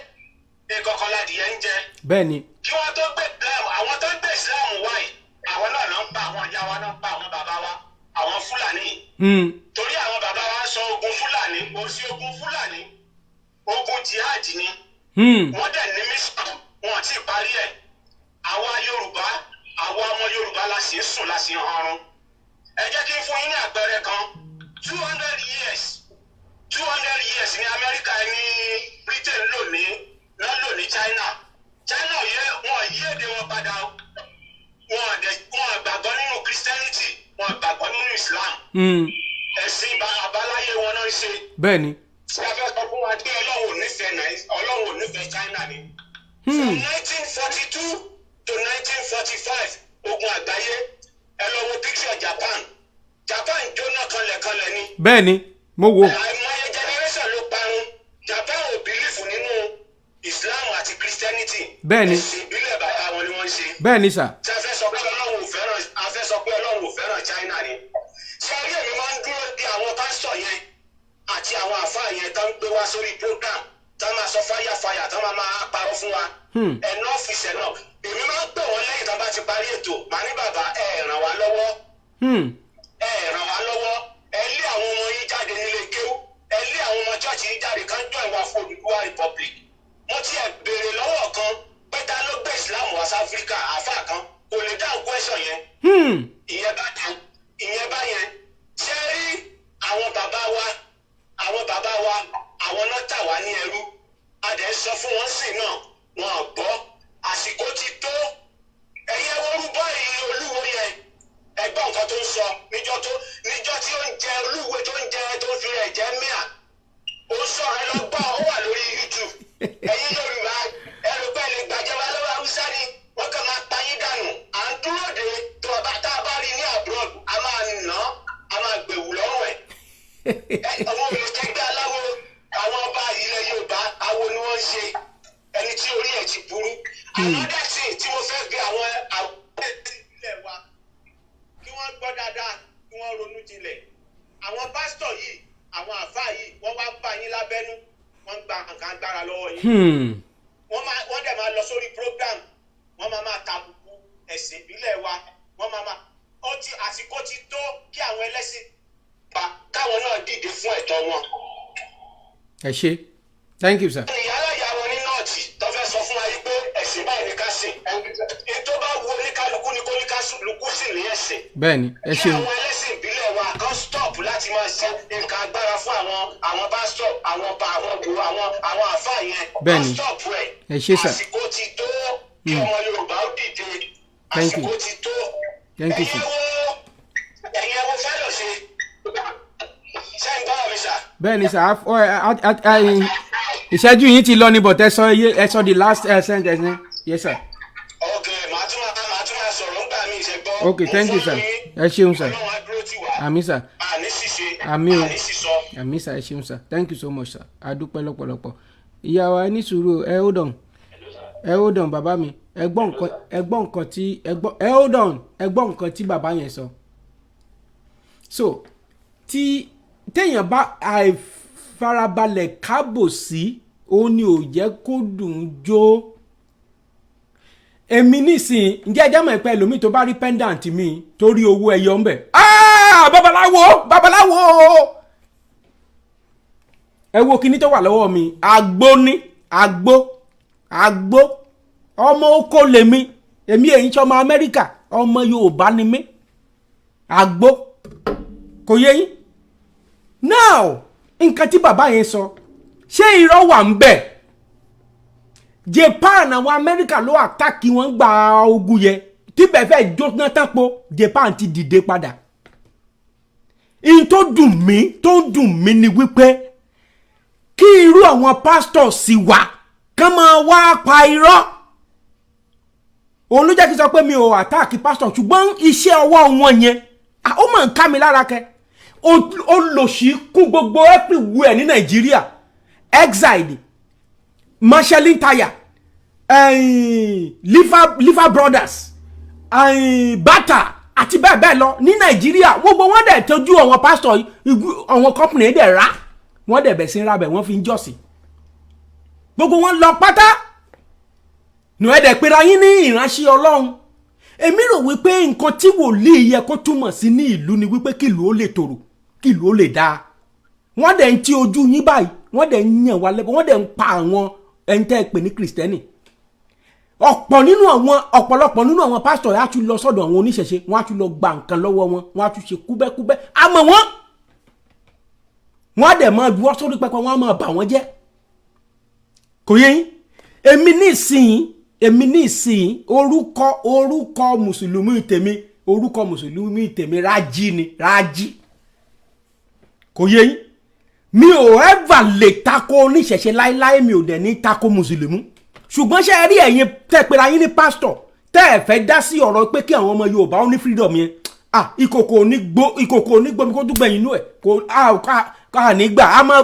ìkọ̀kan ládìyẹ ń jẹ. Bẹ́ẹ̀ ni. Kí wọ́n tó gbé Islam, àwọn tó ń gbé Islam wáyé, àwọn náà ló ń pa àwọn ìyá wa, náà ń pa àwọn bàbá wa, àwọn Fúlàní. Torí àwọn bàbá wa ń sọ ogun Fúlàní, kò sí ogun Fúlàní, ogun jihad ni. Wọ́n dẹ̀ ní mission, wọn ti parí ẹ̀. Àwa Yorùbá, àwa ọmọ Yorùbá la sì ń sùn, la sì ń hanrun. Ẹ jẹ́ kí n fún yín ní àpẹẹrẹ kan. 200 years, 200 years ní Amẹ́ríkà, ní Britain lò ní lọ́ lò ní China. China yẹ wọn yí èdè wọn padà o. Wọn dẹ̀ wọn gbàgbọ́ nínú Christianity, wọn gbàgbọ́ nínú Islam. Ẹ̀sìn àbáláyé wọn náà ń ṣe. Bẹ́ẹ̀ ni. Tí a fẹ́ sọ fún wa pé Ọlọ́run ò nífẹ̀ẹ́ China ni? From 1942 to 1945, ogun àgbáyé, ẹ lọ wo picture Japan. Japan jóná kanlẹ̀kanlẹ̀ ni. Bẹ́ẹ̀ ni, mo wo. Àìmọye generation ló parun. Japan ò believe nínú Islam àti Christianity. Bẹ́ẹ̀ ni. Ẹ̀sìn ìbílẹ̀ bàbá wọn ni wọ́n ń ṣe. Bẹ́ẹ̀ ni sà. Tí a fẹ́ sọ pé Ọlọ́run ò fẹ́ràn, a fẹ́ sọ pé Ọlọ́run ò fẹ́ràn China ni? Ṣé rí, èmi máa ń dúró de àwọn pásítọ̀ yẹn àti àwọn àfáà yẹn tó ń gbé wá sórí program, tó máa sọ fire fire, tó máa máa parọ́ fún wa. Enough is enough. Èmi máa ń pè wọ́n lẹ́yìn tó bá ti parí ètò. Màá ní, "Bàbá, ẹ ràn wá lọ́wọ́. Ẹ ràn wá lọ́wọ́. Ẹ lé àwọn ọmọ yín jáde nílé kéwú, ẹ lé àwọn ọmọ church yín jáde, kán join wa fún Odùduwà Republic." Mo tiẹ̀ béèrè lọ́wọ́ kan pé ta ló gbé Islam wá sí Áfíríkà? Àáfàá kan kò lè dáhùn question yẹn. Ìyẹn bá yẹn. Ṣé rí àwọn bàbá wa, Ẹ̀yin Yorùbá, ẹrù pẹ́ lè gbàjọba lọ́wọ́ Haúsá ni, wọ́n kàn máa pa yín dànù. À ń dúró de tó ọba tá a bá rí ní abroad, a máa nà án, a máa gbèwù lọ́rùn ẹ̀. Àwọn olùkẹgbẹ́ aláwo, àwọn ọba ilẹ̀ Yorùbá, awo ni wọ́n ń ṣe, ẹni tí orí ẹ̀ ti burú. Another thing tí mo fẹ́ gbé àwọn ìbílẹ̀ wa, kí wọ́n gbọ́ dáadáa, kí wọ́n ronú jinlẹ̀. Àwọn pásítọ̀ yìí, àwọn àfáà yìí, wọ́n wá bá yín lábẹ́nú, wọ́n gba nǹkan agbára lọ́wọ́ yín. Wọ́n dẹ̀ máa lọ sórí program, wọ́n máa tàbùkù ẹ̀sìn ìbílẹ̀ wa. Wọ́n máa ó ti àsìkò ti tó kí àwọn ẹlẹ́sìn pa káwọn náà dìde fún ẹ̀tọ́ wọn. Ẹ ṣé, thank you, sir. Ìyálàyà wọn ní North tó fẹ́ sọ fún wa yìí pé ẹ̀sìn báyìí ní ká sìn, ètò bá wo oníkálukú ní kó oníkálukú sì ní ẹ̀sìn. Bẹ́ẹ̀ni, ẹ Kí ṣeun. àwọn ẹlẹ́sìn ìbílẹ̀ wa kan stop láti máa ṣe nǹkan agbára fún àwọn pásítọ̀, àwọn ọba, àwọn gbòòrò, àwọn àfáà yẹn. Kan stop ẹ̀. Ẹ ṣé, sir. Àsìkò ti tó kí ọmọ Yorùbá ó dìde. Thank you. Àsìkò ti tó. Thank you, sir. Ẹ̀yin ẹ wo Fáyọ̀ṣe, ṣé ń gbọ́ mi, sir? Bẹ́ẹ̀ni, sir. Ìṣẹ́jú yín ti lọ ní, but ẹ sọ iye, ẹ sọ the last sentence ní. Yes, sir. Ok, màá tún máa sọ̀rọ̀ ńgbà mí, ṣe gbọ́. Ok, thank you, sir. Ẹ ṣeun, sir. Ọlọ́run á dúró tì wá. Àmín, sir. Àní ṣìṣe. Àmín o. Àní sísọ. Àmín, sir. Ẹ ṣeun, sir. Thank you so much, sir. A dúpẹ́ lọ́pọ̀lọpọ̀. Ìyá wa, ẹ ní sùúrù. Ẹ hold on, ẹ hold on. Bàbá mi, ẹ gbọ́ nǹkan, ẹ gbọ́ nǹkan tí ẹ gbọ́. Ẹ hold on, ẹ gbọ́ nǹkan tí bàbá yẹn sọ. So tí téèyàn bá àìfarabalẹ̀ kábò sí, òun ni ò jẹ́ kó dùn ún jó. Èmi nísìnyí, ǹjẹ́ ẹjẹ́ mọ̀ pé ẹlòmíì tó bá rí pendant mi, tó rí owó ẹyọ ńbẹ̀? Ah, babaláwo, babaláwo! Ẹ wo kinní tó wà lọ́wọ́ mi. Àgbo ní àgbo, àgbo. Ọmọ oko lèmi, èmi èyí tí ọmọ Amẹ́ríkà, ọmọ Yorùbá ni mí. Àgbo, kò yé yín? Now, nǹkan tí bàbá yẹn sọ, ṣé irọ́ wà ń bẹ̀? Japan, àwọn Amẹ́ríkà ló attack wọn gba ogun yẹn, tíbẹ̀ fẹ́ jóná tán po. Japan ti dìde padà. In tó dùn mí, tó dùn mí ni wípé kí irú àwọn pásítọ̀ sì wà kán máa wá pa irọ́. Òun ló jẹ́ kí n sọ pé mi ò attack pásítọ̀, ṣùgbọ́n iṣẹ́ ọwọ́ wọn yẹn, ó máa ń ká mi lára kẹ. Olòṣì kún gbogbo everywhere ní Nàìjíríà. Exide, Michelin tire, Liver Brothers, Bata àti bẹ́ẹ̀ bẹ́ẹ̀ lọ ní Nàìjíríà. Gbogbo wọn dẹ̀ tọ́jú àwọn pásítọ̀, àwọn company dẹ̀ rà wọ́n, dẹ̀ bẹ̀ sí ń ra bẹ̀, wọ́n fi ń jọ́sìn. Gbogbo wọn lọ pátá nù. Ẹ̀ dẹ̀ pera yín ní ìránṣẹ́ Ọlọ́run. Èmi rò wípé nǹkan tí wòlíì yẹ kó túmọ̀ sí ní ìlú ni wípé kí ìlú ó lè tòrò, kí ìlú ó lè dáa. Wọ́n dẹ̀ ń tí ojú yín báyìí, wọ́n dẹ̀ ń yàn wá lẹ́bọ̀, wọ́n dẹ̀ ń pa àwọn ẹni tẹ́ ẹ pè ní Kìrìsìtẹ́nì. Ọ̀pọ̀ nínú àwọn, ọ̀pọ̀lọpọ̀ nínú àwọn pásítọ̀ yà á tún lọ sọ́dọ̀ àwọn oníṣẹ̀ṣe, wọ́n á tún lọ gba nǹkan lọ́wọ́ wọn, wọ́n á tún ṣe kúbẹ́kúbẹ́ àmọ́ wọ́n á dẹ̀ máa wọ́ sórí pẹpẹ, wọ́n á máa bà wọ́n jẹ́. Kò yé yín? Èmi ní ìsìn, orúkọ mùsùlùmí tèmi, orúkọ mùsùlùmí tèmi, Rájí ni, Rájí. Kò yé yín? Mi ò ever lè tako oníṣẹ̀ṣe láéláé, mi ò dẹ̀ ní tako mùsùlùmí. Ṣùgbọ́n ṣe rí ẹ̀yin tẹ́ pera yín ní pásítọ̀, tẹ́ ẹ fẹ́ dá sí ọ̀rọ̀ pé kí àwọn ọmọ Yorùbá ó ní freedom yẹn, ah, ìkòkò onígbó, ìkòkò onígbómi kó tún gbẹ̀yìn inú ẹ̀ kò a nígbà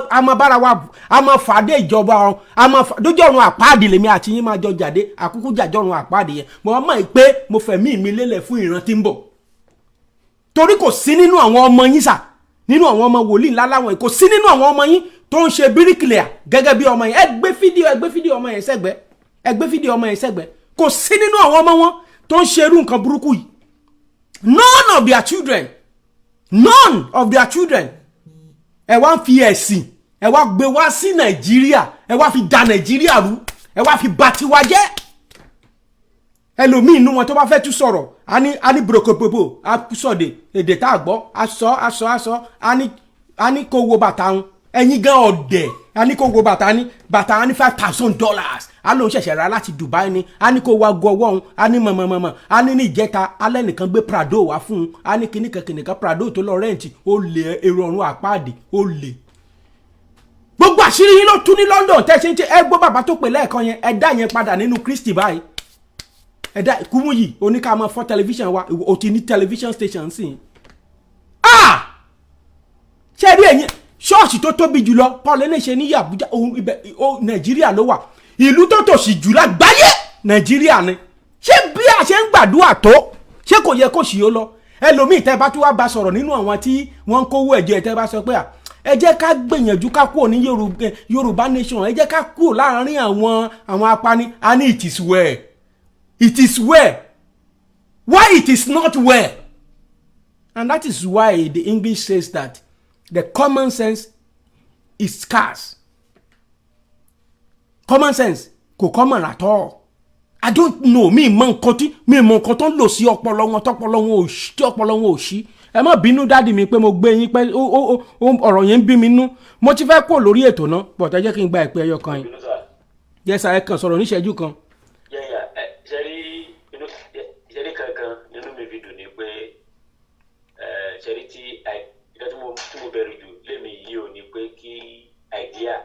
a máa bára wa, a máa fàdé ìjọba ọ̀run, a máa dójú ọ̀run àpáàdì lèmi àti yín máa jọ jáde. Àkúkú jàjọ́ ọ̀run àpáàdì yẹn, mo wá mọ̀ pé mo fẹ̀mí mi lélẹ̀ fún ìran tí ń bọ̀, torí kò sí nínú àwọn ọmọ yín sà, nínú àwọn ọmọ wòlíì ńlá láwọn yìí, kò sí nínú àwọn ọmọ yín tó ń ṣe bíríkìlìà gẹ́gẹ́ bí ọmọ yẹn. Ẹ gbé fídíò ọmọ yẹn sẹ́gbẹ́, ẹ gbé fídíò ọmọ yẹn sẹ́gbẹ́. Kò sí nínú àwọn ọmọ wọn tó ń ṣe irú nǹkan burúkú yìí. None of their children, none of their children. Ẹ wá ń fi ẹ̀sìn, ẹ wá gbé wá sí Nàìjíríà, ẹ wá fi da Nàìjíríà rú, ẹ wá fi bà tiwa jẹ́. Ẹlòmíì inú wọn tó bá fẹ́ tún sọ̀rọ̀, a ní brokopopo, a sọ̀dẹ̀ èdè tá a gbọ́, a sọ, a sọ, a sọ, a ní kó wo bàtà wọn. Ẹ̀yin gan ọ̀dẹ̀. A ní kó wo bàtà, ní bàtà, a ní $5,000, a lóun ṣẹ̀ṣẹ̀ rà láti Dubai ni. A ní kó wa gọ ọwọ́ òun, a ní mọ̀mọ̀mọ̀mọ̀, a ní ní ìjẹta alẹ́ nìkan gbé Prado wá fún un, a ní kíníkan kíníkan Prado tó lọ rent. Ó lè èrò ọ̀run àpáàdì, ó lè gbogbo àṣírí. Àṣírí yín ló tú ní London tẹ́ ṣe ń ṣe. Ẹ gbọ́ bàbá tó pè lẹ́ẹ̀kan yẹn, ẹ dá yẹn padà nínú Kristi báyìí. Ẹ dá Kúmúyì oníkà máa fọ́ tẹlifíṣàn wa, o ti ní tẹlifíṣàn station sí i. Ah, ṣé rí ẹ̀yin ṣọ́ọ̀ṣì tó tóbi jùlọ Paul Eléṣe ní Àbújá, òun ibẹ̀ Nàìjíríà ló wà. Ìlú tó tòṣì jù lágbàáyé Nàìjíríà ni. Ṣé bí a ṣe ń gbàdúrà tó, ṣé kò yẹ kó ṣì ó lọ? Ẹlòmíì tẹ́ bá tún wá bá sọ̀rọ̀ nínú àwọn tí wọ́n ń kówó ẹ̀jẹ̀, tẹ́ bá sọ pé à ẹ jẹ́ ká gbìyànjú ká kúrò ní Yorùbá nation, ẹ jẹ́ ká kúrò láàárín àwọn apani, a ní it is well, it is well. Why it is not well? And that is why the English says that the common sense is scarce. Common sense kò common at all. I don't know, mi mọ nǹkan tí mi mọ nǹkan tó ń lò sí ọpọlọ wọn tọpọlọ wọn ò ṣí, tí ọpọlọ wọn ò ṣí. Ẹ má bínú daddy mi pé mo gbé yín pé ó ọ̀rọ̀ yẹn ń bí mi nú. Mo ti fẹ́ kúrò lórí ètò náà, but ẹ jẹ́ kí n gba ìpè ẹyọ kan yìí. Yes sir, ẹ kàn sọ̀rọ̀ níṣẹ́jú kan. Yẹ́yà ẹ ṣẹ́rí inú ṣẹ́rí kankan nínú mi fi dùn ní pé ẹ ṣẹ́rí tí ìdá tí mo bẹ̀rù jù lémi yìí ò ní pé kí idea,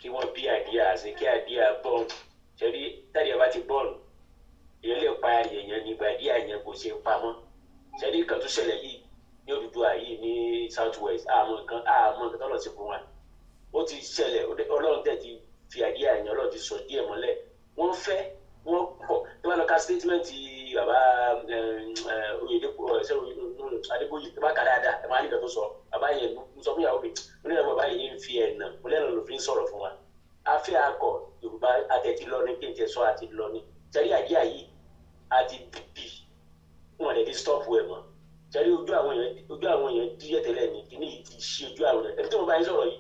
kí wọ́n bí idea àti kí idea born. Ṣẹ́rí tí idea bá ti born, èèyàn lè pa èèyàn nígbà idea yẹn kò ṣe pamọ́. Ṣẹ́rí kan tó ṣẹlẹ̀ yìí ní Odùduwà yìí ní South West, àmọ́ nǹkan tọ́lọ̀ ti fún wa, ó ti ṣẹlẹ̀. Ọlọ́run tẹ̀ ti fi idea yẹn, Ọlọ́run ti sọ díẹ̀ mọ́lẹ̀. Wọ́n fẹ́ wọ́n kọ̀ tó bá lọ ka statement bàbá Oyèdèpọ̀ Adébóyè, tó bá kà dáadáa, ẹ máa ní ìgbà tó sọ. Bàbá yẹn ń sọ fún ìyàwó mi, mo ní ìyàwó, bàbá yìí ń fi ẹ̀nà mo lẹ́nu ló fi ń sọ̀rọ̀ fún wa. Afẹ́ akọ Yorùbá àtẹ̀tí lọ ní kí n tẹ sọ àti lọ ní sẹ́rí idea yìí àti bíbí wọn lè di stop ẹ̀ mọ́. Sẹ́rí ojú àwọn èèyàn díẹ̀ tẹ́lẹ̀ ní kíní yìí ti ṣí ojú àwọn èèyàn. Ẹni tí mo bá yín sọ̀rọ̀ yìí,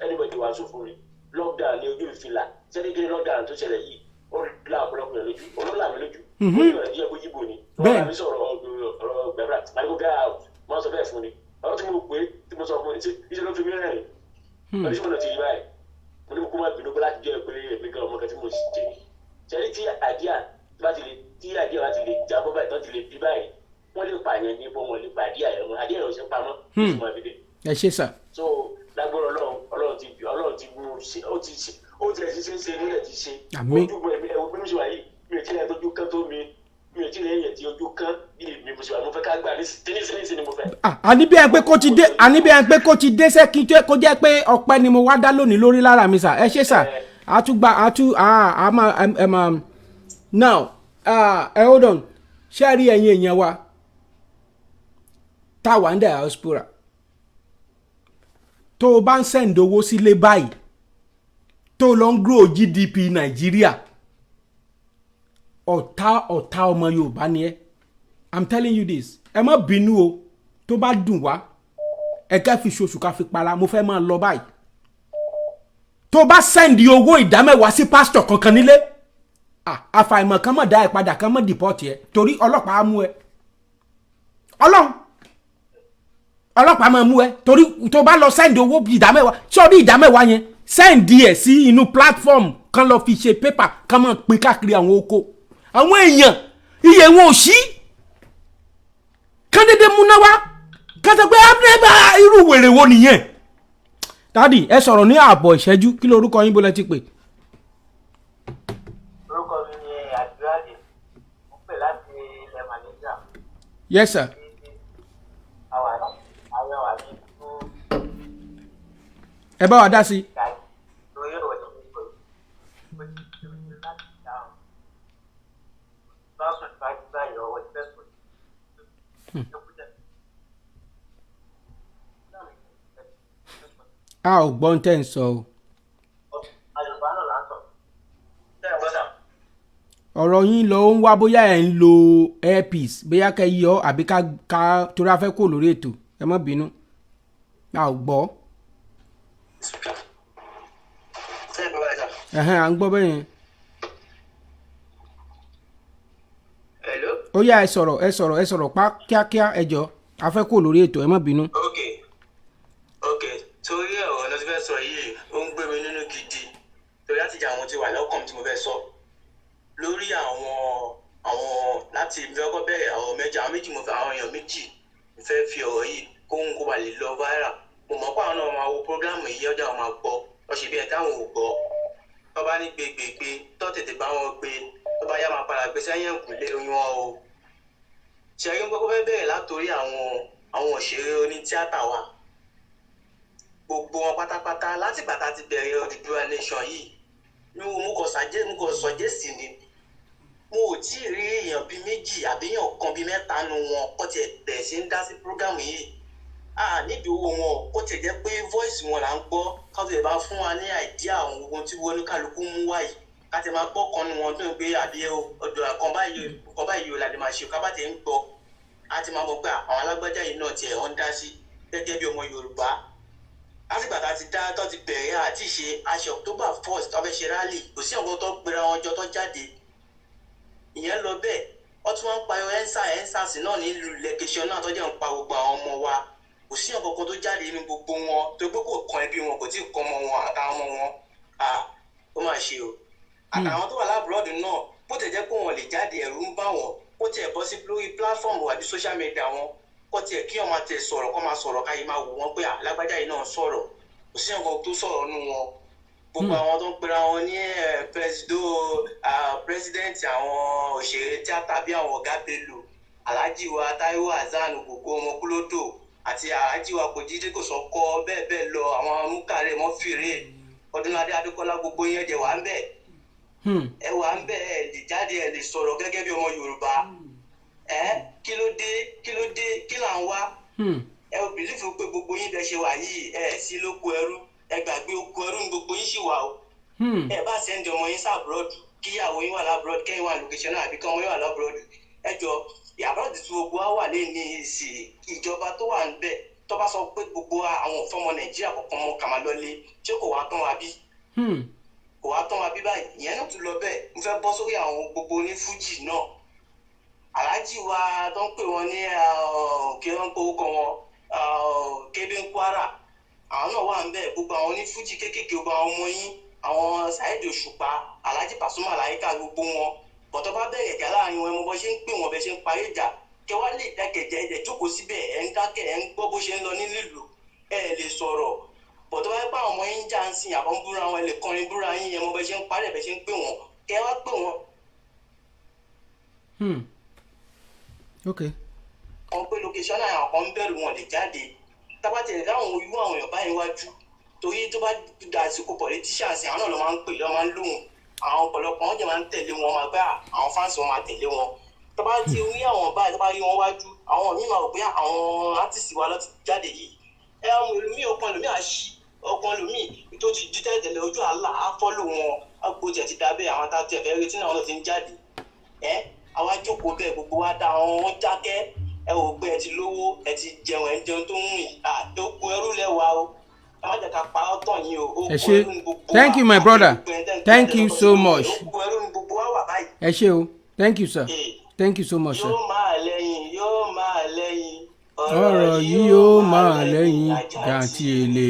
anybody wàásù fún mi, lockdown ní ojú ìfìlà. Sẹ́rí kí ni lockdown tó ṣẹlẹ̀ yìí, ó la ọ̀pọ̀lọpọ̀ yẹn lójú, ó là mí lójú. Ó ní ọ̀rẹ́ díẹ̀ kó yíbo ni wọ́n bá mi sọ̀rọ̀ ọ̀rọ̀ gbẹ̀rẹ̀ àti get out. Wọ́n sọ bẹ́ẹ̀ fún ni ọ̀rọ̀ tí mo pè é tí mo sọ fún mi, ṣe ló fi mí rẹ́rìn. Ọdún tí mo lọ ti rí báyìí, mo ní kó má bínú pé láti jẹ́ pé èmi gan ọmọ kan tí mo sì jẹ. Ṣẹ́rí tí idea bá ti lè jábọ́ báyìí, tán ti lè bí báyìí, wọ́n lè pààyàn ní bọ́, wọn lè pa idea yẹn mọ́. Idea yẹn ò ṣe pamọ́ ìtumọ̀ àbídé. Ẹ ṣé sir. So lágbára Ọlọ́run, Ọlọ́run ti mú un ṣe, ó ti ṣe, ó ti ẹ̀ ṣe ṣe nílẹ̀ ti ṣe. Àmín. Ojú ẹ̀mí ẹ̀wọ̀n bí mo ṣe wà yìí, mi ò tí ì lẹ́yìn tójú kán tó mi, mi ò tí ì lẹ́yìn tí ojú kán bí mi mo ṣe wà. Mo fẹ́ ká gbà ní ní ní mo fẹ́. Ah, àní bí ẹ pé kó ti dé, àní bí ẹ pé kó ti dé sẹ́ kí kó jẹ́ pé ọpẹ́ ni mo wá dá lónìí lórí lára mi sir. Ẹ ṣé sir. Àtúgbà àtú a máa ẹ máa now ẹ hold on. Ṣé ẹ rí ẹ̀yin èèyàn wa tá a wà ní diaspora, tó o bá ń send owó sílé báyìí, tó o lọ ń grow GDP Nàìjíríà, ọ̀tá ọmọ Yorùbá ni ẹ́. I'm telling you this. Ẹ má bínú o, tó bá dùn wá, ẹ ká fi ṣoṣù ká fi para. Mo fẹ́ máa lọ báyìí. Tó bá send owó ìdámẹ́wàá sí pásítọ̀ kankan nílé, àfàìmọ̀ kan mọ̀ dá ẹ padà, kan mọ̀ deport ẹ, torí ọlọ́pàá á mú ẹ. Ọlọ́run, ọlọ́pàá máa mú ẹ, torí tó bá lọ send owó ìdámẹ́wàá sórí ìdámẹ́wàá yẹn, send ẹ̀ sí inú platform kan, lọ fi ṣe paper kan, máa pín káàkiri àwọn oko àwọn èèyàn, iye wọn ò sí kán dédé múná wá kán sọ pé abúlé. Irú wèrè wo nìyẹn? Daddy, ẹ sọ̀rọ̀ ní ààbọ̀ ìṣẹ́jú. Kí lorúkọ yín, bó lẹ ti pè? Orúkọ mi ni Àdúràdì, mo pè láti ilẹ̀ Malaysia. Yes sir. Àwa àwọn wà ní ìlú. Ẹ bá wa dá sí. Lórí ọ̀rọ̀ tó ń sọ yìí, mo ti ṣe láti dáhùn bá sùn bá jí báyìí, ọwọ́ ti fẹ́ sùn. A ò gbọ́n tẹ́ ń sọ o. Àlùbá náà látọ̀. Ṣé ẹ gbọ́dọ̀? Ọ̀rọ̀ yín lọ ń wá, bóyá ẹ̀ ń lo earpiece, bóyá kẹ́ yọ àbí ká torí a fẹ́ kó lórí ètò. Ẹ má bínú, a ò gbọ́. Ṣé ẹ gbọ́ báyìí sà? Ẹ̀hẹ́n, à ń gbọ́ bẹ́ẹ̀ yẹn. Hello? Ó yá, ẹ sọ̀rọ̀, ẹ sọ̀rọ̀, ẹ sọ̀rọ̀ pa kíákíá. Ẹ jọ, a fẹ́ kó lórí ètò, ẹ má bínú. Ok, torí ọ̀rọ̀ náà tí fẹ́ sọ yìí, ó ń gbé mi nínú gidi, torí láti jà àwọn tí wà lọ́kàn tí mo fẹ́ sọ lórí àwọn láti bí ọkọ bẹ̀rẹ̀ àwọn mẹ́jọ, àwọn méjì, mo fẹ́ àwọn èèyàn méjì, mo fẹ́ fi ọ̀rọ̀ yìí kóhun kó ba lè lọ viral. Mo mọ̀ pé àwọn náà máa wo program yìí, ọjà wọn máa gbọ́. Wọ́n ṣe bí ẹ táwọn ò gbọ́. Tó bá ní gbégbégbé, tó tètè bá wọn gbé, tó bá yá máa padà gbé sẹ́yìn ẹ̀kúnlé oyún wọn o. Ṣẹ̀rí ń kọ́kọ́ fẹ́ bẹ̀rẹ̀ látòrí àwọn òṣèré onítíátà wa. Gbogbo wọn pátápátá látìgbà tá a ti bẹ̀rẹ̀ Odùduwà nation yìí ní mo kàn sọ̀jẹ́sì ni mo ò tí ì rí èèyàn bíi méjì àbí èèyàn kan bíi mẹ́ta nu wọn kó tiẹ̀ bẹ̀rẹ̀ sí ń dá sí prógámù yìí. Nídìí owó wọn kó tiẹ̀ jẹ́ pé voice wọn là ń gbọ́, ká tiẹ̀ bá fún wa ní idea àwọn ohun tí wọ́n oníkálukú mú wá yìí, ká tiẹ̀ máa gbọ́ kan nu wọn tó ń gbé àbí ọ̀dọ̀ kan báyìí o la lè máa ṣe, ká bá tiẹ̀ ń gbọ́ a ti máa mọ̀ pé àwọn alágbájá yìí náà tiẹ̀ ń dá sí gẹ́gẹ́ bí ọmọ Yorùbá. Látìgbà tá a ti dá tó ti bẹ̀rẹ̀ àti ṣe aṣọ October 1st tó fẹ́ ṣe rally, kò sí ọ̀gbọ́n tó pera wọn jọ tó jáde, ìyẹn lọ bẹ́ẹ̀. Wọ́n tún wọ́n ń pariwo ẹ́nsàsì náà nílùú lẹ́kẹ̀ṣọ́ náà tó jẹ́ ń pa gbogbo àwọn ọmọ wa, kò sí ọ̀kankan tó jáde nínú gbogbo wọn tó gbé kò kan ẹbí wọn, kò tí ì kan ọmọ wọn àtàwọn ọmọ wọn. Ó mà ṣe o. Àtàwọn tó wà lábúrọ́dù náà bó tẹ̀ jẹ́ pé wọn lè jáde, ẹ̀rù ń bà wọ́n, kó tiẹ̀ bọ́ sí lórí platform àbí social media wọn, kó tiẹ̀ kí wọn máa tẹ̀ sọ̀rọ̀, kó máa sọ̀rọ̀ káyé máa wò wọ́n pé alágbájá yìí náà sọ̀rọ̀, kò sí nǹkan tó sọ̀rọ̀ nù wọn. Gbogbo àwọn tó ń pera wọn ní president àwọn òṣèré tíátà bí àwọn ọ̀gá Bello, Alhaji wa Taiwo Hassan, gbogbo ọmọ kúlódò àti Alhaji wa Kòjídé kò sọkọ bẹ́ẹ̀ bẹ́ẹ̀ lọ, àwọn Múkàrẹ́ Mọ́fìrè, Ọdúnládé Adékọ́lá, gbogbo yẹn jẹ wà ń bẹ̀. Ẹ wà ń bẹ̀, ẹ lè jáde, ẹ lè sọ̀rọ̀ gẹ́gẹ́ bí ọmọ Yorùbá. Kí ló dé, kí ló dé, kí là ń wá? Ẹ ò bìlífù pé gbogbo yín bẹ ṣe wà yìí, ẹ sí lóko ẹrú, ẹ gbàgbé oko ẹrú ní gbogbo yín sì wà o. Ẹ bá sẹ́ndì ọmọ yín sábúrọ́dù, kíyàwó yín wà lábúrọ́dù, kẹ́yìn wà lókèṣẹ́ náà àbí kí ọmọ yín wà lábúrọ́dù. Ẹ jọ àbúrọ́dù tí gbogbo wa wà lé ní ìsì ìjọba tó wà níbẹ̀ tó bá sọ pé gbogbo àwọn òfin ọmọ Nàìjíríà kọ̀ọ̀kan mọ kàmá lọlé, ṣé kò wá tán wa bí? Kò wá tán wa bí báyìí, ìyẹn náà tún lọ bẹ́ẹ̀. Mo fẹ́ bọ́ sórí àwọn gbogbo onífújì náà. Alhaji wa tó ń pè wọ́n ní kí wọ́n ń pe orúkọ wọn, Kébé Kwara, àwọn náà wà ń bẹ̀. Gbogbo àwọn onífújì kéékèèké, gbogbo àwọn ọmọ yín, àwọn Saheed Òṣùpá, Alhaji Pasuma Malaika, gbogbo wọn bọ̀tọ́ bá bẹ̀rẹ̀ ìjà láàrin wọn, ẹ mọ bó ṣe ń pè wọ́n, bẹ́ ṣe ń parí ìjà, kẹ wá lè dákẹ̀jẹ́, ẹ̀ jókòó síbẹ̀, ẹ̀ ń dákẹ́, ẹ̀ ń gbọ́ bó ṣe ń lọ nílùú, ẹ̀ lè sọ̀rọ̀. Bọ̀tọ́ bá pa àwọn ọmọ yín já ń sìn àbọ̀ ń búra wọn, ẹ lè kọrin búra yín, ẹ mọ bó ṣe ń parí ẹ̀, bẹ́ ṣe ń pè wọ́n, kẹ wá pè wọ́n. Okay. Kan pé location náà àwọn kan ń bẹ̀rù wọn lè jáde. Tábàtì ẹ̀ láwọn irú àwọn èèyàn báyìí wájú, torí tó bá dàsìkò politicians, àwọn náà ló máa ń pè, ló máa ń lóhùn, àwọn ọ̀pọ̀lọpọ̀ wọn jẹ́ máa ń tẹ̀lé wọn, máa gbá àwọn fans wọn máa tẹ̀lé wọn. Tó bá ti rí àwọn báyìí, tó bá rí wọn wájú, àwọn míì máa rò pé àwọn artist wa ló ti jáde yìí. Ẹ àwọn ẹlòmíì, ọkàn ẹlòmíì àṣì, ọkàn ẹlòmíì tó ti di tẹ́lẹ̀tẹ́lẹ̀ ojú àlá á fọ́lò wọn, àgbo tiẹ̀ ti dábẹ́ àwọn tá tiẹ̀ fẹ́ retí náà ló ti ń jáde. Ẹ àwa jókòó bẹ́ẹ̀, gbogbo wa dá àwọn wọn dákẹ́. Ẹ wò pé ẹ ti lówó, ẹ ti jẹun, ẹ ń jẹun tó ń rìn, àdókò ẹrú lẹ́wà o. Ẹ má jẹ́ ká pa ọ́ tàn yín o. Ẹ ṣé, thank you my brother, thank you so much. Oko ẹrú ni gbogbo wa wà báyìí. Ẹ ṣé o, thank you sir, thank you so much sir. Yóò máa lẹ́yìn, yóò máa lẹ́yìn. Ọ̀rọ̀ yìí yóò máa lẹ́yìn jàǹtí èlé,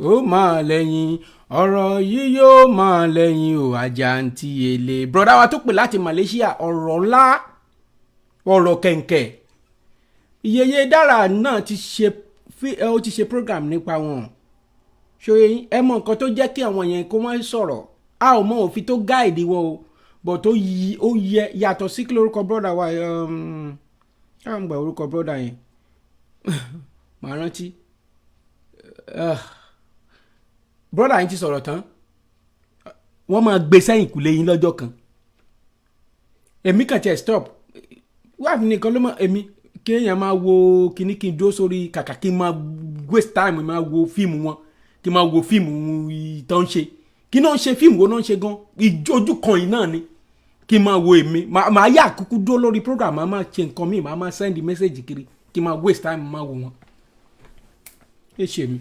ó máa lẹ́yìn. Ọ̀rọ̀ yìí yóò máa lẹ́yìn o, àjàǹtí èlé. Brother wa tó pè láti Malaysia, ọ̀rọ̀ ńlá, ọ̀rọ̀ kẹ̀ǹkẹ̀. Iyeye Dára náà ti ṣe ó ti ṣe program nípa wọn. Ṣòye ẹ mọ nǹkan tó jẹ́ kí àwọn yẹn kó má sọ̀rọ̀. A ò mọ òfin tó gáìdì wọn o, bọ̀ tó ó yẹ yàtọ̀ sí kí lórúkọ brother wa, ká ń gba orúkọ brother yẹn, màá rántí. Brother yẹn ti sọ̀rọ̀ tán, wọ́n máa gbé sẹ́yìn kùlé yín lọ́jọ́ kan. Èmi kàn tiẹ̀ stop wáàfin nìkan ló mọ̀ èmi kí èèyàn máa wo kíní, kí n dúró sórí kàkà kí n máa waste time máa wo fíìmù wọn, kí n máa wo fíìmù tó ń ṣe, kí náà ń ṣe fíìmù wo náà ń ṣe gan, ojú kan yìí náà ni kí n máa wo. Èmi màá yà kúkú dúró lórí program, màá máa ṣe nǹkan míì, màá máa send message kiri, kí n máa waste time máa wo wọn. Ẹ ṣe mi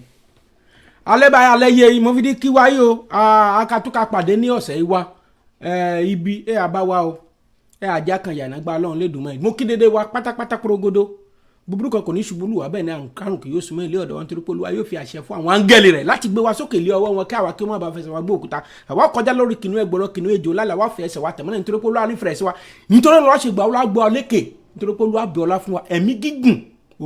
alẹ́ báyìí, alẹ́ yẹ mo fi di kí wáyé o. Akatúkà pàdé ní ọ̀sẹ̀ yìí wá ibi ẹ àbá wa o, ẹ àjà kan yànnà gba Ọlọ́run lẹ́dùnmọ́ ẹ̀. Mo kí dédé wa pátápátá korogodo, búburú kan kò ní ṣubú lù wá, bẹ́ẹ̀ ni àrùn kì yóò súnmọ́ ilé ọ̀dọ̀ wọn, nítorí pé Olúwa yóò fi àṣẹ fún àwọn áńgẹ́lì rẹ̀ láti gbé wa sókè ilé ọwọ́ wọn, kí àwa kí wọ́n bá fẹsẹ̀ wa gbé òkúta. Àwa kọjá lórí kìnìún ẹgbọrọ, kìnìún ejò lálẹ́, àwa fẹ́ ẹsẹ̀ wa tẹ̀mọ́lẹ̀, nítorí pé Olúwa nífẹ̀ẹ́ sí wa, nítorí Olúwa ṣe gbà, Olúwa gbọ́ lékè, nítorí pé Olúwa bẹ̀ ọlá fún wa, ẹ̀mí gígùn